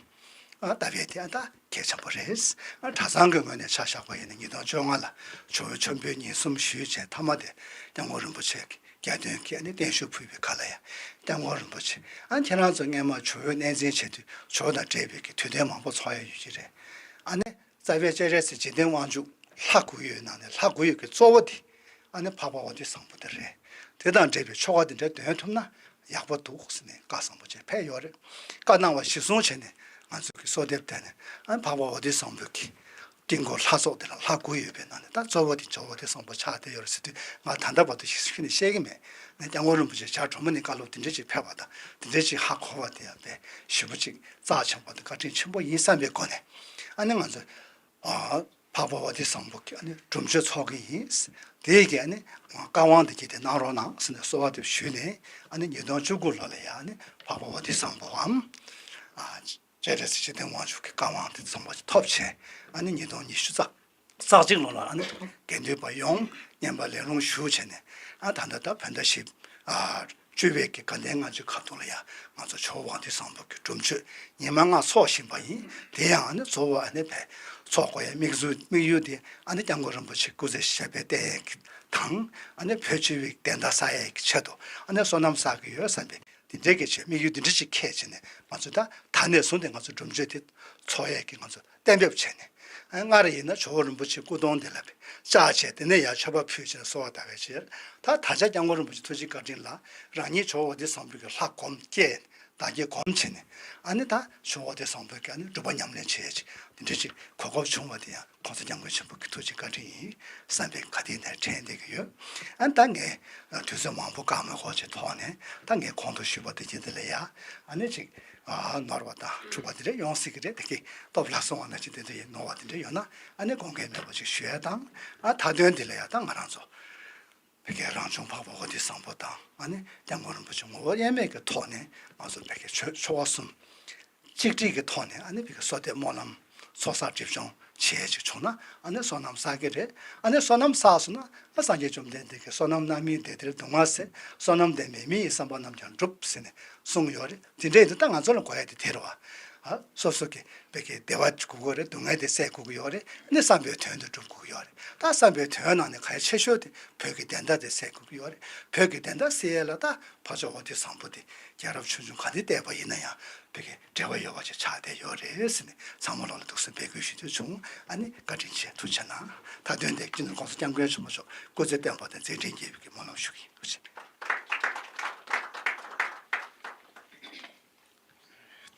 ཨ་བཏབ་ཡས་དེ་ཨ་ད་གལ་ཆེན་པོ་རེད། ཨ་གྲྭ་ཚང་གི་ངོས་ནས་ཆ་བཞག་པ་ཡིན་ན་ཉིས་སྟོང་བཅོ་ལྔ་ལ་ཇོ་བོའི་མཆོད་འབུལ་ཉིན་གསུམ་ཞུས་བྱས་མཐའ་མ་དེ་སྐྱབས་མགོན་རིན་པོ་ཆེ་གི་རྒྱལ་དོན་གྱི་ཨ་ནི་བརྟན་བཞུགས་ཕུལ་བའི་ཁ་ལ་ཡ། སྐྱབས་མགོན་རིན་པོ་ཆེ། ཨ་ཁྱེད་རང་ཚོ་སྔས་མ་ཇོ་བོའི་གནས་འཛིན་བྱེད་དུས་ཇོ་བོ་དང་འབྲེལ་བའི་གི་དུས་སྟོན་མང་པོ་ཚོགས་ཡ་ཡོད་ཀྱི་རེད། ཨ་ནི་རྩ་བའི་སྤྱན་རས་གཟིགས་འཇིག་རྟེན་དབང་ཕྱུག་ལྷ་དགུ་ཡོད་ནང་ནས་ལྷ་དགུ་ཡོད་ཀྱི་གཙོ་བོ་དེ། ཨ་ནི་འཕགས་པ་འོ་དོད་བཟང་པོ་དེ་རེད། དེ་དང་འབྲེལ་བའི་ཆོ་ག་དེ་འདྲ་འདོན་ཐུབ་ན་ཡག་པོ་འདུག་ཟེར་ནས་བཀའ་བཟང་པོ་ཅིག་ཕེབས་ཡོད་རེད། བཀའ་གནང་བ་གཞིར་བཟུང་བྱས་ནས་ང་ཚོ་གི་གསོལ་འདེབས་དེ་ནས་ཨ་ནི་འཕགས་པ་འོ་དོད་བཟང་པོ་གི་དཀྱིལ་འཁོར་ལྷ་ཚོགས་དེ་ལ་ལྷ་དགུ་ཡོད་པའི་ནང་ནས་ད་གཙོ་བོ་དེ་ཇོ་བོ་འོ་དོད་བཟང་པོ་ཆགས་བསྡད་ཡོད་རེད་ཟེར་དུས། ང་ད་ལྟ་བར་དུ་ཞིག་ཞིག་ནས་བཤད་ཀྱི་མེད། ངས་སྐྱབས་མགོན་རིན་པོ་ཆེ་ཇ་གྲོ་མོ་ནས་བཀའ་སློབ་དེ་འདྲ་ཅིག་ཕེབས་པ་དང་དེ་འདྲ་ཅིག་ཧ་གོ་བ་དེ་ཡང་དཔེ་ཞེ་པོ་ཅིག་རྩ་ཆེན་པོ་དང་བཀའ་དྲིན་ཆེན་པོ་ཡིན་བསམ་པའི་སྒོ་ནས། ཨ་ནི་ང་ཚོ་ཨ་འཕགས་པ་འོ་དོད་བཟང་པོ་གི་ཨ་ནི་སྒྲུབ་མཆོད་ཚོགས་ཀྱི་ཡིན། དེ་གི་ཨ་ནི་བཀའ་དབང་དེ་གྱིས་དེ་གནང་རོགས་གནང་ཟེར་ནས་གསོལ་བ་དེ་ཞུས་ནས། ཨ་ནི་ཉིས་སྟོང་བཅུ་དགུ་ལོ་ལ་ཡང་ཨ་ནི་འཕགས་པ་འོ་དོད་བཟང་པོའམ་ཨ་སྤྱན་རས་གཟིགས་ཆོས་ལྡན་དབང་ཕྱུག་གི་བཀའ་དབང་དེ་ཚང་མ་ཐོབ་བྱས། ཨ་ནི་ཉིས་སྟོང་ཉི་ཤུ་རྩ་རྩ་གཅིག་ལོ་ལ་ཨ་ནི་དགེ་འདུན་པ་ཡོངས་བསྙེན་པ་ལས་སློང་ཞུ་བྱས་ནས། ཨ་ད་ལྟ་ད་བོད་ཟླ་བཞི་ཨ་བཅུ་པའི་གི་དགའ་ལྡན་ལྔ་མཆོད་ཁ་ཐུག་ལ་ཡང་ང་ཚོ་ཇོ་བོ་དབང་འདུས་བཟང་པོ་གི་སྒྲུབ་མཆོད་ཉི་མ་ལྔ་ཚོགས་བཞིན་པ་ཡིན། དེ་ཡང་ཨ་ནི་གཙོ་བོ་ཨ་ནི་བས་ཚོགས་དགོས་ཡའི་དམིགས་ཡུལ་དམིགས་ཡུལ་དེ་ཨ་ནི་སྐྱབས་མགོན་རིན་པོ་ཆེ་སྐུ་ཚེ་ཞབས་པད་བརྟན་ཡས་ཀྱི་དང་། ཨ་ནི་བོད་སྤྱི་བའི་བདེན་མཐའ་གསལ་ཡས་ཀྱི་ཆེད་དུ་ཨ་ནི་བསོད་ནམས་བསགས་ཀྱི་ཡོད་བསམ་པའི་དེ་འདྲའི་གི་ཆེད་དམིགས་ཡུལ་འདི་འདྲ་ཅིག་འཁྱེར་བྱས་ནས། ང་ཚོས་ད་ད་ནས་བཟུང་སྟེ་ང་ཚོ་སྒྲུབ་མཆོད་དེ་ཚོགས་ཡས་ཀྱི་ང་ཚོ་གཏན་འབེབས་བྱས་ནས། ཨ་སྔར་ཡིན་ན་ཇོ་བོ་རིན་པོ་ཆེའི་སྐུ་གདུང་དེ་ལ་བཅར་བྱས། དེ་ནས་ཡར་མཆོད་པ་ཕུལ་བྱས་ནས་གསོལ་བ་བཏབ་པའི་ཕྱིར། ད་ད་ཆ་སྐྱབས་མགོན་རིན་པོ་ཆེ་ཐུགས་རྗེ་བཀའ་དྲིན་ལ་རང་ཉིད་ཇོ་བོ་འདི་བཟང་པོའི་གི་ལྷ་སྒོམ་སྐྱེས། བདག་བསྐྱེད་སྒོམ་བྱས་ནས། ཨ་ནི་ད་ཇོ་བོ་འདི་བཟང་པོའི་གི་ཨ་ནི་སྒྲུབ་པ་ཉམས་ལེན་བྱེད་ཡས་ཅིག་དེ་འདྲ་ཅིག་གོ་སྐབས་བྱུང་བ་དེ་ཡང་གོང་ས་སྐྱབས་མགོན་ཆེན་པོ་གི་ཐུགས་རྗེ་བཀའ་དྲིན་ཡིན་བསམ་པའི་ག་དེ་ནས་དྲན་བསྡད་ཀྱི་ཡོད། ཨ་ནི་ད་ངས་དུས་ཚོད་མང་པོ་བཀག་མ་དགོས་ཀྱི་ཐོག་ནས། ད་ངས་གོང་དུ་ཞུས་པ་དེ་བཞིན་དེ་ལ་ཡ་ཨ་ནི་ཅིག་ཨ་ནོར་བ་དང་འཁྲུལ་བ་དེ་འདྲ་ཡོང་སྲིད་ཀྱི་རེད། དེ་གི་སྟོབས་ལ་སོང་བ་ན་ཅིག་དེ་འདྲ་ཡིན་ནོར་བ་དེ་འདྲ་ཡོད་ན། ཨ་ནི་དགོངས་འགལ་མེད་པ་ཅིག་ཞུ་ཡ་དང་། ཨ་མཐའ་དོན་དེ་ལ་ཡ་ད་ང་རང་ཚོ་བོད་ཀྱི་རང་བྱུང་འཕགས་པ་འོ་དོད་བཟང་པོ་དང་། ཨ་ནི་སྐྱབས་མགོན་རིན་པོ་ཆེ་ངོ་བོ་དབྱེར་མེད་ཀྱི་ཐོག་ནས་ང་ཚོ་བོད་ཀྱི་ཆོས་ཆོལ་ཁ་གསུམ་གཅིག་སྒྲིལ་གྱི་ཐོག་ནས། ཨ་ནི་བོད་ཀྱི་གསོལ་འདེབས་སྨོན་ལམ་ཚོགས་བསགས་སྒྲིབ་སྦྱོང་བྱེད་ཡས་ཅིག་བྱུང་ན། ཨ་ནི་བསོད་ནམས་བསགས་ཀྱི་རེད། ཨ་ནི་བསོད་ནམས་བསགས་སོང་ན། ཨ་སངས་རྒྱས་བཅོམ་ལྡན་འདས་ཀྱིས་བསོད་ནམས་རྣམ་སྨིན་བདེ་སྟེར་སྡུག་བསྔལ་སེལ། བསོད་ནམས་ལྡན་པས་མི་ཡི་བསམ་པ་རྣམས་ཀྱང་འགྲུབ་ཟེར་ནས་གསུངས་ཡོད་རེད། དེ་འདྲ་ཡིན་དུས་ད་ང་ཚོ་ལ་དགོས་ཡ་དེ་དེ་རེད་བ། ཨ་སོ་སོ་གི་བོད་ཀྱི་བདེ་བ་དགོས་ཀྱི་ཡོད་རེད། སྡུག་བསྔལ་དེ་སེལ་དགོས་ཀྱི་ཡོད་རེད། ཨ་ནི་བསམ་པའི་དོན་དེ་འགྲུབ་དགོས་ཀྱི་ཡོད་རེད། ད་བསམ་པའི་དོན་ནང་ནས་གལ་ཆེ་ཤོས་དེ་བོད་ཀྱི་བདེན་མཐའ་དེ་སེལ་དགོས་ཀྱི་ཡོད་རེད། བོད་ཀྱི་བདེན་མཐའ་སེལ་ཡས་ལ་ད་འཕགས་མཆོག་འོ་དོད་བཟང་པོ་དེ་རྒྱལ་རབས་ཆུང་ཆུང་ག་དེ་བལྟས་པ་ཡིན་ན་ཡང་བོད་ཀྱི་འབྲེལ་བ་ཡོད་པ་ཅིག་ཆགས་བསྡད་ཡོད་རེད་ཟེར་ནས་ཚང་མ་ལོག་ལ་འདུག་སེ་འབོད་སྐུལ་ཞུ་འདོད་བྱུང་། ཨ་ནི་བཀའ་དྲིན་ཆེ། ཐུགས་རྗེ་གནང་། མཐའ་དོན་དེ་སྤྱི་ནོར་༸གོང་ས་༸སྐྱབས་མགོན་ཆེན་པོ་མཆོག་སྐུ་ཚེ་བརྟན་པ་དང་མཛད་འཕྲིན་རྒྱས་པའི་གི་སྨོན་ལམ་ཞུ་གི་ཡིན། ཐུགས་རྗེ་ཆེ།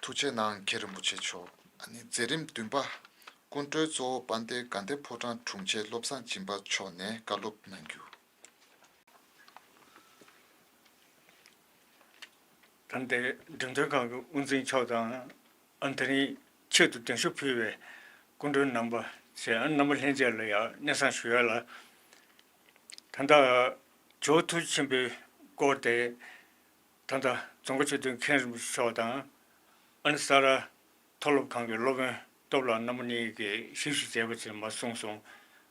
ཐུགས་རྗེ་གནང་མཁན་རིན་པོ་ཆེ་མཆོག་ཨ་ནི་མཛད་རིམ་བདུན་པ། སྐུ་མགྲོན་གཙོ་བོ་དཔལ་ལྡན་དགའ་ལྡན་ཕོ་བྲང་དྲུང་ཆེ་བློ་བཟང་སྦྱིན་པ་མཆོག་ནས་བཀའ་སློབ་གནང་རྒྱུ། ད་ལྟའི་འགྲེམས་སྟོན་ཁང་གི་དབུ་འཛིན་མཆོག་དང་། ཨ་ནི་དེ་རིང་ཆེད་དུ་གདན་ཞུ་ཕུལ་བའི་སྐུ་མགྲོན་རྣམ་པ་བཅས། ཨ་ནི་རྣམ་པ་ལྷན་རྒྱས་ལ་ཡང་སྙན་སེང་ཞུ་ཡ་ལ། ད་ལྟ་ཇོ་བོ་ཐུགས་རྗེ་ཆེན་པོའི་སྐོར་དེ་ད་ལྟ་རྫོང་དགའ་ཆོས་སྡེ་མཁན་རིན་པོ་ཆེ་མཆོག་དང་། ཨ་ནི་ས་རཱ་མཐོ་སློབ་ཁང་གི་སློབ་དཔོན་སྟོབས་ལགས་རྣམ་པ་གཉིས་ཀྱིས་ཞིབ་ཞིབ་མཛད་པ་ཅིག་མར་གསུངས་སོང་།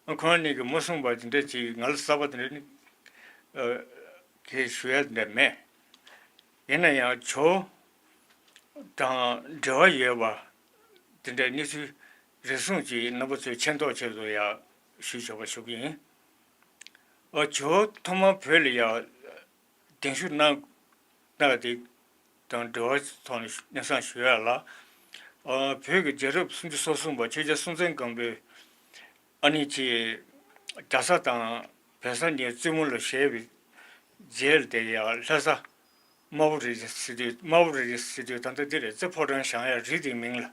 ཨ་ཁོང་གཉིས་ཀྱིས་མ་གསུངས་པ་དེ་འདྲ་ཅིག་ང་ལ་གསར་པ་དེ་འདྲ་ནི་ཨ་གས་ཞུ་ཡ་དེ་འདྲ་མེད། ཡིན་ན་ཡང་ཇོ་བོ་དང་འབྲེལ་བ་ཡོད་པ་དེ་འདྲའི་གནས་ཚུལ་རེ་ཟུང་ཅིག་རྣམ་པ་ཚོའི་མཁྱེན་རྟོགས་ཆེད་དུ་ཡང་ཞུ་ཆོག་པ་ཞུ་གི་ཡིན། ཨ་ཇོ་བོ་ཐོག་མར་བོད་ལ་ཡང་གདན་ཞུ་གནང་གནང་བ་དེ་དང་འབྲེལ་བའི་ཐོག་ནས་སྙན་སེང་ཞུ་ཡ་ལ། ཨ་བོད་ཀྱི་རྒྱལ་རབས་སུམ་ཅུ་སོ་གསུམ་པ་ཆོས་རྒྱལ་སྲོང་བཙན་སྒམ་པོས་ཨ་ནི་ཅིག་རྒྱ་བཟའ་དང་བལ་བཟའ་གཉིས་བཙུན་མོ་ལ་བཞེས་པའི་རྗེས་ལ་དེ་ཡང་ལྷ་ས་དམར་པོ་རི་ཟེར་དུས། དམར་པོ་རི་ཟེར་དུས་ད་ལྟ་འདི་རེད། རྩེ་ཕོ་བྲང་བཞེངས་ཡ་རི་དེའི་མིང་ལ།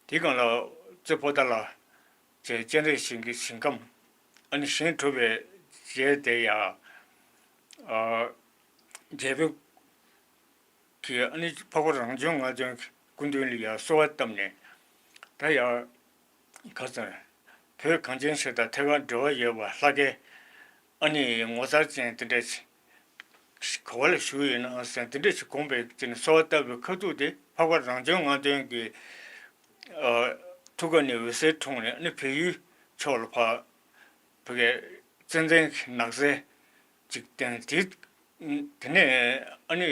དེའི་སྒང་ལ་རྩེ་ཕོ་རྟ་ལ་ཅེས་སྤྱན་རས་གཟིགས་ཀྱི་ཞིང་ཁམས། ཨ་ནི་ཞིང་གྲུབ་པའི་རྗེས་དེ་ཡང་ཨ་རྒྱལ་པོ་གིས་ཨ་ནི་འཕགས་པ་རང་བྱུང་ལྔ་སྟོན་གྱི་སྐུ་མདུན་ལ་ཡང་གསོལ་བ་བཏབ་ནས། ད་ཡང་ག་ཚོད་བོད་གངས་ཅན་ཞིང་དང་ཐད་ཀར་འབྲེལ་བ་ཡོད་པ་ལྷ་སྐལ་ཨ་ནི་ངོ་མཚར་ཅན་དེ་འདྲ་ཞིག་ག་བ་ལ་བཞུགས་ཡོད་ན་ཟེར། དེ་འདྲ་ཞིག་དགོངས་པའི་ཅིག་ནས་གསོལ་བ་བཏབ་པའི་ཁ་ཐུག་དེ་འཕགས་པ་རང་བྱུང་ལྔ་སྟོན་གྱི་ཨ་ཐུགས་ཀ་ནས་འོད་ཟེར་འཁྲུངས་ནས། ཨ་ནི་བལ་ཡུལ་ཕྱོགས་ལ་ཕར་བོད་ཀྱི་ཙན་དན་གྱི་ནགས་ཚལ་ཅིག་བསྟན། དེ་དེ་ནས་ཨ་ནི་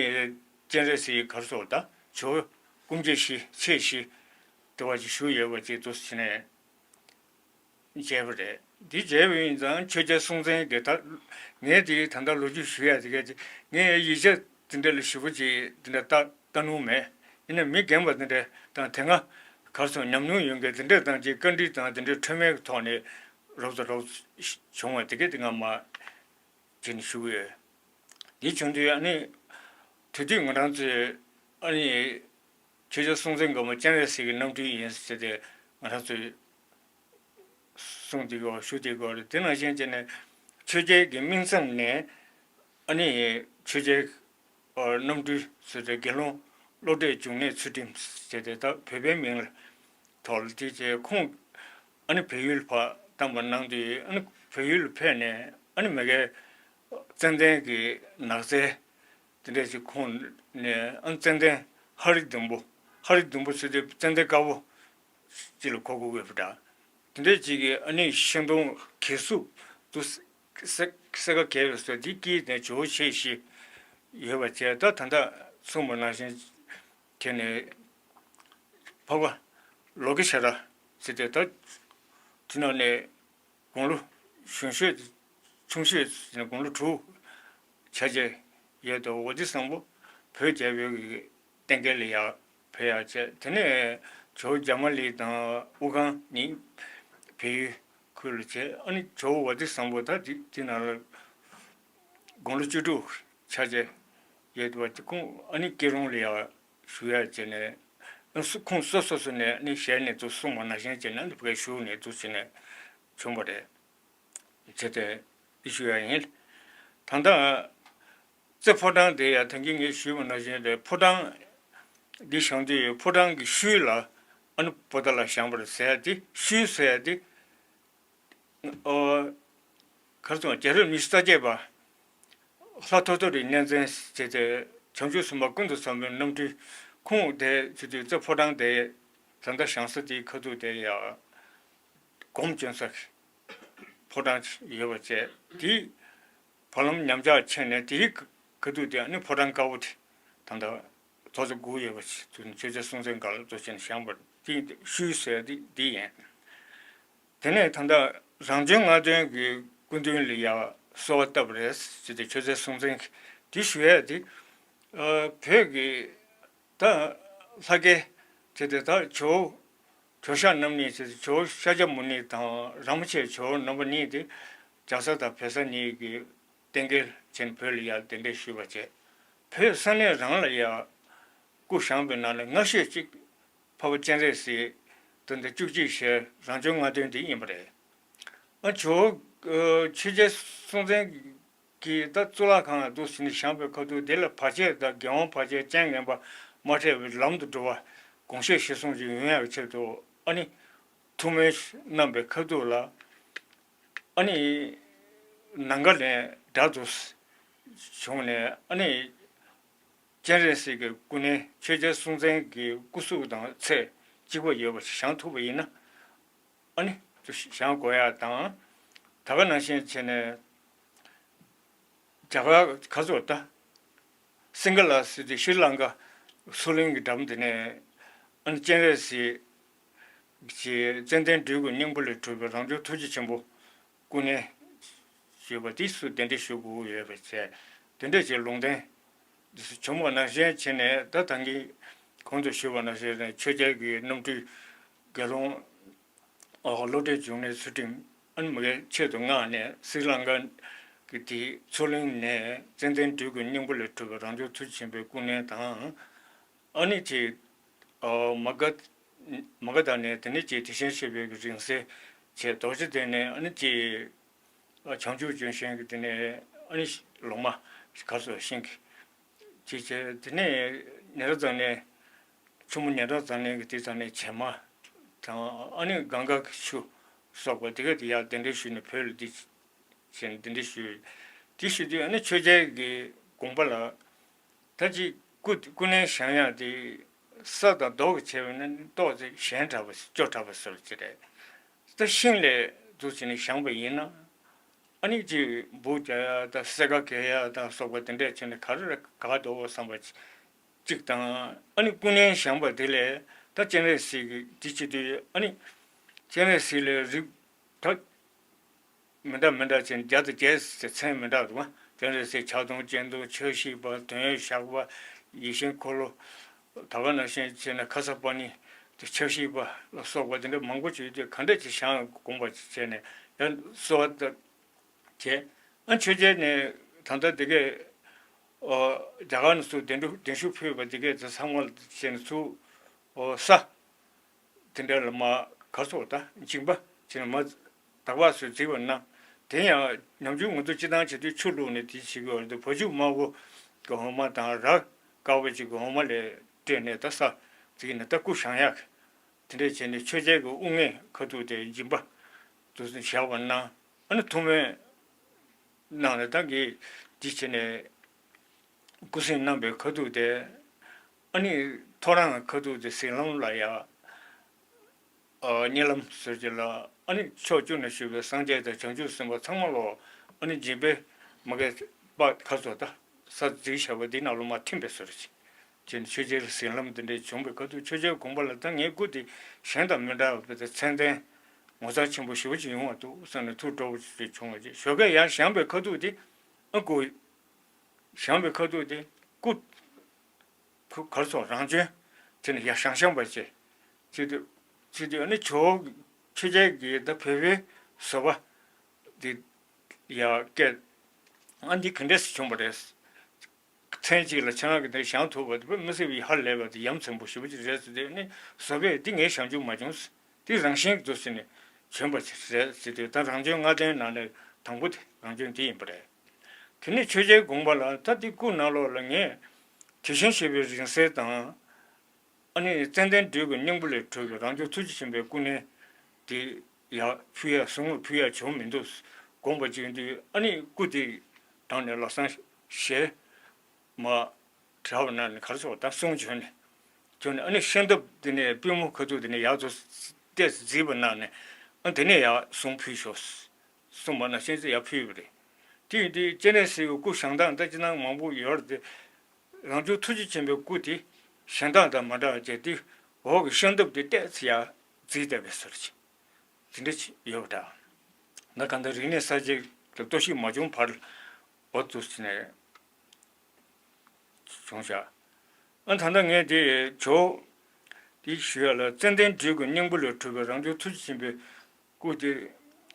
སྤྱན་རས་གཟིགས་གར་སོང་། ད་ཇོ་བོ་སྐུ་མཆེད་བཞི་མཆེད་བཞི་དེ་བ་ཅིག་བཞུགས་ཡོད་པ་ཅིག་འདུག་ཟེར་ནས་མཇལ་བ་རེད། འདི་མཇལ་བ་ཡིན་ཙང་ཆོས་རྒྱལ་སྲོང་བཙན་གྱི་ད་ངས་དེ་ད་ལྟ་ལོ་རྒྱུས་ཞུ་ཡ་དེ་ག་ཅིག་ངས་ཡིག་ཆ་དེ་འདྲ་ལ་ཞིབ་པོ་ཅིག་དེ་འདྲ་ལྟ་ལྟ་མྱོང་མེད། ཡིན་ན་མི་རྒན་པ་དེ་འདྲ་དང་དེ་སྔ་གར་སོང་ཉམས་མྱོང་ཡོད་མཁན་དེ་འདྲ་དང་ཅིག་བཀའ་འདྲི་དང་དེ་འདྲའི་འཕྲོས་མོལ་གྱི་ཐོག་ནས་རོབ་ཙམ་རོབ་ཙམ་བྱུང་བ་དེ་ག་དེ་ང་མ་ བྱས་ནས་ཞུ་གི་ཡོད། འདི་བྱུང་དུས་ཨ་ནི་དེ་དུས་ང་རང་ཚོས་ཨ་ནི་ཆོས་རྒྱལ་སྲོང་བཙན་སྒམ་པོ་སྤྱན་རས་གཟིགས་ཀྱི་རྣམ་སྤྲུལ་ཡིན་ཟེར་ཏེ་ང་རང་ཚོས་གསུངས་བསྡད་ཡོད། ཞུ་བསྡད་ཡོད་རེད། དེ་ནང་བཞིན་བྱས་ནས་ཆོས་རྒྱལ་གྱི་སྨིན་མཚམས་ནས་ཨ་ནི་ཆོས་རྒྱལ་རྣམ་སྤྲུལ་ཟེར་ཏེ་དགེ་སློང་བློ་གྲོས་འབྱུང་གནས་ཚུལ་ཁྲིམས་ཟེར་ཏེ་ད་བོད་པའི་མིང་ལ་ཐོག་ལ་དེ་བྱས་ཁོང་ཨ་ནི་བལ་ཡུལ་ཕར་བཏང་པ་གནང་དུས་ཨ་ནི་བལ་ཡུལ་ཕེབས་ནས་ཨ་ནི་མ་གིའི་ཙན་དན་གྱི་ནགས་ཚལ་དེ་འདྲ་ཞིག་ཁོང་ནས་ཨ་ནི་ཙན་དན་ཧ་རི་ལྡུམ་བུ། ཧ་རི་ལྡུམ་བུ་ཟེར་དུས་ཙན་དན་དཀར་པོ་ཅིག་ལ་གོ་དགོས་ཀྱི་ཡོད་པ་འདྲ། དེ་འདྲ་ཅིག་གིས་ཨ་ནི་ཤིང་སྡོང་གས་སྲུབས་དུ་སེ་སེ་ཀ་གས་པའི་སོ་འདི་དཀྱིལ་ནས་ཇོ་བོ་ཆེ་བཞི་ཡོད་པ་བྱས། ད་ད་ལྟ་གསུངས་པ་ནང་བཞིན་དེ་ནས་འཕགས་པ་ལོ་ཀེ་ཤྭ་ར་ཟེར་ཏེ་ད་དེ་ནང་ནས་དགུང་ལོ་གཞོན་ཤོས་ཆུང་ཤོས་ཟེར་ནས་དགུང་ལོ་དྲུག་ཆ་བྱས་ཡོད་དོ། ཝ་ཏི་བཟང་པོ་བོད་རྒྱལ་པོའི་གི་བསྟེན་མཁན་ལ་ཡར་ཕེབས་ཡག་བྱས། དེ་ནས་ཇོ་བོ་རྒྱ་མ་ལི་དང་དབུ་དཀར་གཉིས་བལ་ཡུལ་ཁུལ་ལ་བྱས། ཨ་ནི་ཇོ་བོ་ཝ་ཏི་བཟང་པོ་ད་དེ་དེ་ནང་ལ་དགུང་ལོ་བཅུ་དྲུག་ཆ་བྱས་ཡོད་པ་དེ་ཁོང་ཨ་ནི་སྐྱིད་གྲོང་ལ་ཡར་བཞུགས་ཡག་བྱས་ནས་ཨ་སུ་ཁོང་སོ་སོ་སོ་ནས་ཨ་ནི་ཞལ་ནས་དུ་གསུངས་པ་ནང་བཞིན་བྱས་ནས་ཨ་ནི་བོད་སྐད་ཞུགས་ནས་དུ་བྱས་ནས་བྱུང་བ་རེད། བྱས་ཏེ་འདི་ཞུ་ཡག་ཡིན། ད་ལྟ་རྩེ་ཕོ་བྲང་དེ་ཡང་ད་གིན་ངས་ཞུས་པ་ནང་བཞིན་རེད། ཕོ་བྲང་འདི་བཞེངས་དུས་ཕོ་བྲང་གི་ཤུལ་ལ་ཨ་ནི་པོ་ཏཱ་ལ་བཞེངས་པ་རེད་ཟེར་ཡག་དེ། ཤུལ་ཟེར་ཡག་དེ་ཨོ་གར་སོང་རྒྱལ་རབས་ཉི་ཤུ་རྩ་བརྒྱད་པ་ལྷ་ཐོ་ཐོ་རི་གནས་བཙན་བྱས་ཏེ་བྱང་ཆུབ་སེམས་དཔའ་ཀུན་ཏུ་བཟང་པོའི་རྣམ་སྤྲུལ་ཁོང་དེ་བྱེད་དུས་རྩེ་ཕོ་བྲང་དེ་ད་ལྟ་བཞེངས་ས་དེའི་ཁ་ཐུག་དེ་ཡང་སྒོམ་བྱོན་ས་ཕོ་བྲང་ཡོད་པ་བྱས། དེའི་བར་ལམ་ཉམས་ཆག་ཕྱིན་ནས་དེའི་ཁ་ཐུག་དེ་ཨ་ནི་ཕོ་བྲང་དཀར་པོ་དེ་ད་ལྟ་ཐོག་བརྩེགས་དགུ་ཡོད་པ་ཞིག་ཏུ་ཆོས་རྒྱལ་སྲོང་བཙན་སྒམ་པོ་ལ་གཙོ་བྱས་ནས་བཞེངས་པ་དེ་ཤུལ་ཟེར་དེ་དེ་ཡིན། དེ་ནས་ད་ལྟ་རང་བྱོན་ལྔ་སྟོན་གྱི་སྐུ་མདུན་ལ་ཡར་གསོལ་བ་བཏབ་པ་རེད་ཟེར་ཏེ་ཆོས་རྒྱལ་སྲོང་བཙན་གྱིས་དེ་ཞུ་ཡག་དེ། ཨ་བོད་ཀྱི་ད་ལྷ་སྐལ་བྱས་ཏེ་ད་ཇོ་བོ་ཇོ་ཤཱཀ་རྣམ་གཉིས་བྱས་ཏེ་ཇོ་བོ་ཤཱཀྱ་མུ་ནེ་དང་རིན་པོ་ཆེ་ཇོ་བོ་རྣམ་པ་གཉིས་དེ་རྒྱ་བཟའ་དང་བལ་བཟའ་གཉིས་ཀྱི་རྟེན་སྐལ་བྱས་ནས་བོད་ལ་ཡར་གདན་འདྲེན་ཞུས་པ་བྱས། བོད་ས་གནས་རང་ལ་ཡར་སྐུ་བཞེངས་པའི་ནང་ལ་སྔ་ཤོས་གཅིག་འཕགས་པ་སྤྱན་རས་གཟིགས་དེ་འདྲ་བཅུ་གཅིག་ཞལ་རང་བྱོན་ལྔ་སྟོན་དེ་ཡིན་པ་རེད། ཨ་ཇོ་བོ་ཆོས་རྒྱལ་སྲོང་བཙན་གྱིས་ད་གཙུག་ལག་ཁང་ལ་འདུག་ཟེར་ནས་བཞེངས་པའི་ཁ་ཐུག་དེ་ལ་བར་ཆད་དང་རྒྱལ་དབང་བར་ཆད་རྐྱེན་ངན་པ་མ་འཕྲད་པའི་ལམ་དུ་འགྲོ་བ་དགོངས་བཞེད་གཞིར་བཟུང་ཅིག་ཡོང་ཡག་གི་ཆེད་དུ་ཨ་ནི་ཐུགས་སྨོན་གནང་པའི་ཁ་ཐུག་ལ་ཨ་ནི་ནམ་མཁའ་ལས་སྒྲ་དུ་བྱུང་ནས་ཨ་ནི་སྤྱན་རས་གཟིགས་ཀྱི་སྐུ་བརྙན་ཆོས་རྒྱལ་སྲོང་བཙན་གྱི་སྐུ་གཟུགས་དང་ཚད་གཅིག་པ་ཡོད་པ་ཞིག་བཞེངས་ཐུབ་པ་ཡིན་ན་ཨ་ནི་བཞེངས་དགོས་ཡག་དང་། ད་ག་ནང་བཞིན་བྱས་ནས་རྒྱ་གར་ག་ཚོད་ད་སིང་ག་ལ་ཟེར་ཏེ་ཤྲི་ལང་ཀ་མཚོ་གླིང་གི་འགྲམ་དེ་ནས་ཨ་ནི་སྤྱན་རས་གཟིགས་ཀྱི་ཙན་དན་སྦྲུལ་གྱི་སྙིང་པོ་ལས་གྲུབ་པའི་རང་བྱུང་ཐུགས་རྗེ་ཆེན་པོ་སྐུ་བརྙན་ཞེས་པ་དེ་སུ་གདན་འདྲེན་ཞུ་དགོས་ཡོད་པ་བྱས། དེ་འདྲ་ཅིག་ལུང་བསྟན་འདི་ཚོ་བྱུང་བ་ནང་བཞིན་བྱས་ནས་ད་ད་གིན་གོང་དུ་ཞུས་པ་ནང་བཞིན་ཆོས་རྒྱལ་གྱི་རྣམ་སྤྲུལ་དགེ་སློང་ཨོ་བློ་གྲོས་འབྱུང་གནས་ཚུལ་ཁྲིམས་ཨ་ནི་མ་གིའི་ཆེད་དུ་མངགས་ནས་སི་རི་ལང་ཀ་གི་དེའི་མཚོ་གླིང་ནས་ཙན་དན་སྦྲུལ་གྱི་སྙིང་པོ་ལས་གྲུབ་པའི་རང་བྱུང་ཐུགས་རྗེ་ཆེན་པོའི་སྐུ་བརྙན་དང་། ཨ་ནི་དེ་ཨོ་མ་ག་མ་ག་དྷ་ནས་དེ་ནས་ཀྱི་དེ་བཞིན་གཤེགས་པའི་རིང་བསྲེལ་བྱས། རྡོ་རྗེ་གདན་ནས་ཨ་ནི་ཀྱི་བྱང་ཆུབ་ལྗོན་ཤིང་གི་དེ་ནས་ཨ་ནི་ལོ་མ་གར་སོགས་ཤིང་གི་དེ་བྱས། དེ་ནས་ཉེ་རབས་ཙམ་ནས་ཆུ་མོ་ཉེ་རབས་ཙམ་ནས་ཀྱི་དེ་ཙམ་ནས་བྱེ་མ་དང་ཨ་ནི་གངྒཱ་གི་ཆུ་སོགས་པ་དེ་ག་དེ་ཡར་གདན་འདྲེན་ཞུས་ནས་བོད་ལ་དེ་བྱས་ནས་གདན་འདྲེན་ཞུས། དེ་ཞུ་དུས་ཨ་ནི་ཆོས་རྒྱལ་གྱི་དགོངས་པ་ལ་ད་ཅིག་སྐུ་སྐུ་བརྙན་བཞེངས་ཡག་དེ་ས་དང་རྡོ་གིས་བྱས་པ་ན་ཏོག་ཙམ་ཞན་དྲགས་པ་སྐྱོ་དྲགས་པ་བཟོ་ཅིག་རེད། ད་ཤིང་ལས་འདུག་བྱས་ནས་བཞེངས་པ་ཡིན་ན་ཨ་ནི་ཅིག་འབུ་རྒྱག་ཡག་དང་སེར་ཁ་གས་ཡག་དང་སོགས་པ་དེ་འདྲས་བྱས་ནས་ག་རེ་རེད་ག་འདུག་བསམ་པ་ཅིག་དང་། ཨ་ནི་སྐུ་བརྙན་བཞེངས་པ་དེ་ལས་ད་སྤྱན་རས་གཟིགས་ཀྱི་དེ་བྱེད་དུས་ཨ་ནི་སྤྱན་རས་གཟིགས་ལས་རིགས་ད། མི་འདྲ་མི་འདྲ་ཅན་བརྒྱ་དང་བརྒྱད་ཟེར་མཚན་མི་འདྲ་འདུག་བ། དེ་འདྲ་ཟེར་ཕྱག་སྟོང་སྤྱན་སྟོང་ཕྱག་བཞི་པ་དོན་ཡོད་ཞགས་པ་ཡིད་བཞིན་འཁོར་ལོ། ད་ག་ནང་བཞིན་བྱས་ན་ཁ་ས་པ་ཎི་དེ་ཕྱག་བཞི་པ་ལ་སོགས་པ་དེ་འདྲ་མང་པོ་བྱུང་དུས་ག་འདྲ་ཅིག་བཞེངས་དགོངས་པ་ཅིག་བྱས་ནས་ཡང་གསོལ་བ་བཏབ་བྱས། ཨ་ཆོས་རྒྱལ་ནས་ད་ལྟ་དེ་གས་ཨོ་རྒྱ་གར་ནས་ཚུར་གདན་དྲུག་གདན་ཞུ་ཕུལ་བ་དེ་གས་དེ་ཚང་མ་བྱས་ནས་ཚུར་ཨོ་ས་དེ་འདྲ་ལ་མ་གར་སོགས་ད་སྦྱིན་པ་བྱས་ནས་མ་དག་པ་ཚོས་བརྩིས་པ་ན། དེ་ཡང་ནམ་རྒྱུན་ང་ཚོ་སྤྱི་བཏང་བྱེད་དུས་ཆུ་བླུགས་ནས་དེ་བྱེད་ཀྱི་ཡོད་རེད། བ་ཕྱུགས་དམར་པོ་གི་འོ་མ་དང་ར་དཀར་པོ་ཅིག་གི་འོ་མ་ལས་སྤྲས་ནས་ད་ས་བརྩིས་ནས་ད་སྐུ་བཞེངས་ཡག་དེ་འདྲས་བྱས་ནས་ཆོས་རྒྱལ་གྱི་དབུ་སྔས་ཁ་ཐུག་དེ་སྦྱིན་པ་དུ་བཞག་པ་ན། ཨ་ནི་ཐུགས་སྨོན་གནང་ནས་ད་གིས་འདི་བྱས་ནས་སྐུ་གཟིམ་གནང་པའི་ཁ་ཐུག་དེ། ཨ་ནི་ཐོ་རངས་ཁ་ཐུག་དེ་ཟིལ་ལམ་ལ་ཡ་ཨ་གཉིད་ལམ་ཟེར་གྱི་ལ། ཨ་ནི་ཕྱོགས་བཅུ་ན་བཞུགས་པའི་སངས་རྒྱས་དང་བྱང་ཆུབ་སེམས་དཔའ་ཚང་མ་ལོ། ཨ་ནི་སྦྱིན་པའི་མ་གས་པ་ཁ་ཚོ་ད་ས་འཛིན་བྱ་བ་འདི་ནང་ལོ་མ་ཐིམ་པའི་ཟེར་གྱི། ཅེས་ཆོས་རྒྱལ་ཟིལ་ལམ་འདི་འདྲའི་བྱུང་བའི་ཁ་ཐུག་ཆོས་རྒྱལ་དགོངས་པ་ལ་ད་ངའི་སྐུ་འདི་གཞན་དང་མི་འདྲ་བའི་མཚན་ལྡན་ངོ་མཚར་ཆེན་པོ་ཞེ་པོ་ཅིག་ཡོང་བ་འདུག་བསམ་ནས་ཐུགས་སྤྲོ་པོ་ཅིག་བྱུང་བ་ཅིག་ཞོགས་ཀས་ཡར་བཞེངས་པའི་ཁ་ཐུག་དེ་ཨ་སྐུ་བཞེངས་པའི་ཁ་ཐུག་དེ་སྐུ་གར་སོང་རང་བྱོན་དེ་ནི་ཡར་བཞེངས་བཞེངས་པ་བྱས་ཅིག་དུས་ཅིག་དུས་ཨ་ནི་ཇོ་བོ་ཆོས་རྒྱལ་གྱིས་ད་བོད་པའི་བཟོ་པ་དེ་ཡར་སྐད་ཨ་འདི་ག་འདྲས་སེ་བྱུང་བ་རེད། མཚན་གཅིག་ལ་ཁྱེད་རང་གིས་འདིར་བཞེངས་ཐུབ་པ་དེ་དཔེ་མི་སྲིད་པའི་ཧ་ལས་པ་དེ་ཡ་མཚན་པོ་ཞེ་པོ་ཅིག་རེད་ཟེར་དུས་ནི་བཟོ་པས་འདི་ངས་བཞེངས་རྒྱུ་མ་བྱུང་། འདི་རང་བཞིན་གྱིས་འདུག་ཟེར་ནས་བྱོན་པ་ཅིག་རེད་ཟེར་དུས་ད་རང་བྱོན་ལྔ་ལྡན་ནང་ནས་དང་པོ་དེ་རང་བྱོན་འདི་ཡིན་པ་རེད། དེ་ནས་ཆོས་རྒྱལ་དགོངས་པ་ལ་ད་འདི་སྐུ་ནང་ལོགས་ལ་ངས་དེ་བཞིན་གཤེགས་པའི་རིང་བསྲེལ་དང་། ཨ་ནི་ཙན་དན་སྦྲུལ་གྱི་སྙིང་པོ་ལས་གྲུབ་པའི་རང་བྱུང་ཐུགས་རྗེ་ཆེན་པོའི་སྐུ་ནི་དེ་ཡར་ཕུལ་ཡ་གཟུངས་སྔགས་ཕུལ་ཡ་བྱུང་མི་འདུག་དགོངས་པ་བྱས་དུས་ཨ་ནི་སྐུ་དེ་དྲངས་ནས་ལམ་སང་ཞལ་མ་གྲགས་པ་ན་ནི་གར་སོང་ད་གསུང་བྱོན་ནས་བྱོན་ནས་ཨ་ནི་ཤམ་ཐབས་དེ་ནས་པུས་མོ་ཁ་ཐུག་དེ་ནས་ཡར་ཚུར་ཏོག་ཙམ་བརྫིས་པ་ན་ནི་ཨ་དེ་ནས་ཡར་གཟུངས་ཕུལ་ཤོག་གསུངས་པ་ན་ཤེས་ཚེ་ཡར་ཕུལ་བ་རེད། དེ་ཡིན་དུས་སྤྱན་རས་གཟིགས་ཀྱི་སྐུ་བཞེངས་སྟངས་ད་ཅི་ན་མང་པོ་ཡོད་རེད་དེ། རང་བྱུང་ཐུགས་རྗེ་ཆེན་པོའི་སྐུ་དེ་གཞན་དག་དང་མ་འདྲ་བ་བྱས་ཏེ་འོག་གི་ཤམ་ཐབས་དེ་ཏོག་ཙམ་ཡར་བརྫིས་བསྡད་པའི་ཟུར་ཅིག་དེ་འདྲ་ཅིག་ཡོད་པ་འདྲ། ན་གང་ལྟར་རིག་གནས་གསར་བརྗེ་གི་གཏོར་བཤིག་མ་བྱུང་བར་འོ་ཐུག་ནས་བྱུང་བཞག་ཨ་ད་ལྟ་ངས་དེ་ཇོ་དེ་ཞུ་ཡ་ལ་ཙན་དན་སྦྲུལ་གྱི་སྙིང་པོ་ལས་གྲུབ་པའི་རང་བྱུང་ཐུགས་རྗེ་ཆེན་པོའི་སྐུ་དེ་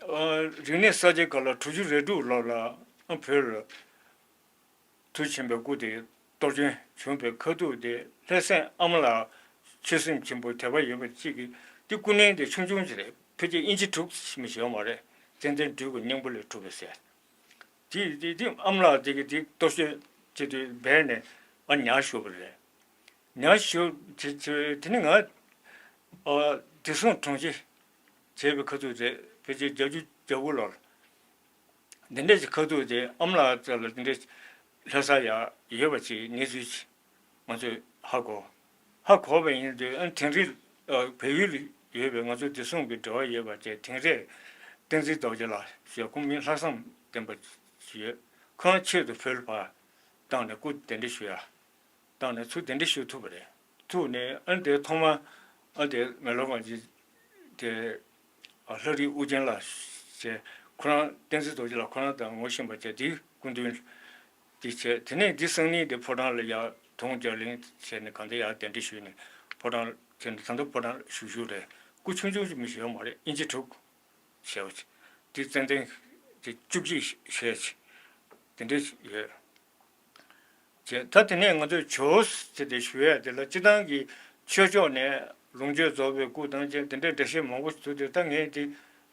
ཨ་རིག་གནས་གསར་བརྗེ་སྐབས་ལ་དྲུག་ཅུ་རེ་དྲུག་ལོ་ལ་ཨ་བོད་ལ། མཐུ་ཆེན་པོའི་སྐུ་དེ་གཏོར་བྱོན་བྱུང་བའི་ཁ་ཐུག་དེ་ལྷ་སྲས་ཨ་མ་ལགས་ཆོས་སེམས་ཆེན་པོ་དད་པ་ཡོད་པ་གཅིག་གིས་དེ་སྐུ་རྙིང་དེ་ཆུང་ཆུང་ཅིག་རེད། ཕལ་ཆེར་ཨིན་ཅི་དྲུག་ཙམ་ཞིག་ཡོད་མ་རེད། ཙན་དན་སྦྲུལ་གྱི་སྙིང་པོ་ལས་གྲུབ་པའི་ཟེར། དེ་དེ་དེ་ཨ་མ་ལགས་དེ་གིས་དེ་གཏོར་བྱོན་བྱེད་དུས་སྦས་ནས་ཨ་ཉར་བཞག་པ་རེད། ཉར་བཞག་དེ་དེ་དེ་ནི་ང་ཨ་བདེ་སྲུང་དྲུང་ཆེ་བྱས་པའི་ཁ་ཐུག་རེད། ཕལ་ཆེར་བརྒྱད་ཅུ་གྱ་དགུ་ལོར། འདི་འདྲ་ཞིག་ཁ་ཐུག་དེ་ཨ་མ་ལགས་ཚོ་ལ་འདི་འདྲ་ལྷ་ས་ཡ་ཡོད་པ་ཅིག་གནས་ཚུལ་ཅིག་ང་ཚོས་ཧ་གོ། ཧ་གོ་བ་ཡིན་དུས་ཨ་དིང་རི་ཨ་བལ་ཡུལ་ལ་ཡོད་པའི་ང་ཚོ་བདེ་སྲུང་གི་འབྲེལ་བ་ཡོད་པ་བཅས་དིང་རི་བསྟན་འཛིན་རྡོ་རྗེ་ལགས་ཞེས་ཁོང་མི་ལྷག་བསམ་ལྡན་པ་ཞིག་ཡོད། ཁོང་ཆེད་དུ་བོད་ལ་ཕར་བཏང་ནས་སྐུ་གདན་འདྲེན་ཞུ་ཡ། བཏང་ནས་ཚུར་གདན་འདྲེན་ཞུ་ཐུབ་པ་རེད། ཐུག་ནས་ཨ་ནི་དེ་ཐོག་མ་ཨ་དེ་མེ་ལོང་གང་ཅི་དེ་ཨ་ལྷ་རིགས་ཨུ་རྒྱན་ལགས་ཞེས་ཁོ་རང་བསྟན་འཛིན་རྡོ་རྗེ་ལགས་ཁོ་རང་དང་ངོ་ཤེས་པ་བྱས་དེའི་སྐུ་མདུན་དེ་བྱས། དེ་ནས་འདི་སང་ཉིན་དེ་ཕོ་བྲང་ལ་ཡར་དུང་རྒྱ་གླིང་བྱས་ནས་གང་དེ་ཡར་གདན་འདྲེན་ཞུས་ནས་ཕོ་བྲང་བྱས་ནས་ད་ལྟ་ཕོ་བྲང་བཞུགས་བཞུགས་རེད། སྐུ་ཆུང་ཆུང་ཅིག་མི་ཞིག་ཡོད་མ་རེད། ཨིན་ཅི་དྲུག་ཞེས་པ་ཅིག་དེ་ཙན་དན་དེ་བཅུ་གཅིག་ཞེས་ཅིག་དེ་འདྲ་ཞིག་ཡོད། བྱས། ད་དེ་ནས་ང་ཚོས་ཇོ་བོ་ཟེར་ཏེ་ཞུ་ཡ་དེ་ལ་སྤྱི་བཏང་གི་ཆོས་ཕྱོགས་ནས་ལུང་ཆོས་རྫོགས་པའི་སྐུ་དང་བཅས་དེ་འདྲའི་འགྲེལ་བཤད་མང་པོ་ཞིག་འདུག་སྟེ། ད་ངས་དེ་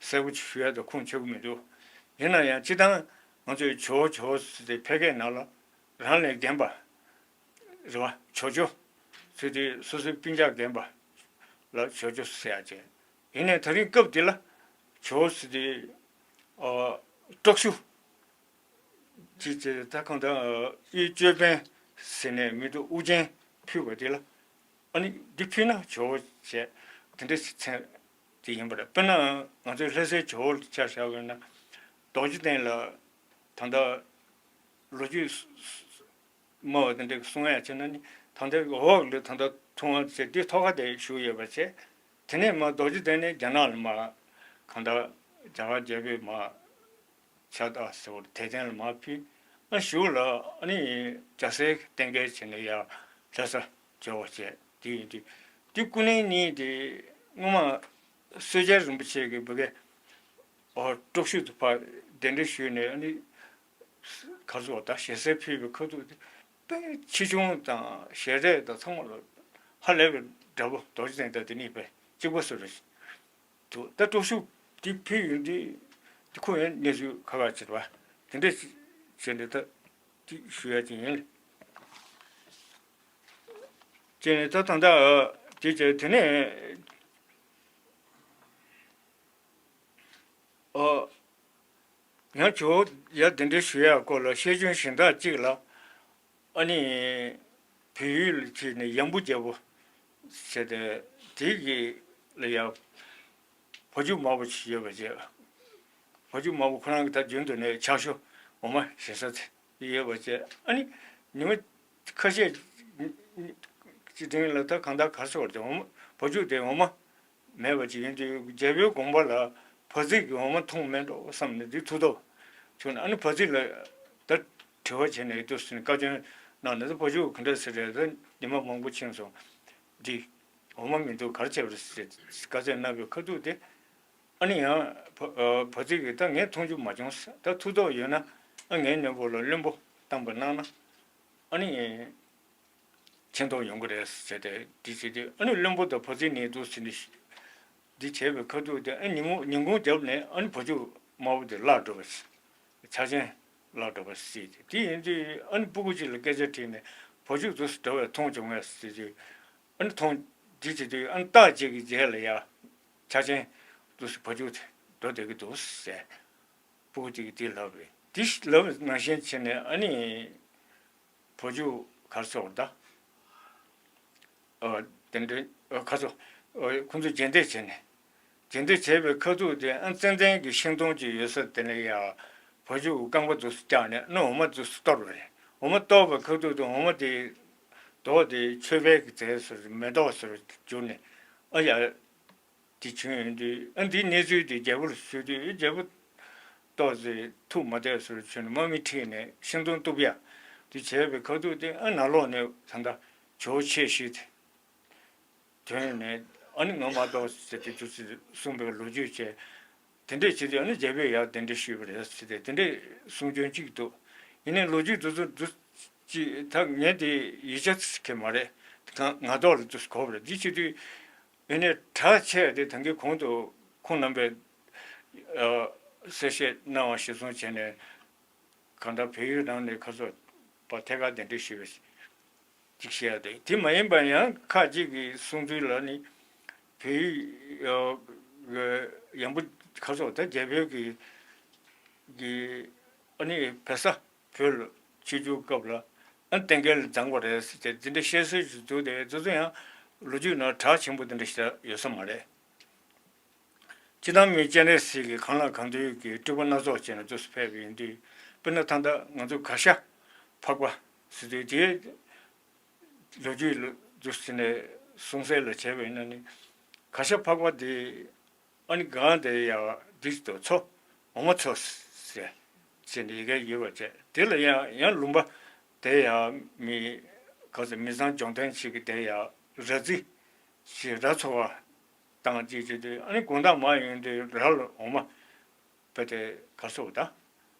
གསལ་པོ་ཞུ་ཡ་དང་ཁུངས་འཁྱོལ་གྱི་མི་འདུག་ཡིན་ན་ཡང་སྤྱི་བཏང་ང་ཚོས་ཇོ་བོ་ཇོ་བོ་ཟེར་ཏེ་ཕལ་སྐད་ནང་ལ་རང་ལས་རྒན་པ་རེད་བ། ཇོ་ཇོ་ཟེར་ཏེ་སོ་སོའི་སྤུན་ཀྱག་རྒན་པ་ལ་ཇོ་ཇོ་ཟེར་ཡ་བྱས། ཡིན་ནའི་ད་རིང་སྐབས་འདི་ལ་ཇོ་བོ་ཟེར་ཏེ་ཨ་སྤྲོ་ཤུ། ཅེས་བྱས་ད་གང་ལྟར་ཨི་ཅོད་པན་ཟེར་ནས་མི་འདུག་ཨུ་རྒྱན་ཕུལ་བ་དེ་ལ་ཨ་ནི་འདི་ཕུལ་ན་ཇོ་བོ་བྱས་དེ་འདྲ་ཞིག་མཚན་དེ་ཡིན་པ་རེད། དཔེར་ན་ང་ཚོའི་ལྷ་སའི་ཇོ་བོ་ལ་ཆ་བཞག་པ་ཡིན་ན་རྡོ་རྗེ་གདན་ལ་ད་ལྟ་ལོ་རྒྱུས་སྨྲ་བ་དེ་འདྲ་གསུང་ཡ་བྱས་ན་ནི་ད་ལྟ་འོག་ལ་ད་ལྟ་ཐུབ་དབང་ཟེར་འདི་ཐོག་ཁ་དེ་བཞུགས་ཡོད་པ་བྱས། དེ་ནས་མ་རྡོ་རྗེ་གདན་ནས་རྒྱ་ནག་ལ་མ་གང་ལྟར་རྒྱ་གར་རྒྱལ་པོས་མ། ཕྱག་རྟགས་ཟེར་བ་དད་རྟེན་ལ་མར་ཕུལ། ཨ་གཞུག་ལ་ཨ་ནི་རྒྱ་སེར་གཏན་འཁེལ་བྱས་ནས་ཡར་ལྷ་ས་འབྱོར་བ་བྱས། དེ་ཡིན་དུས་དེ་སྐུ་རྙིང་གཉིས་དེ་སྔོན་མ་སེར་སྐྱ་རིན་པོ་ཆེ་གི་བུ་གའི་ཨོ་སྤྲོ་ཤུལ་དུ་ཕར་གདན་འདྲེན་ཞུས་ནས་ཨ་ནི་ གར་སོགས་དང་ཞལ་ཟས་ཕུལ་བའི་ཁ་ཐུག་དེ་དཔེ་ཆེ་ཆུང་དང་ཞལ་རས་དང་ཚང་མ་ལ་ཧ་ལས་པའི་འདྲ་པོ། རྡོ་རྗེ་གདན་དང་དེ་གཉིས་དཔེ་གཅིག་པ་བཟོ་རེད་འདུག་ད་སྤྲོ་ཤུགས་དེ་ཕུལ་ཡོང་དུས་དེ་ཁོ་ཡང་གནས་ཚུལ་ཁག་ཁག་བྱེད་པ་དེ་འདྲ་བྱས་ནས་ད་དེ་ཞུ་ཡ་ཅིག་ཡིན། བྱས་ནས་ད་ད་ལྟ་དེ་བྱས་དེ་ནས་ཨ། ཡང་ཇོ་བོ་ཡ་གདན་འདྲེན་ཞུ་ཡག་སྐོར་ལ་བཤད་རྒྱུན་གཞན་དག་ཅིག་ལ། ཨ་ནི་བལ་ཡུལ་ལ་ཕྱིན་ནས་ཡམ་བུ་རྒྱལ་པོ་ཟེར་ཏེ་དེ་གི་ལ་ཡ་བ་ཕྱུགས་དམར་པོ་ཞིག་ཡོད་པ་བྱས། བ་ཕྱུགས་དམར་པོ་ཁོ་རང་གི་ད་རྒྱུན་དུ་ནས་ཕྱག་ཤོ་འོ་མ་བཞེས་ས་དེ་ཡོད་པ་བྱས། ཨ་ནི་ཉི་མ་ཁ་ཤས་ཀྱི་རིང་ལ་ད་གང་ལྟར་གར་སོང་བ་དེ་འོ་མ་བ་ཕྱུགས་དེ་འོ་མ། མེད་པ་ཅིག་ཡིན་དུས་རྒྱལ་པོའི་དགོངས་པ་ལ་བ་ཚིག་གི་འོ་མ་འཐུང་མེད་འགྲོ་བསམ་ནས་འདི་ཐུགས་སྟོབས་བྱུང་ནས། ཨ་ནི་བ་ཚིག་ལ་ད་དྲི་བ་བྱས་ནས་འདུག་ཟེར་ནས་བཀའ་བཀྱོན་གནང་ནས། ད་བ་ཕྱུགས་ག་འདྲ་ཟེར་རེད། ད་ཉི་མ་མང་པོ་ཕྱིན་སོང་། འདི་འོ་མ་མི་འདུག་ག་རེ་བྱས་པ་རེད་ཟེར་བཀའ་བཀྱོན་གནང་བའི་ཁ་ཐུག་དེ་ཨ་ནི་ཡང་བ་བ་ཚིག་གིས་ད་ངས་འཐུང་རྒྱུ་མ་བྱུང་། ད་ཐུགས་སྟོབས་ཡོད་ན་ཨ་ངའི་སྙིང་པོ་ལ་བློན་པོ་བཏང་པ་གནང་ན་ཨ་ནི། མཁྱེན་རྟོགས་ཡོང་གི་རེད་ཟེར་ཏེ་འདི་བྱས་དུས། ཨ་ནི་བློན་པོ་དང་བ་ཚིག་གཉིས་འདུག་ཟེར་ནས་འདི་བྱས་པའི་ཁ་ཐུག་དེ། ཨ་ཉིན་མོ་ཉིན་གུང་རྒྱབ་ནས་ཨ་ནི་བ་ཕྱུགས་དམར་པོ་དེ་བརླག་འགྲོ་བ་ཞིག་ཆགས་ཆེན་བརླག་འགྲོ་བ་ཞིག་དེ་ཡིན་དུས་ཨ་ནི་སྤུ་གུ་གཅིག་ལ་སྐད་ཆ་དྲིས་ནས་བ་ཕྱུགས་འདུག་སེ་འགྲོ་བས་མཐོང་བྱུང་བས་ཟེར་དུས། ཨ་ནི་མཐོང་འདི་བྱས་དུས་ཨ་ནི་རྟགས་གཅིག་གི་རྗེས་ལ་ཡ་ཆགས་ཆེན་འདུག་སེ་བ་ཕྱུགས་དེ་འགྲོ་བསྡད་ཀྱི་འདུག་ཟེར། སྤུ་གུ་དེ་གིས་དེ་ལབ་རེད། དེ་ལབ་ནང་བཞིན་བྱས་ནས་ཨ་ནི། བ་ཕྱུགས་གར་སོང་ད། ཨ་དེ་འདྲའི་ཨ་གར་སོང་། ཨ་ཁོང་ཚོ་རྗེས་འདེད་བྱས་ནས། རྗེས་འདེད་བྱས་པའི་ཁ་ཐུག་དེ་ཨ་ཙན་དན་གྱི་ཤིང་སྡོང་ཅིག་ཡོད་ས་དེ་ནས་ཡ། བ་ཕྱུགས་རྐང་པ་འདུག་སེ་བཀྱགས་ནས་ཨ་ནི་འོ་མ་འདུག་སེ་གཏོར་བ་རེད། འོ་མ་གཏོར་བའི་ཁ་ཐུག་དེ་འོ་མ་དེ་རྡོག་དེ་མཆོད་པའི་གི་རྫས་སུ་མེ་ཏོག་སུ་གྱུར་ནས་ཨ་ཡ། དེ་བྱུང་ཡོང་དུས་ཨ་འདིའི་གནས་ཚུལ་དེ་རྒྱལ་པོ་ལ་ཞུས་དུས་རྒྱལ་པོ་ཏོག་ཙེ་ཐུགས་མ་བདེ་བ་བྱས་ནས་དམག་མི་ཁྲིད་ནས་ཤིང་སྡོང་གཏུབ་ཡ་དེ་བྱས་པའི་ཁ་ཐུག་དེ་ཨ་ནང་ལོགས་ནས་ད་ལྟ་ཇོ་བོ་ཆེ་བཞི་དེ་ཐོན་ནས་ཨ་ནི་ང་མ་གཏོགས་ཟེར་ཏེ་དུས་ཚོད་གསུངས་པའི་ལོ་རྒྱུས་བྱས། དེ་འདྲས་བྱས་ཏེ་ཨ་ནི་རྒྱལ་པོས་ཡར་གདན་འདྲེན་ཞུས་པ་རེད་ཟེར་ཏེ་དེ་འདྲས་གསུང་རྒྱུན་གཅིག་འདུག་ཡིན་ནའི་ལོ་རྒྱུས་དེ་ཚོ་འདུག་ཅིག་ད་ངས་དེ་ཡིད་ཆ་ཁྱེར་མ་རེད། ད་ང་ཐོག་ལ་འདུག་གོ་བ་རེད། འདི་བྱེད་དུས། ཡིན་ནའི་གྲགས་ཆེ་བ་དེ་ད་གིན་གོང་དུ་ཁོང་རྣམ་པས་ཨ་གསལ་བཤད་གནང་བ་གཞིར་བཟུང་བྱས་ནས་གང་ལྟར་བལ་ཡུལ་ནང་ནས་ཁ་སོགས་པ་ཐད་ཀར་གདན་འདྲེན་ཞུས་པ་ཅིག་བཤད་ཡ་དེ། དེ་མ་ཡིན་པ་ཡང་ཁ་ཅིག་གི་གསུང་ཚུལ་ལ་ནི་བལ་ཡུལ་ཨ་ཡམ་བུ་ཁ་སོགས་ད་རྒྱལ་པོའི་གི་གི་ཨ་ནི་བལ་ས་བོད་ལ་ཆིབས་བསྒྱུར་སྐབས་ལ་ཨ་གཏན་འཁེལ་ལ་བརྫངས་པ་རེད་ཟེར་ཏེ་འདི་འདྲ་བཤད་སྲོལ་ཞིག་འདུག་དེ་དེ་ཚོ་ཡང་ལོ་རྒྱུས་ནང་གྲགས་ཆེན་པོ་འདི་འདྲ་ཞིག་ཡོད་ས་མ་རེད། སྤྱིར་བཏང་མི་སྤྱན་རས་གཟིགས་ཀྱིས་གང་ལ་གང་འདུལ་གྱི་སྤྲུལ་པ་སྣ་ཚོགས་བྱས་ནས་འདུག་སེ་ཕེབས་པ་ཡིན་དུས། དཔེར་ན་ད་ལྟ་ང་ཚོ་གར་ཞ་འཕགས་པ་ཟེར་དུས་དེའི་ལོ་རྒྱུས་ལ་འདུག་སེ་ནས་གསུང་གསལ་ལ་བྱས་པ་ཡིན་ན་ནི། གར་ཞ་འཕགས་པ་དེ་ཨ་ནི་སྒང་དེ་ཡ་འདི་དུ་མཚོ་འོ་མ་མཚོ་ཟེར་ཟེར་ནས་ཡི་གེ་ཡོད་པ་བྱས། དེ་ལ་ཡང་ཡང་ལུང་པ་དེ་ཡ་མི་ག་ཚོད་མི་ཚང་སྦྱོང་ཐེངས་ཤིག་གི་དེ་ཡ་ར་རྫི་ཞེས་ར་ཚོ་བ་དང་ཅིག་བྱེད་དུས་ཨ་ནི་དགོང་དག་མ་ཡོང་དུས་ར་ལ་འོ་མ་བུད་དེ་གར་སོང་ད།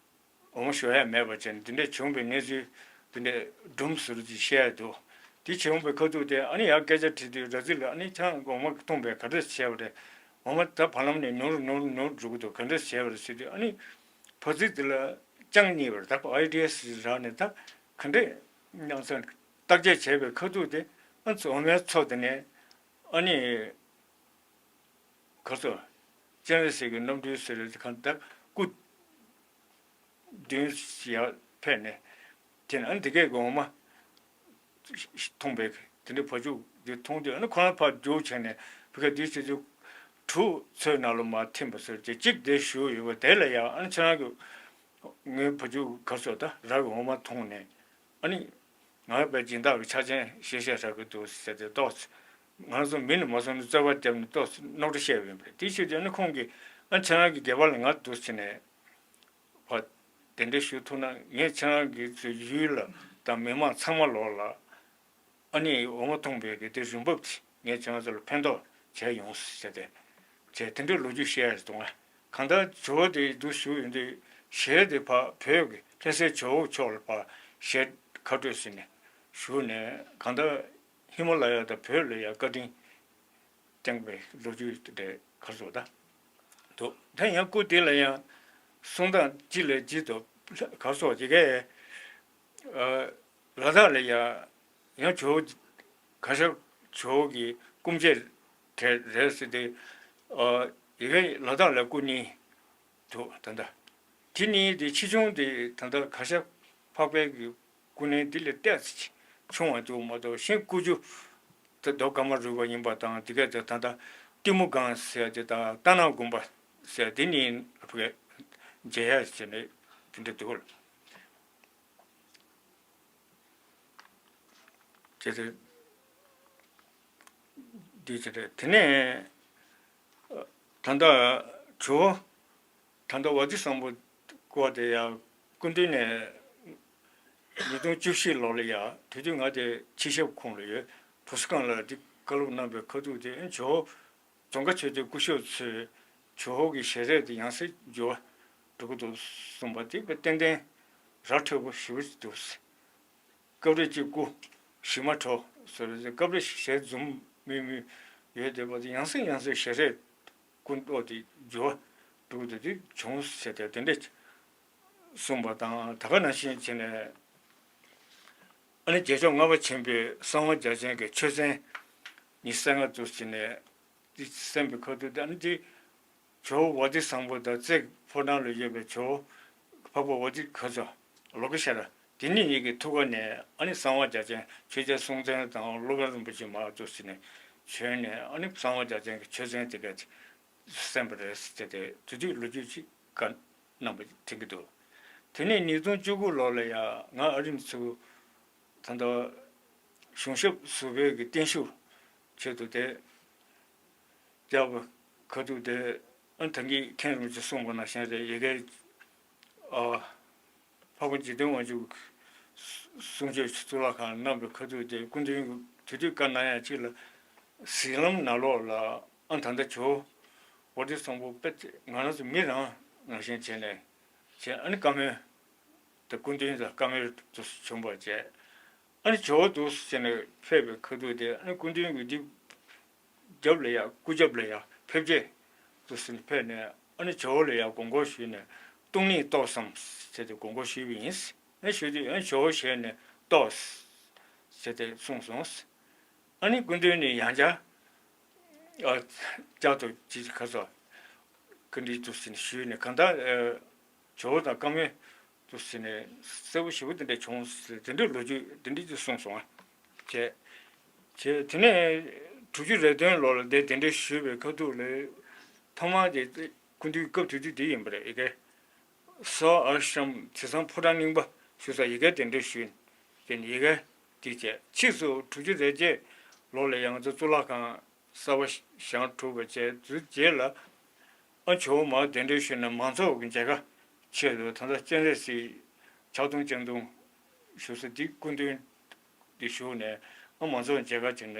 འོ་མ་ཞོ་ཡ་མེད་པ་བྱས་ནས་འདི་འདྲས་བྱུང་བའི་གནས་ཚུལ་འདི་འདྲས་སྒྲུང་ཟུར་ཅིག་བཤད་ཡ་འདུག་དེ་བྱུང་བའི་ཁ་ཐུག་དེ་ཨ་ནི་ཡར་སྐད་ཆ་དྲིས་དུས་ར་རྫི་ལ་ཨ་ནི་ཁྱེད་རང་འོ་མ་འཐུང་བས་ག་འདྲས་བྱས་པ་རེད། འོ་མ་ད་བར་ལམ་ནས་ཉུང་རུ་ཉུང་རུ་ཉུང་རུ་འགྲོ་གི་འདུག་ག་འདྲས་བྱས་པ་རེད་ཟེར་དུས་ཨ་ནི་བ་ཚིག་དེ་ལ་ཅང་གཉིས་པར་ད་ཨའི་ཌི་ཡ་ཞིག་རག་ནས་ད་ག་འདྲས་སྙམ་སེམས་བརྟག་དཔྱད་བྱས་པའི་ཁ་ཐུག་དེ་ཨ་ནི་འོ་མའི་མཚོ་དེ་ནས་ཨ་ནི། ཁ་སོ། སྤྱན་རས་གཟིགས་ཀྱི་རྣམ་སྤྲུལ་ཟེར་བའི་གང་ལྟར་སྐུ་མདུན་ཡར་ཕེབས་ནས། དེ་ནས་ཨ་ནི་དེ་གས་ཀྱི་འོ་མ་འཐུང་བས་དེ་འདྲའི་བ་ཕྱུགས་འདི་མཐོང་དུས་ཨ་ནི་ཁོ་རང་ཕར་རྒྱུགས་བྱས་ནས་བུ་ག་འདི་བྱེད་དུས་གྲུ་མཚོའི་ནང་ལ་མར་ཐིམ་པ་ཟེར་གྱི་གཅིག་དེ་བཞུགས་ཡོད་པ་དེ་ལ་ཡང་ཨ་ནི་ཁྱེད་རང་གི་ངའི་བ་ཕྱུགས་ག་སོ་ད་ར་གི་འོ་མ་འཐུང་ནས། ཨ་ནི། ང་པའི་སྦྱིན་བདག་གི་ཆ་རྐྱེན་ཤེས་བྱ་རག་གི་འདུག་ཟེར་ཏེ་ཏོག་ཙམ། ང་ཚོ་མི་ནི་མ་སོང་ནས་རྩོད་པ་བརྒྱབ་ནས་ཏོག་ཙམ་རྣོ་འགྲོ་བཤད་པ་ཡིན་པ་རེད། དེ་ཕྱིར་དེ་ནི་ཁོང་གིས་ཨ་ཁྱེད་རང་གི་སྒལ་པ་ལ་ང་འདུག་བྱས་ནས་ཕར་གདན་འདྲེན་ཞུ་ཐུབ་ན་ངས་ཁྱེད་རང་གི་ཚོའི་ཡུལ་ལ་དང་མི་མང་ཚང་མ་ལོག་ལ་ཨ་ནི་འོ་མ་འཐུང་བའི་གི་དེ་རིན་འབབ་དེ་ངས་ཁྱེད་རང་ཚོ་ལ་ཕན་ཐོགས་བྱས་ཡོང་ཟེར་ཏེ་བྱས་དེ་འདྲའི་ལོ་རྒྱུས་བཤད་ཡ་རེད་འདུག་ང་། གང་ལྟར་ཇོ་བོ་དེ་འདུག་བཞུགས་ཡོང་དུས་ཞལ་དེ་ཕར་བོད་ཀྱི་ ལྷ་སའི་ཇོ་བོ་མཆོག་ལ་ཕར་ཞལ་ཁ་སྤྲོད་ཟེར་ནས་ཞུས་ནས། གང་ལྟར་ཧི་མ་ལ་ཡ་དང་བོད་ལ་ཡ་བཀའ་དྲིན་བསྐྱངས་པའི་ལོ་རྒྱུས་དེ་འདྲའི་ཁར་སོགས་ད་འདུག་ད་ཡང་སྐུ་དེ་ལ་ཡང་གསུང་སྟངས་གཅིག་ལས་གཅིག་ཏུ་ཁར་སོགས་ཀྱི་གས། ལ་དྭགས་ལ་ཡ་ཡང་ཇོ་བོ་གར་ཞབས་ཇོ་བོ་གི་སྐུ་མཆེད་དེ་རེད་ཟེར་ཏེ། ཡི་གེ་ལ་དྭགས་ལ་སྐུ་གཉིས་འདུག་ད་ལྟ་དེ་གཉིས་དེ་ཆེ་ཆུང་དེ་ད་ལྟ་གར་ཞབས་འཕགས་པའི་གི་སྐུ་བརྙན་དེ་ལས་ཏོག་ཙམ་ཆུང་བ་འདུག་མ་གཏོགས། གཞན་སྐུ་རྒྱུ་དེ་རྡོ་ཀ་མ་རུ་པ་ཡིན་པ་དང་། དེ་ག་དེ་ད་ལྟ་གཏི་མུག་སྒང་ཟེར་ཡ་དེ་དང་། རྟ་ནག་དགོན་པ་ཟེར་ཡ་དེ་གཉིས་ཕ་གི་མཇལ་ཡ་བྱས་ནས་དེ་འདྲ་འདུག་ཅེས་དེ་དེ་བྱས་རེད། དེ་ནས་ད་ལྟ་ཇོ་བོ་ད་ལྟ་ཝ་ཏི་བཟང་པོ་སྐོར་དེ་ཡང་སྐུ་མདུན་ནས་ཉིས་སྟོང་བཅུ་བཞི་ལོ་ལ་ཡ་དུས་དུས་ང་དེ་ཕྱི་ཞབས་ཁོངས་ལ་ཡོད། བུ་གསོ་ཁང་ལ་དེ་བཀའ་སློབ་གནང་བའི་ཁ་ཐུག་དེ་ཇོ་བོ་རྫོང་དཀར་ཆོས་སྡེ་སྐུ་ཞབས་ཚོས་ཇོ་བོ་གི་ཞལ་རས་དེ་ཡང་སེ་འགྱུར་བ་འགྲོ་གི་འདུག་གསུངས་པ་དེ་དཔེ་ཏན་ཏན་ར་འཕྲོད་པོ་ཞེ་པོ་ཅིག་འདུག་སྐབས་རེ་གཅིག་སྐུ་ཞི་མ་གྲོ་ཟེར་རེད། སྐབས་རེ་ཞལ་འཛུམ་དམུལ་དམུལ་ཡོད་བསྡད་པ་དེ་ཡང་སེ་ཡང་སེ་ཞལ་རས་སྐུ་མདོག་དེ་འགྱུར་བ་འགྲོ་གི་འདུག་དེ་བྱུང་ཟེར་ཏེ་དེ་འདྲས་གསུངས་པ་དང་། ད་ག་ནང་བཞིན་བྱས་ནས་ཨ་ནི་རྗེས་ཕྱོགས་ལྔ་པ་ཆེན་པོའི་གསང་བ་རྒྱ་ཅན་གྱི་ཆོས་ཚན་ཉི་ཤུ་རྩ་ལྔ་འདུག་བྱས་ནས་དེ་གསན་པའི་ཁ་ཐུག་དེ། ཨ་ནི་དེ་ཇོ་བོ་ཝ་ཏི་བཟང་པོ་དང་རྩེ་ཕོ་བྲང་ལ་ཡོད་པའི་ཇོ་བོ་འཕགས་པ་ཝ་ཏི་ག་ཙོ་ལོ་ཀེ་ཤྭ་ར་དེ་གཉིས་ཀྱི་ཐུགས་ཀ་ནས་ཨ་ནི་གསང་བ་རྒྱ་ཅན་ཆོས་རྒྱལ་སྲོང་བཙན་དང་སློབ་དཔོན་རིན་པོ་ཆེ་མར་འདུག་ཟེར་ནས་བྱོན་ནས། ཨ་ནི་གསང་བ་རྒྱ་ཅན་གྱི་ཆོས་ཚན་དེ་ག་གསན་པ་རེད་ཟེར་ཏེ་དེ་དུས་ལོ་རྒྱུས་ཅིག་བཀའ་གནང་བ་དྲན་གྱི་འདུག་དེ་ནས་ཉིས་སྟོང་བཅུ་དགུ་ལོ་ལ་ཡ་ང་ཨ་རིར་ཚུར་ད་ལྟ་གཞུང་ཞབས་ཟུར་པའི་གི་བརྟན་བཞུགས་ཆེད་དུ་དེ་བཅར་བའི་ཁ་ཐུག་དེ། ཨ་ནི་ད་གིན་མཁན་རིན་པོ་ཆེ་གསུངས་པ་ནང་བཞིན་རེད། ཡ་གིའི་ཨ་འཕགས་པ་འཇིག་རྟེན་དབང་ཕྱུག་གསུང་ཆོས་གཙུག་ལག་ཁང་གནང་བའི་ཁ་ཐུག་དེ་སྐུ་མདུན་དེ་དུས་བཀའ་གནང་ཡ་གཅིག་ལ། གཟིགས་ལམ་ནང་ལོགས་ལ་ཨ་ད་ལྟ་ཇོ་བོ་ཝ་ཏི་བཟང་པོ་དཔེ་ང་རང་ཚོ་མི་རང་ནང་བཞིན་བྱས་ནས་བྱས། ཨ་ནི་བཀའ་མོལ་དེ་སྐུ་མདུན་དང་བཀའ་མོལ་དུ་བྱུང་བ་བྱས། ཨ་ནི་ཇོ་བོ་འདུག་ཟེར་ནས་ཕེབས་པའི་ཁ་ཐུག་དེ། ཨ་ནི་སྐུ་མདུན་གྱི་འདི་རྒྱབ་ལ་ཡ་སྐུ་རྒྱབ་ལ་ཡ་ཕེབས་རྗེས་འདུག་ཟེར་ནས་ཕེབས་ནས། ཨ་ནི་ཇོ་བོ་ལ་ཡ་དགོངས་སྐོར་ཞུས་ནས། སྟོང་ཉིད་རྟོགས་སམ་ཟེར་ཏེ་དགོངས་སྐོར་ཞུས་པ་ཡིན། ཨ་ནི་ཞུས་དུས་ཨ་ནི་ཇོ་བོ་ཞལ་ནས་རྟོགས་ཟེར་ཏེ་གསུངས་སོང་། ཨ་ནི་སྐུ་མདུན་ནས་ཡང་བསྐྱར་ཨ་བསྐྱར་དུ་ཅི་ག་ཚོད་ཀི་འདྲི་འདུག་ཟེར་ནས་ཞུས་ནས། གང་ལྟར་ཨ་ཇོ་བོ་དང་བཀའ་མོལ་འདུག་ཟེར་ནས་གསལ་པོ་ཞེ་པོ་དེ་འདྲ་བྱུང་ཟེར། དེ་འདྲའི་ལོ་རྒྱུས་དེ་འདྲ་ཅིག་གསུངས་སོང་ཨ། བྱས། བྱས་དེ་ནས་དྲུག་ཅུ་རེ་བདུན་ལོ་ལ་དེ་དེ་འདྲ་ཞུས་པའི་ཁ་ཐུག་ལ། ཐོག་མར་དེ་སྐུ་མདུན་སྐབས་དེ་དུས་དེ་ཡིན་པ་རེད། ཡ་གི་སོ་ཨར་ཤམ་དེང་སང་ཕོ་བྲང་རྙིང་པ་ཞུ་ས་ཡ་གིར་དེ་འདྲ་ཞུས། དེ་ནས་ཡ་གིར་དེ་བྱས། ཕྱིས་སུ་དྲུག་ཅུ་རེ་བརྒྱད་ལོ་ལ་ཡང་ང་ཚོ་གཙུག་ལག་ཁང་གསར་པ་བཞེངས་གྲུབ་པ་བྱས། དེའི་རྗེས་ལ་ཨ་ཇོ་བོ་མར་གདན་འདྲེན་ཞུས་ནས་མང་ཚོགས་ཀྱི་མཇལ་ཁ་ཆེད་དུ་ད་ལྟ་སྤྱན་རས་གཟིགས་ཕྱག་སྟོང་སྤྱན་སྟོང་ཞུ་ས་འདི་སྐུ་མདུན་དེ་བཞུགས་ནས། ཨ་མང་ཚོགས་མཇལ་ཁ་བྱས་ནས་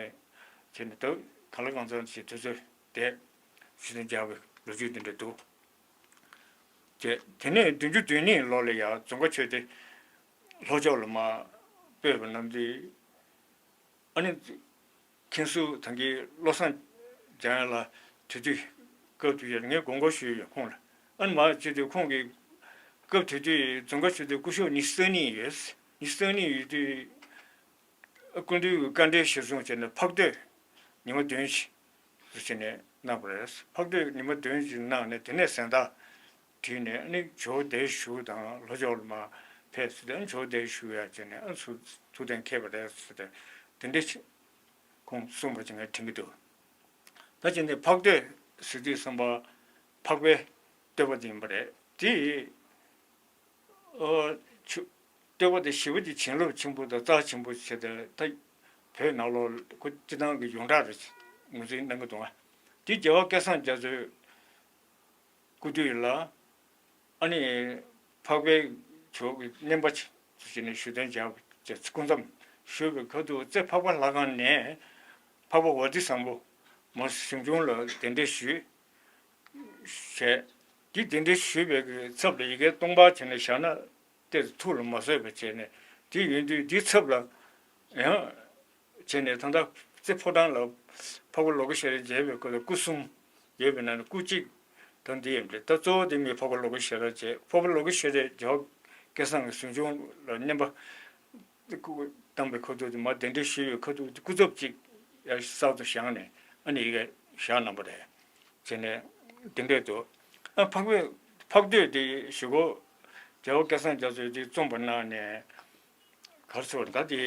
བྱས་ནས། ད་གང་ལ་གང་འཚམ་ཞིག་དུས་ཚོད་དེ་ཞུ་དོན་བྱ་བའི་ལོ་རྒྱུས་འདི་འདྲ་འདུག་དེ་དེ་ནས་བདུན་ཅུ་དོན་གཉིས་ལོ་ལ་ཡང་རྫོང་དཀར་ཆོས་སྡེ་ལྷོ་ཕྱོགས་ལ་མར་སྤོས་པ་རྣམས་དེ། ཨ་ནི་མཁན་ཟུར་ད་གིན་བློ་བཟང་འཇམ་དབྱངས་ལགས་དེ་དུས་སྐབས་དེ་དུས་ངས་དགོངས་སྐོར་ཞུས་ཡོད་ཁོང་ལ། ཨ་ནི་མར་བྱས་དུས་ཁོང་གིས་སྐབས་དེ་དུས་རྫོང་དཀར་ཆོས་སྡེ་སྐུ་ཞབས་ཉི་ཤུ་རྩ་གཉིས་ཡོད། ཉི་ཤུ་རྩ་གཉིས་ཡོད་དུས་སྐུ་མདུན་གྱི་བཀའ་འབྲེལ་གཞིར་བཟུང་བྱས་ནས་ཕག་སྟོད་ཉི་མ་བདུན་ཞིག་ཏུ་བྱས་ནས་གནང་བ་རེད། ཕག་སྟོད་ཉི་མ་བདུན་ཞིག་གནང་ནས། དེ་ནས་གཟེངས་རྟགས་བྲིས་ནས། ཨ་ནི་ཇོ་བོ་གདན་བཞུགས་དང་ལྷོ་ཕྱོགས་ལ་མར་ཕེབས་ཟེར་ཏེ། ཨ་ནི་ཇོ་བོ་གདན་བཞུགས་ཡ་བྱས་ནས་ཨ་ཚུར་ཐུགས་གཏན་འཁེལ་བ་རེད་ཟེར་ཏེ་དེ་འདྲ་ཞིག་ཁོང་གསུངས་པ་ཅིག་ངས་དྲན་གྱི་འདུག་ད་བྱས་ནས་ཕག་སྟོད་ཟེར་དུས་ཙམ་པ་འཕགས་པའི་སྟོད་པ་དེ་ཡིན་པ་རེད། དེ་ཨོ་ཆུ་སྟོད་པ་དེ་ཞེ་པོ་ཅིག་བྱིན་རླབས་ཆེན་པོ་དང་རྩ་ཆེན་པོ་བྱས་ཏེ། ད་བོད་ནང་ལོགས་ཁོ་སྤྱི་བཏང་གི་ཡོངས་གྲགས་རེད། ངོས་འཛིན་གནང་གི་འདུག་ཨ། དེ་རྒྱལ་བ་སྐལ་བཟང་རྒྱ་མཚོའི་སྐུ་དུས་ལ་ཨ་ནི་འཕགས་པའི་ཇོ་བོ་གི་བསྙེན་པ་ཆེ་ཞུས་ནས་ཞུ་དོན་བྱ་བ་བྱས། སྐུ་མཚམས་བཞུགས་པའི་ཁ་ཐུག་རྩེ་འཕགས་པ་ལྷ་ཁང་ནས་འཕགས་པ་ཝ་ཏི་བཟང་པོ་མར་ཞིང་ཆུང་ལ་གདན་འདྲེན་ཞུས། བྱས། དེ་གདན་འདྲེན་ཞུས་པའི་གི་ཚབ་ལ་ཡ་གིར་སྟོང་པ་བྱས་ནས་བཞག་ན། ཏོག་ཙམ་ཐུགས་ལ་མ་བཟོད་པ་བྱས་ནས། དེ་ཡིན་དུས་འདིའི་ཚབ་ལ་ཡང་བྱས་ནས། ད་ལྟ་རྩེ་ཕོ་བྲང་ལ་འཕགས་པ་ལོ་ཀ་ཤྭ་ར་མཇལ་བའི་སྐབས་ལ་སྐུ་གསུམ་ཡོད་པའི་ནང་ནས་སྐུ་གཅིག་ད་འདི་ཡིན་པ་རེད། ད་གཙོ་བོ་དེ་ངས་འཕགས་པ་ལོ་ཀ་ཤྭ་ར་མཇལ། འཕགས་པ་ལོ་ཀ་ཤྭ་ར་རྒྱལ་བ་སྐལ་བཟང་གི་གཟིམ་ཆུང་ལ་བསྙེན་པ་སྐུ་བཏང་བའི་ཁ་ཐུག་དེ། མར་གདན་འདྲེན་ཞུས་པའི་ཁ་ཐུག་དེ་སྐུ་ཚབ་ཅིག་ཡར་གསར་དུ་བཞེངས་ནས་ཨ་ནི་ཡི་གེ་བཞག་གནང་པ་རེད། བྱས་ནས་འདི་འདྲས་འདུག་ཨ་འཕགས་པའི་འཕགས་བསྟོད་དེ་ཞུ་གོ། རྒྱལ་བ་སྐལ་བཟང་རྒྱ་མཚོས་དེ་རྩོམ་པ་གནང་ནས། གར་སོང་ད་དེ་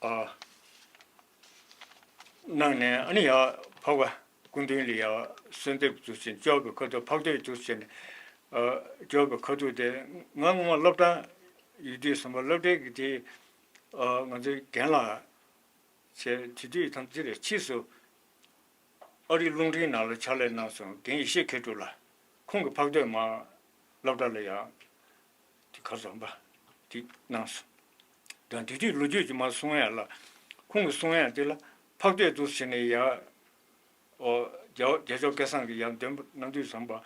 ཨ་གནང་ནས། ཨ་ནི་ཡར་འཕགས་པ་སྐུ་མདུན་ལ་ཡར་གསོལ་འདེབས་འདུག་ཟེར། སྐྱོར་བའི་ཁ་ཐུག་འཕགས་བསྟོད་འདུག་ཟེར་ནས། ཨ་སྐྱོར་བའི་ཁ་ཐུག་དེ་ང་སྔོན་མ་སློབ་གྲྭ་ཡོད་དུས་ཙམ་པ་སློབ་གྲྭའི་གི་དེ་ཨ་ང་ཚོའི་རྒན་ལགས་བྱས། དེ་དུས་ཐམས་ཅད་ལ་ཕྱིས་སུ་ཨ་རིའི་རླུང་འཕྲིན་ནང་ལ་ཕྱག་ལས་གནང་སོང་། རྒན་ཡེ་ཤེས་མཁས་གྲུབ་ལགས། ཁོང་གིས་འཕགས་བསྟོད་མར་སློབ་གྲྭ་ལ་ཡང་དེ་གར་སོང་པ་དེ་གནང་སོང་། ད་དེ་དུས་ལོ་རྒྱུས་ཀྱི་མར་གསུང་ཡ་ལ། ཁོང་གིས་གསུང་ཡ་དེ་ལ་འཕགས་བསྟོད་འདུག་ཟེར་ནས་ཡར། ཨོ། རྒྱལ་བ་རྒྱལ་མཆོག་སྐལ་བཟང་གིས་ཡང་འདོན་པ་གནང་དུས་ཙམ་པ།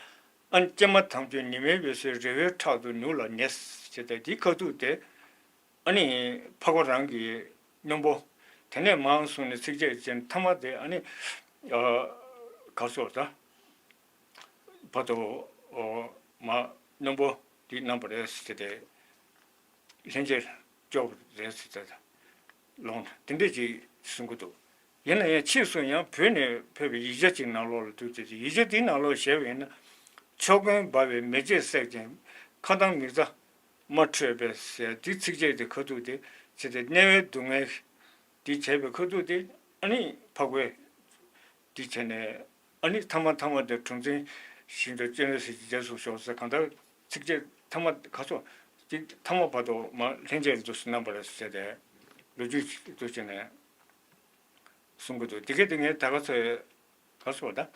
ཨ་ནི་ཀྱེ་མ་དམ་ཆོས་ཉི་མའི་འོད་ཟེར་རི་བོའི་ཕྲག་ཏུ་མྱུར་ལ་ཉེ་ཟེར་ཏེ། དེའི་ཁ་ཐུག་དེ་ཨ་ནི་འཕགས་པ་རང་གི་སྙིང་པོ། དེ་ནས་མར་སོང་ནས་ཚིགས་བཅད་ཅན་མཐའ་མ་དེ་ཨ་ནི་ཨ་གར་སོང་ད་བར་དུ་ཨོ་མར་སྙིང་པོ་དེ་གནང་པ་རེད་ཟེར་ཏེ། ལྷན་ཅིག་སྐྱོར་བ་རེད་ཟེར་ཏེ་ལོང་དེ་འདྲས་ཅིག་གསུང་གི་འདུག་ཡིན་ན་ཡང་ཕྱིས་སུ་ཡང་བོད་ནས་ཕེབས་པའི་ཡིག་ཆ་ཅིག་ནང་ལོགས་ལ་འདུག་སྟེ། ཡིག་ཆ་དེའི་ནང་ལོགས་བཞག་པ་ཡིན་ན། ཕྱོགས་ཀུན་འབར་བའི་མེ་ལྕེས་བསྲེགས་ཅིང་། ཁ་དང་མིག་རྩ་རྨ་འཕྲོས་པས་ཟེར། དེ་ཚིགས་བཅད་དེ་ཁ་ཐུག་དེ་བྱས་ཏེ། དམྱལ་བའི་སྡུག་བསྔལ་དེ་བྱས་པའི་ཁ་ཐུག་དེ་ཨ་ནི་འཕགས་པའི་དེ་བྱས་ནས། ཨ་ནི་མཐའ་མ་མཐའ་མ་དེ་གྲུ་འཛིན་ཞིང་དུ་སྤྱན་རས་གཟིགས་ཀྱི་རྗེས་སུ་ཞོག་ཟེར། གང་ལྟར་ཚིགས་བཅད་མཐའ་མ་ག་སོ་ཅིག་མཐའ་མ་བར་དུ་མར་ལྷན་ཅིག་འདུག་སེ་གནང་བ་རེད་ཟེར་ཏེ་ལོ་རྒྱུས་ཤིག་འདུག་བྱས་ནས་གསུང་གི་འདུག་དེ་གས་དེ་ངས་ད་ག་ཚོད་ག་སོ་ད།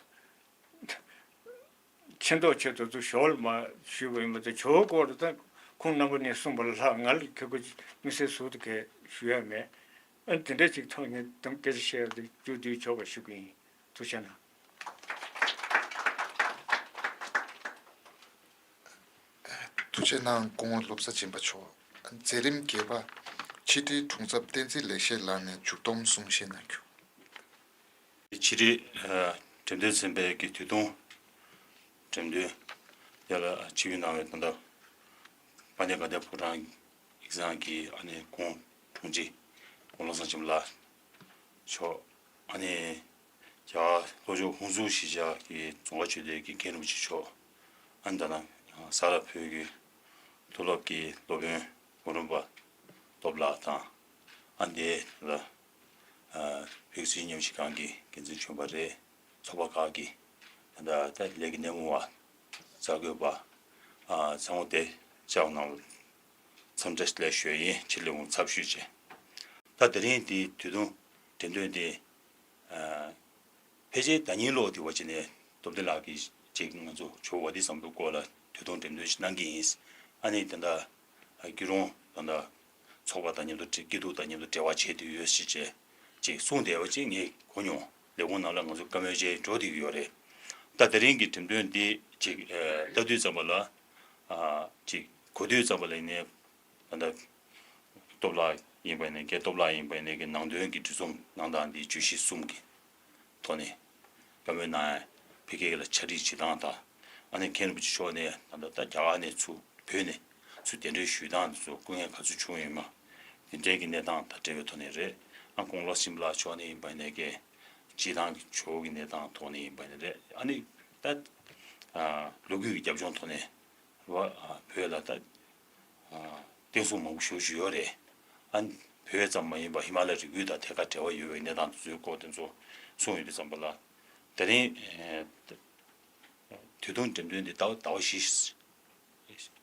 ཆེ་མདོག་ཆེ་དུ་ཚུར་ཞོར་ལ་མར་ཞུས་པ་ཡིན་པ་དེ། ཇོ་བོའི་སྐོར་དུ་ད་ཁོང་རྣམ་པ་གཉིས་གསུངས་པ་ལ་ལྷག་ང་ལ་ཁེ་ཁོ་དམིགས་བསལ་ཟུར་དུ་གས་ཞུ་ཡ་མེད། ཨ་དེ་འདྲ་ཅིག་ཐོག་ནས་དམ་སྐད་ཆ་བཤད་ཡ་དེ་མཇུག་བསྡུས་ཆོག་པ་ཞུ་གི་ཡིན། ཐུགས་རྗེ་གནང་། ཐུགས་རྗེ་གནང་སྐུ་ངོ་སློབ་གསོ་སྦྱིན་པ་མཆོག་མཛད་རིམ་བརྒྱད་པ། ཕྱི་དྲིལ་དྲུང་འཚབ་བསྟན་འཛིན་ལེགས་བཤད་ལགས་ནས་མཇུག་སྡོམ་གསུང་བཤད་གནང་རྒྱུ། ཕྱི་དྲིལ་འགྲེམས་སྟོན་ཚན་པའི་གི་དུས་ཐུང་འགྲེམས་སྟོན་དེ་ལ་ཆིབས་བསྒྱུར་གནང་བའི་ད་ལྟ་དཔལ་ལྡན་དགའ་ལྡན་ཕོ་བྲང་ཡིག་ཚང་གི་ཨ་ནེ་ཁོང་དྲུང་ཆེ་ཁོང་བློ་བཟང་སྦྱིན་པ་ལགས་མཆོག་ཨ་ནེ་རྒྱ་གར་ལྷོ་ཕྱོགས་ཧུན་སུར་གཞིས་ཆགས་ཀྱི་རྫོང་དཀར་ཆོས་སྡེ་གི་མཁན་རིན་པོ་ཆེ་མཆོག་ཨ་ནེ་ད་ནང་ས་རཱ་བོད་ཀྱི་མཐོ་སློབ་ཀྱི་སློབ་དཔོན་གོ་རིམ་པ་སྟོབས་ལགས་དང་། ཨ་ནེ་ལ་བོད་སྲིད་ཉམས་ཞིབ་ཁང་གི་འགན་འཛིན་གཞོན་པ་རེད། ཚོགས་པ་ཁག་གི་ད་ལྟ་ལས་ཀྱི་སྣེ་མོ་བ། གསར་འགོད་པ། ཚང་མ་དེ་བཅར་གནང་བར་འཚམས་འདྲི་ལེགས་ཞུ་ཡིན། ཕྱི་ལས་འོང་ཚབ་ཞུས་བྱས། ད་དེ་རིང་འདི་དུས་ཐུང་འགྲེམས་སྟོན་འདི་ཕལ་ཆེར་ཟླ་ཉིན་ལོག་དེ་བ་ཅི་ནས་སྟོབས་ལྡན་ལགས་ཀྱིས་ཅིག་ང་ཚོ་ཇོ་བོ་དྷི་སམ་བྷོ་སྐོར་ལ་དུས་ཐུང་འགྲེམས་སྟོན་ཞིག་གནང་གི་ཡིན། ཨ་ནི་དེ་འདྲ་སྐྱིད་རོང་དང་འདྲ་ཚོགས་པ་དང་མཉམ་དུ་སྐྱིད་སྡུག་དང་མཉམ་དུ་འབྲེལ་བ་བྱེད་དུ་ཡོད་ཞེས་བྱས་ཅིག་གསུངས་བསྡད་པ་ཅིག་ངས་གོ་མྱོང་། ལས་ཁུངས་ནང་ལ་ང་ཚོ་བཀའ་མོལ་བྱས་འགྲོ་བསྡད་ཀྱི་ཡོད་རེད། ད་དེ་རིང་གི་འགྲེམས་སྟོན་འདི་ཅིག་ལྟ་དུས་ཙམ་པ་ལ་ཅིག་གོ་དུས་ཙམ་པ་ལ་ཡིན་ནའི་ད་ལྟ་སྟོབས་ལགས་ཡིན་པ་ཡིན་ནའི་རྒན་སྟོབས་ལགས་ཡིན་པ་ཡིན་ནའི་གི་ནང་དོན་གྱི་འབྲི་རྩོམ་གནང་སྟངས་འདི་བརྗོད་གཞི་གསུམ་གྱི་ཐོག་ནས་བཀའ་མོལ་གནང་ཡ། ཕ་གི་ལ་ཕྱག་བྲིས་བྱེད་སྟངས་དང་། ཨ་ནེ་མཁན་རིན་པོ་ཆེ་མཆོག་ནས་ད་ལྟ་ད་རྒྱ་གར་ནས་ཚུར་བོད་ནས་ཚུར་གདན་འདྲེན་ཞུས་སྟངས་འདི་ཚོ་སྐུ་ངལ་ག་ཚོད་བྱུང་ཡོད་མ། དེ་འདྲའི་གི་གནས་སྟངས་དང་འབྲེལ་བའི་ཐོག་ནས་རེད། ཨ་ཁོང་བློ་སེང་ལགས་མཆོག་ནས་ཡིན་པ་ཡིན་ནའི་གི་སྤྱིར་བཏང་གི་ཇོ་བོ་གི་གནས་སྟངས་ཐོག་ནས་ཡིན་པ་ཡིན་ནའི་རེད། ཨ་ནི་ད་ལོ་རྒྱུས་ཀྱི་རྒྱབ་ལྗོངས་ཐོག་ནས་བ་བོད་ལ་ད་བསྟན་སྲུང་མང་པོ་ཞེ་པོ་ཅིག་ཡོད་རེད། ཨ་ནི་བོད་ཙམ་མ་ཡིན་པར་ཧི་མ་ལ་རི་རྒྱུད་དང་ཐད་ཀར་འབྲེལ་བ་ཡོད་པའི་གནས་སྟངས་དེ་ཚོའི་སྐོར་དེ་ཚོ་གསུངས་ཡོད་དུས་ཙམ་པ་ལ། དེ་རིང་དུས་ཐུང་འགྲེམས་སྟོན་འདི་ཟླ་བ་ཟླ་བ་བཞི་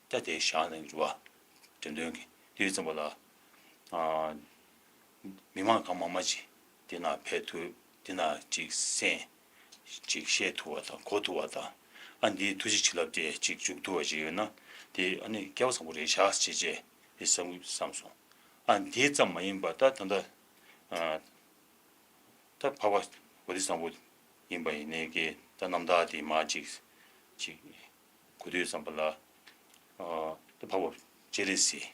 ད་དེ་བཞག་གནང་གི་རེད་བ། འགྲེམས་སྟོན་གྱི་དེ་ཡོད་ཙམ་པ་ལ། མི་མང་གང་མང་མང་ཅིག་དེ་ན་ཕེབས་ཐུབ། དེ་ན་ཅིག་གསན། ཅིག་བཤད་ཐུབ་པ་དང་གོ་ཐུབ་པ་དང་། ཨ་འདིའི་ཐུགས་རྗེ་བྱིན་རླབས་དེ་ཅིག་འཇུག་ཐུབ་པ་ཅིག་ཡོད་ན་དེ་ཨ་ནི་སྐལ་བ་བཟང་པོ་རེད་ཤག་ཅེས་ཅེས་དེ་བསམ་བསམ་སོང་། ཨ་འདི་ཙམ་མ་ཡིན་པར་ད་ད་ལྟ་ད་འཕགས་པ་བོ་དྷི་སམ་བྷོ་ཡིན་པ་ཡིན་ནའི་གི་ད་རྣམ་ཐར་དེ་མར་ཅིག་ཅིག་གོ་དུས་ཙམ་པ་ལ། ཨ་ ད་འཕགས་པ་སྤྱན་རས་གཟིགས་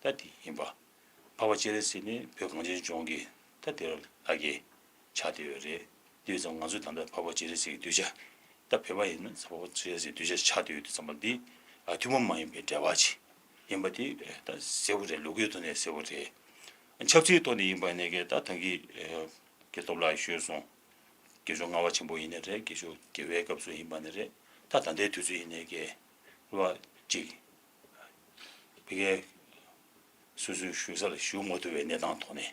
ད་དེ་ཡིན་པ། འཕགས་པ་སྤྱན་རས་གཟིགས་ནི་བོད་གངས་ཅན་ལྗོངས་ཀྱི་ད་དེ་ལ་ལྷ་སྐལ་ཆགས་བསྡད་ཡོད་རེད། དེ་ཙང་ང་ཚོ་ད་ལྟ་འཕགས་པ་སྤྱན་རས་གཟིགས་ཀྱི་གདུལ་བྱ། ད་བོད་པ་ཡིན་ན་འཕགས་པ་སྤྱན་རས་གཟིགས་གདུལ་བྱ་ཆགས་བསྡད་ཡོད་དུས་ཙམ་པ་འདི་ཨ་ཐུན་མོང་མ་ཡིན་པའི་འབྲེལ་བ་ཅིག་ཡིན་པ་དེ་ད་གསལ་པོ་རེད། ལོ་རྒྱུས་ཐོག་ནས་གསལ་པོ་རེད། ཆབ་སྲིད་ཐོག་ནས་ཡིན་པ་ཡིན་ནའི་གི་ད་ད་གིན་རྒྱལ་སྟོབས་ལགས་ཞུས་སོང་། རྒྱལ་མཆོག་ལྔ་པ་ཆེན་པོ་ཡིན་ནའི་རེད། རྒྱལ་མཆོག་རྒྱལ་བའི་སྐབས་སུ་ཡིན་པ་ནི་རེད། ད་ད་ལྟའི་དུས་ཚོད་ཡིན་ནའི་གི་རེད་བ་ཅིག་ཕ་གིའི་སོ་སོའི་བཞུགས་ས་ལ་བཞུགས་མ་ཐུབ་པའི་གནས་སྟངས་ཐོག་ནས་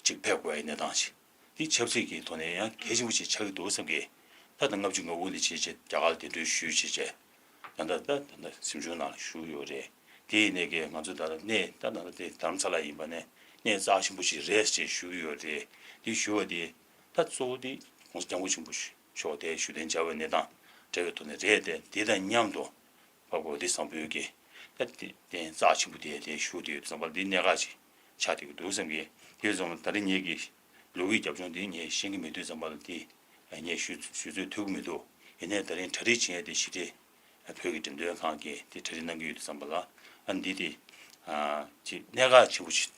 གཅིག་ཕེབས་དགོས་པའི་གནས་སྟངས་ཤིག་འདི་ཆབ་སྲིད་ཀྱི་ཐོག་ནས་ཡང་གལ་ཆེན་པོ་ཞིག་ཆགས་ཀྱི་འདུག་བསམ་གི། ད་ལྟ་ལྔ་བཅུ་ང་དགུ་ནས་བྱས་རྗེས་རྒྱ་གར་ལ་གདན་འདྲེན་ཞུས་བྱས་རྗེས་ད་ལྟ་ད་ད་ལྟ་གཟིམ་ཆུང་ནང་ལ་བཞུགས་ཡོད་རེད། དེ་ཡིན་ནའི་གི་ང་ཚོ་ད་ལྟ་གནས་ད་ད་ལྟ་དེ་དྷ་རམ་ས་ལ་ཡིན་པ་ནས་གནས་རྩ་ཆེན་པོ་ཞིག་རེད་ཅེས་ཞུ་གི་ཡོད་རེད། དེ་ཞུ་བ་དེ་ད་གཙོ་བོ་དེ་༸གོང་ས་༸སྐྱབས་མགོན་ཆེན་པོ་མཆོག་དེ་བཞུགས་གདན་འཇགས་པའི་གནས་སྟངས་འབྲེལ་བའི་ཐོག་ནས་རེད་དེ། དེ་དང་མཉམ་དུ་འཕགས་པ་པོ་ཏི་བཟང་པོའི་གི་ད་དེ་རྟེན་རྩ་ཆེན་པོ་དེ་དེ་བཞུགས་དུས་ཙམ་པ་འདི་གནད་འགག་ཅིག་ཆགས་བསྡད་ཀྱི་འདུག་བསམ་གི། དེ་ཙམ་ད་རེས་ངེད་ཀྱི་ལོ་རྒྱུས་རྒྱབ་ལྗོངས་འདི་ངས་ཤེས་ཀྱི་མི་འདུག་ཙམ་པ་ལ་འདི་ངས་ཞུ་ཞུ་ཚོད་ཐུབ་ཀྱི་མི་འདུག་ཡིན་ནའི་ད་རིང་གྲ་སྒྲིག་བྱེད་ཡས་དེ་ཞི་བདེ་བོད་ཀྱི་འགྲེམས་སྟོན་ཁང་གིས་དེ་གྲ་སྒྲིག་གནང་གི་ཡོད་དུས་ཙམ་པ་ལ་ཨ་འདི་དེ་ཅིག་གནད་འགག་ཆེན་པོ་ཞིག་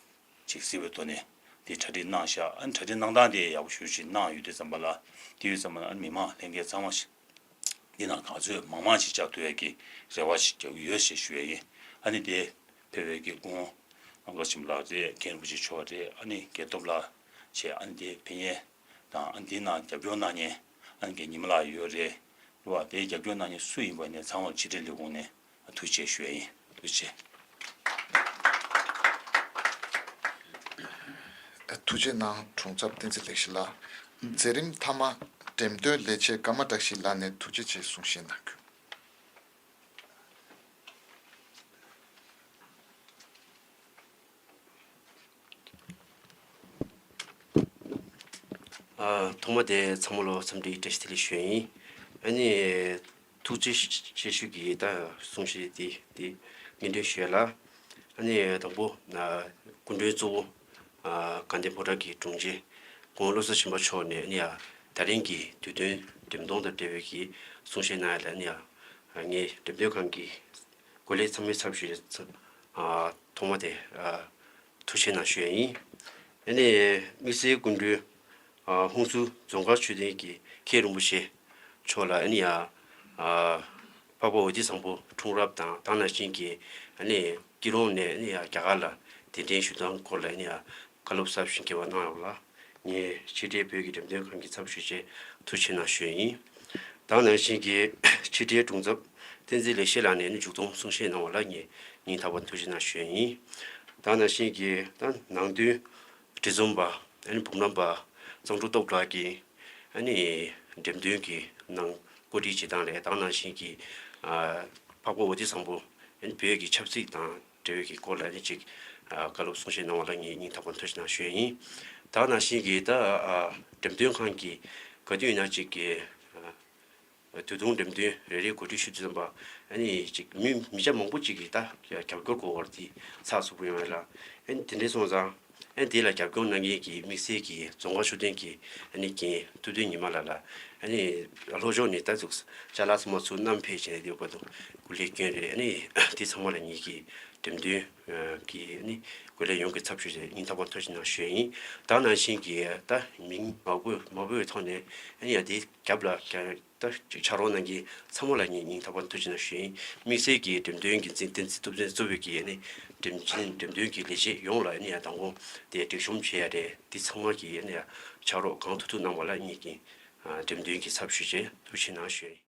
ཅིག་གཟིགས་པའི་ཐོག་ནས་དེ་གྲ་སྒྲིག་གནང་ཤག་ཨ་ནི་གྲ་སྒྲིག་གནང་སྟངས་དེ་ཡག་པོ་ཞེ་པོ་ཅིག་གནང་ཡོད་དུས་ཙམ་པ་ལ་དེ་ཡོད་ཙམ་པ་ལ་ཨ་ནི་མི་མང་ལྷན་རྒྱས་ཚང་མ་ཞིག་འདི་ནང་ག་ཚོད་མང་མང་ཞིག་བཅར་ཐུབ་ཡས་ཀྱི་རེ་བ་ཞིག་རྒྱག་གི་ཡོད་ཞེས་ཞུ་ཡས་ཡིན། ཨ་ནི་དེ་ཕེབས་པའི་གི་སྐུ་ངོ་ཨ་མགར་ཆེན་པོ་ལགས་རེད། མཁན་རིན་པོ་ཆེ་མཆོག་རེད། ཨ་ནི་རྒྱལ་སྟོབས་ལགས་བྱས། ཨ་ནི་དེ་ཕེབས་མཁན་དང་ཨ་ནི་དེ་ནང་རྒྱབ་སྐྱོར་གནང་མཁན་ཨ་ནི་རྒན་ཉི་མ་ལགས་ཡོད་རེད། རེད་བ། དེ་རྒྱབ་སྐྱོར་གནང་མཁན་སུ་ཡིན་པ་ནས་ཚང་མར་ཕྱི་དྲིལ་ལས་ཁུངས་ནས་ཐུགས་རྗེ་ཆེ་ཞུ་ཡས་ཡིན། ཐུགས་རྗེ་ཆེ། ཐུགས་རྗེ་གནང་། དྲུང་འཚབ་བསྟན་འཛིན་ལེགས་བཤད་ལགས། མཛད་རིམ་མཐའ་མ་འགྲེམས་སྟོན་ལས་བྱེད་ཀརྨ་བཀྲ་ཤིས་ལགས་ནས་ཐུགས་རྗེ་ཆེ་གསུང་བཤད་གནང་རྒྱུ། ཨ། ཐོག་མ་དེ་ཚང་མ་ལ་འཚམས་འདྲི་བཀྲ་ཤིས་བདེ་ལེགས་ཞུ་ཡ་ཡིན། ཨ་ནི་ཐུགས་རྗེ་ཆེ་ཞུ་གི་ད་གསུང་བཤད་དེ་དེ་སྙན་སྒྲོན་ཞུ་ཡ་ལ། ཨ་ནི་དང་པོ་ཨ་སྐུ་མགྲོན་གཙོ་བོ་ཨ་དགའ་ལྡན་ཕོ་བྲང་གི་དྲུང་ཆེ་སྐུ་ངོ་བློ་བཟང་ཆོས་འཕེལ་མཆོག་ནས་ཨ་ནི་ཡ་ད་རིང་གི་དུས་སྟོན་འགྲེམས་སྟོན་དང་འབྲེལ་བའི་གི་གསུང་བཤད་གནང་ཡ་ལ་ཨ་ནི་ཡ་ངའི་འགྲེམས་སྟོན་ཁང་གི་འགོ་ལས་ཚང་མའི་ཚབ་ཞུས་ཚ་ཨ་ཐོག་མ་དེ་ཨ་ཐུགས་རྗེ་གནང་ཞུ་ཡ་ཡིན། ཨ་ནི་དམིགས་བསལ་སྐུ་མགྲོན་ཨ་ཧུན་སུར་རྫོང་དཀར་ཆོས་ལྡན་གྱི་མཁན་རིན་པོ་ཆེ་མཆོག་ལ་ཨ་ནི་ཡ་ཨ་འཕགས་པ་པོ་ཏི་བཟང་པོ་འཁྲུངས་རབས་དང་དེ་ནང་བཞིན་གྱི་ཨ་ནི་སྐྱིད་གྲོང་ནས་ཨ་ནི་ཡ་རྒྱ་གར་ལ་གདན་འདྲེན་ཞུ་སྟངས་སྐོར་ལ་ཨ་ནི་ཡ་བཀའ་སློབ་ཟབ་ཞིང་རྒྱས་པ་གནང་ཡོད་ལ། ངས་ཕྱི་དྲིལ་བོད་ཀྱི་འགྲེམས་སྟོན་ཁང་གི་ཚབ་ཞུས་བྱས་ཐུགས་རྗེ་གནང་ཞུ་ཡ་ཡིན། དེ་ནང་བཞིན་གྱི་ཕྱི་དྲིལ་དྲུང་འཚབ་བསྟན་འཛིན་ལེགས་བཤད་ལགས་ནས་ནི་མཇུག་སྡོམ་གསུང་བཤད་གནང་བ་ལ་ངས་སྙིང་ཐག་པ་ཐུགས་རྗེ་གནང་ཞུ་ཡ་ཡིན། དེ་ནང་བཞིན་གྱི་ད་ནང་དོན་སྒྲིག་འཛུགས་པ་ཨ་ནི་འབུམ་རམས་པ་གཙང་ཕྲུག་སྟོབས་ལགས་ཀྱིས་ཨ་ནི་འགྲེམས་སྟོན་གྱི་ནང་བཀོད་སྒྲིག་བྱེད་སྟངས་རེད། དེ་ནང་བཞིན་གྱི་ཨ་འཕགས་པ་པོ་ཏི་བཟང་པོ་ཨ་ནི་བོད་ཀྱི་ཆབ་སྲིད་དང་འབྲེལ་བའི་གི་སྐོར་ལ་ཨ་ནི་ཅིག་ཨ་བཀའ་སློབ་གསུང་བཤད་གནང་བ་ལ་ངས་སྙིང་ཐག་པ་ཐུགས་རྗེ་གནང་ཞུ་ཡ་ཡིན། དེ་ནང་བཞིན་གྱི་ད་ཨ་འགྲེམས་སྟོན་ཁང་གི་ག་དུས་ཡིན་ན་ཅིག་གི་ཨ་དུས་ཐུང་འགྲེམས་སྟོན་རེ་རེ་གོ་སྒྲིག་ཞུ་དུས་ཙམ་པ་ཨ་ནི་ཅིག་མི་མི་ཆ་མང་པོ་ཅིག་གིས་ད་རྒྱབ་སྐྱོར་དགོས་པ་དེ་ཚགས་ཚུད་པོ་ཡོང་ཡ་ལ། ཨ་ནི་དེ་འདྲ་སོང་ཙང་ཨ་ནི་དེ་ལ་རྒྱབ་སྐྱོར་གནང་མཁན་གྱི་དམིགས་བསལ་གྱི་རྫོང་དཀར་ཆོས་ལྡན་གྱི་ཨ་ནི་རྒན་ཐུབ་བསྟན་ཉི་མ་ལགས་ལ་ཨ་ནི་ལྷོ་ཕྱོགས་ནས་ད་ཚུགས་ཅ་ལག་ཚང་མ་ཚུར་བསྣམས་ཕེབས་བྱས་ནས་དེ་བར་དུ་སྐུ་ལས་བསྐྱོན་རེད། ཨ་ནི་དེ་ཚང་མ་ལ་ངེད་ཀྱི་འགྲེམས་སྟོན་གྱི་ཨ་ནི་སྐུ་ལས་ཡོངས་ཀྱི་ཚབ་ཞུས་ཏེ་སྙིང་ཐག་པ་ཐུགས་རྗེ་གནང་ཞུ་ཡ་ཡིན། དེ་ནང་བཞིན་གྱི་ད་མིང་མ་འབོད་མ་འབོད་པའི་ཐོག་ནས་ཨ་ནི་ཡ་དེ་རྒྱབ་ལ་ཀྱང་ད་ཅིག་ཕྱག་རོགས་གནང་མཁན་ཚང་མ་ལ་ངས་སྙིང་ཐག་པ་ཐུགས་རྗེ་གནང་ཞུ་ཡ་ཡིན། དམིགས་བསལ་གྱི་འགྲེམས་སྟོན་གྱི་འཛིན་བསྟན་འཛིན་ཐུབ་བསྟན་གཙོ་བོས་ཀྱི་ཨ་ནི་འགྲེམས་འཛིན་འགྲེམས་སྟོན་གྱི་ལས་བྱེད་ཡོངས་ལ་ཨ་ནི་ཡ་མདང་དགོང་དེ་སྒྲིག་གཤོམ་བྱེད་ཡ་རེད། འདི་ཚང་མ་གི་ཨ་ནི་ཡ་ཕྱག་རོགས་གང་ཐུབ་ཐུབ་གནང་བ་ལ་ངེད་ཀྱི་འགྲེམས་སྟོན་གྱི་ཚབ་ཞུས་བྱས་ཐུགས་རྗེ་གནང་ཞུ་ཡ་ཡིན།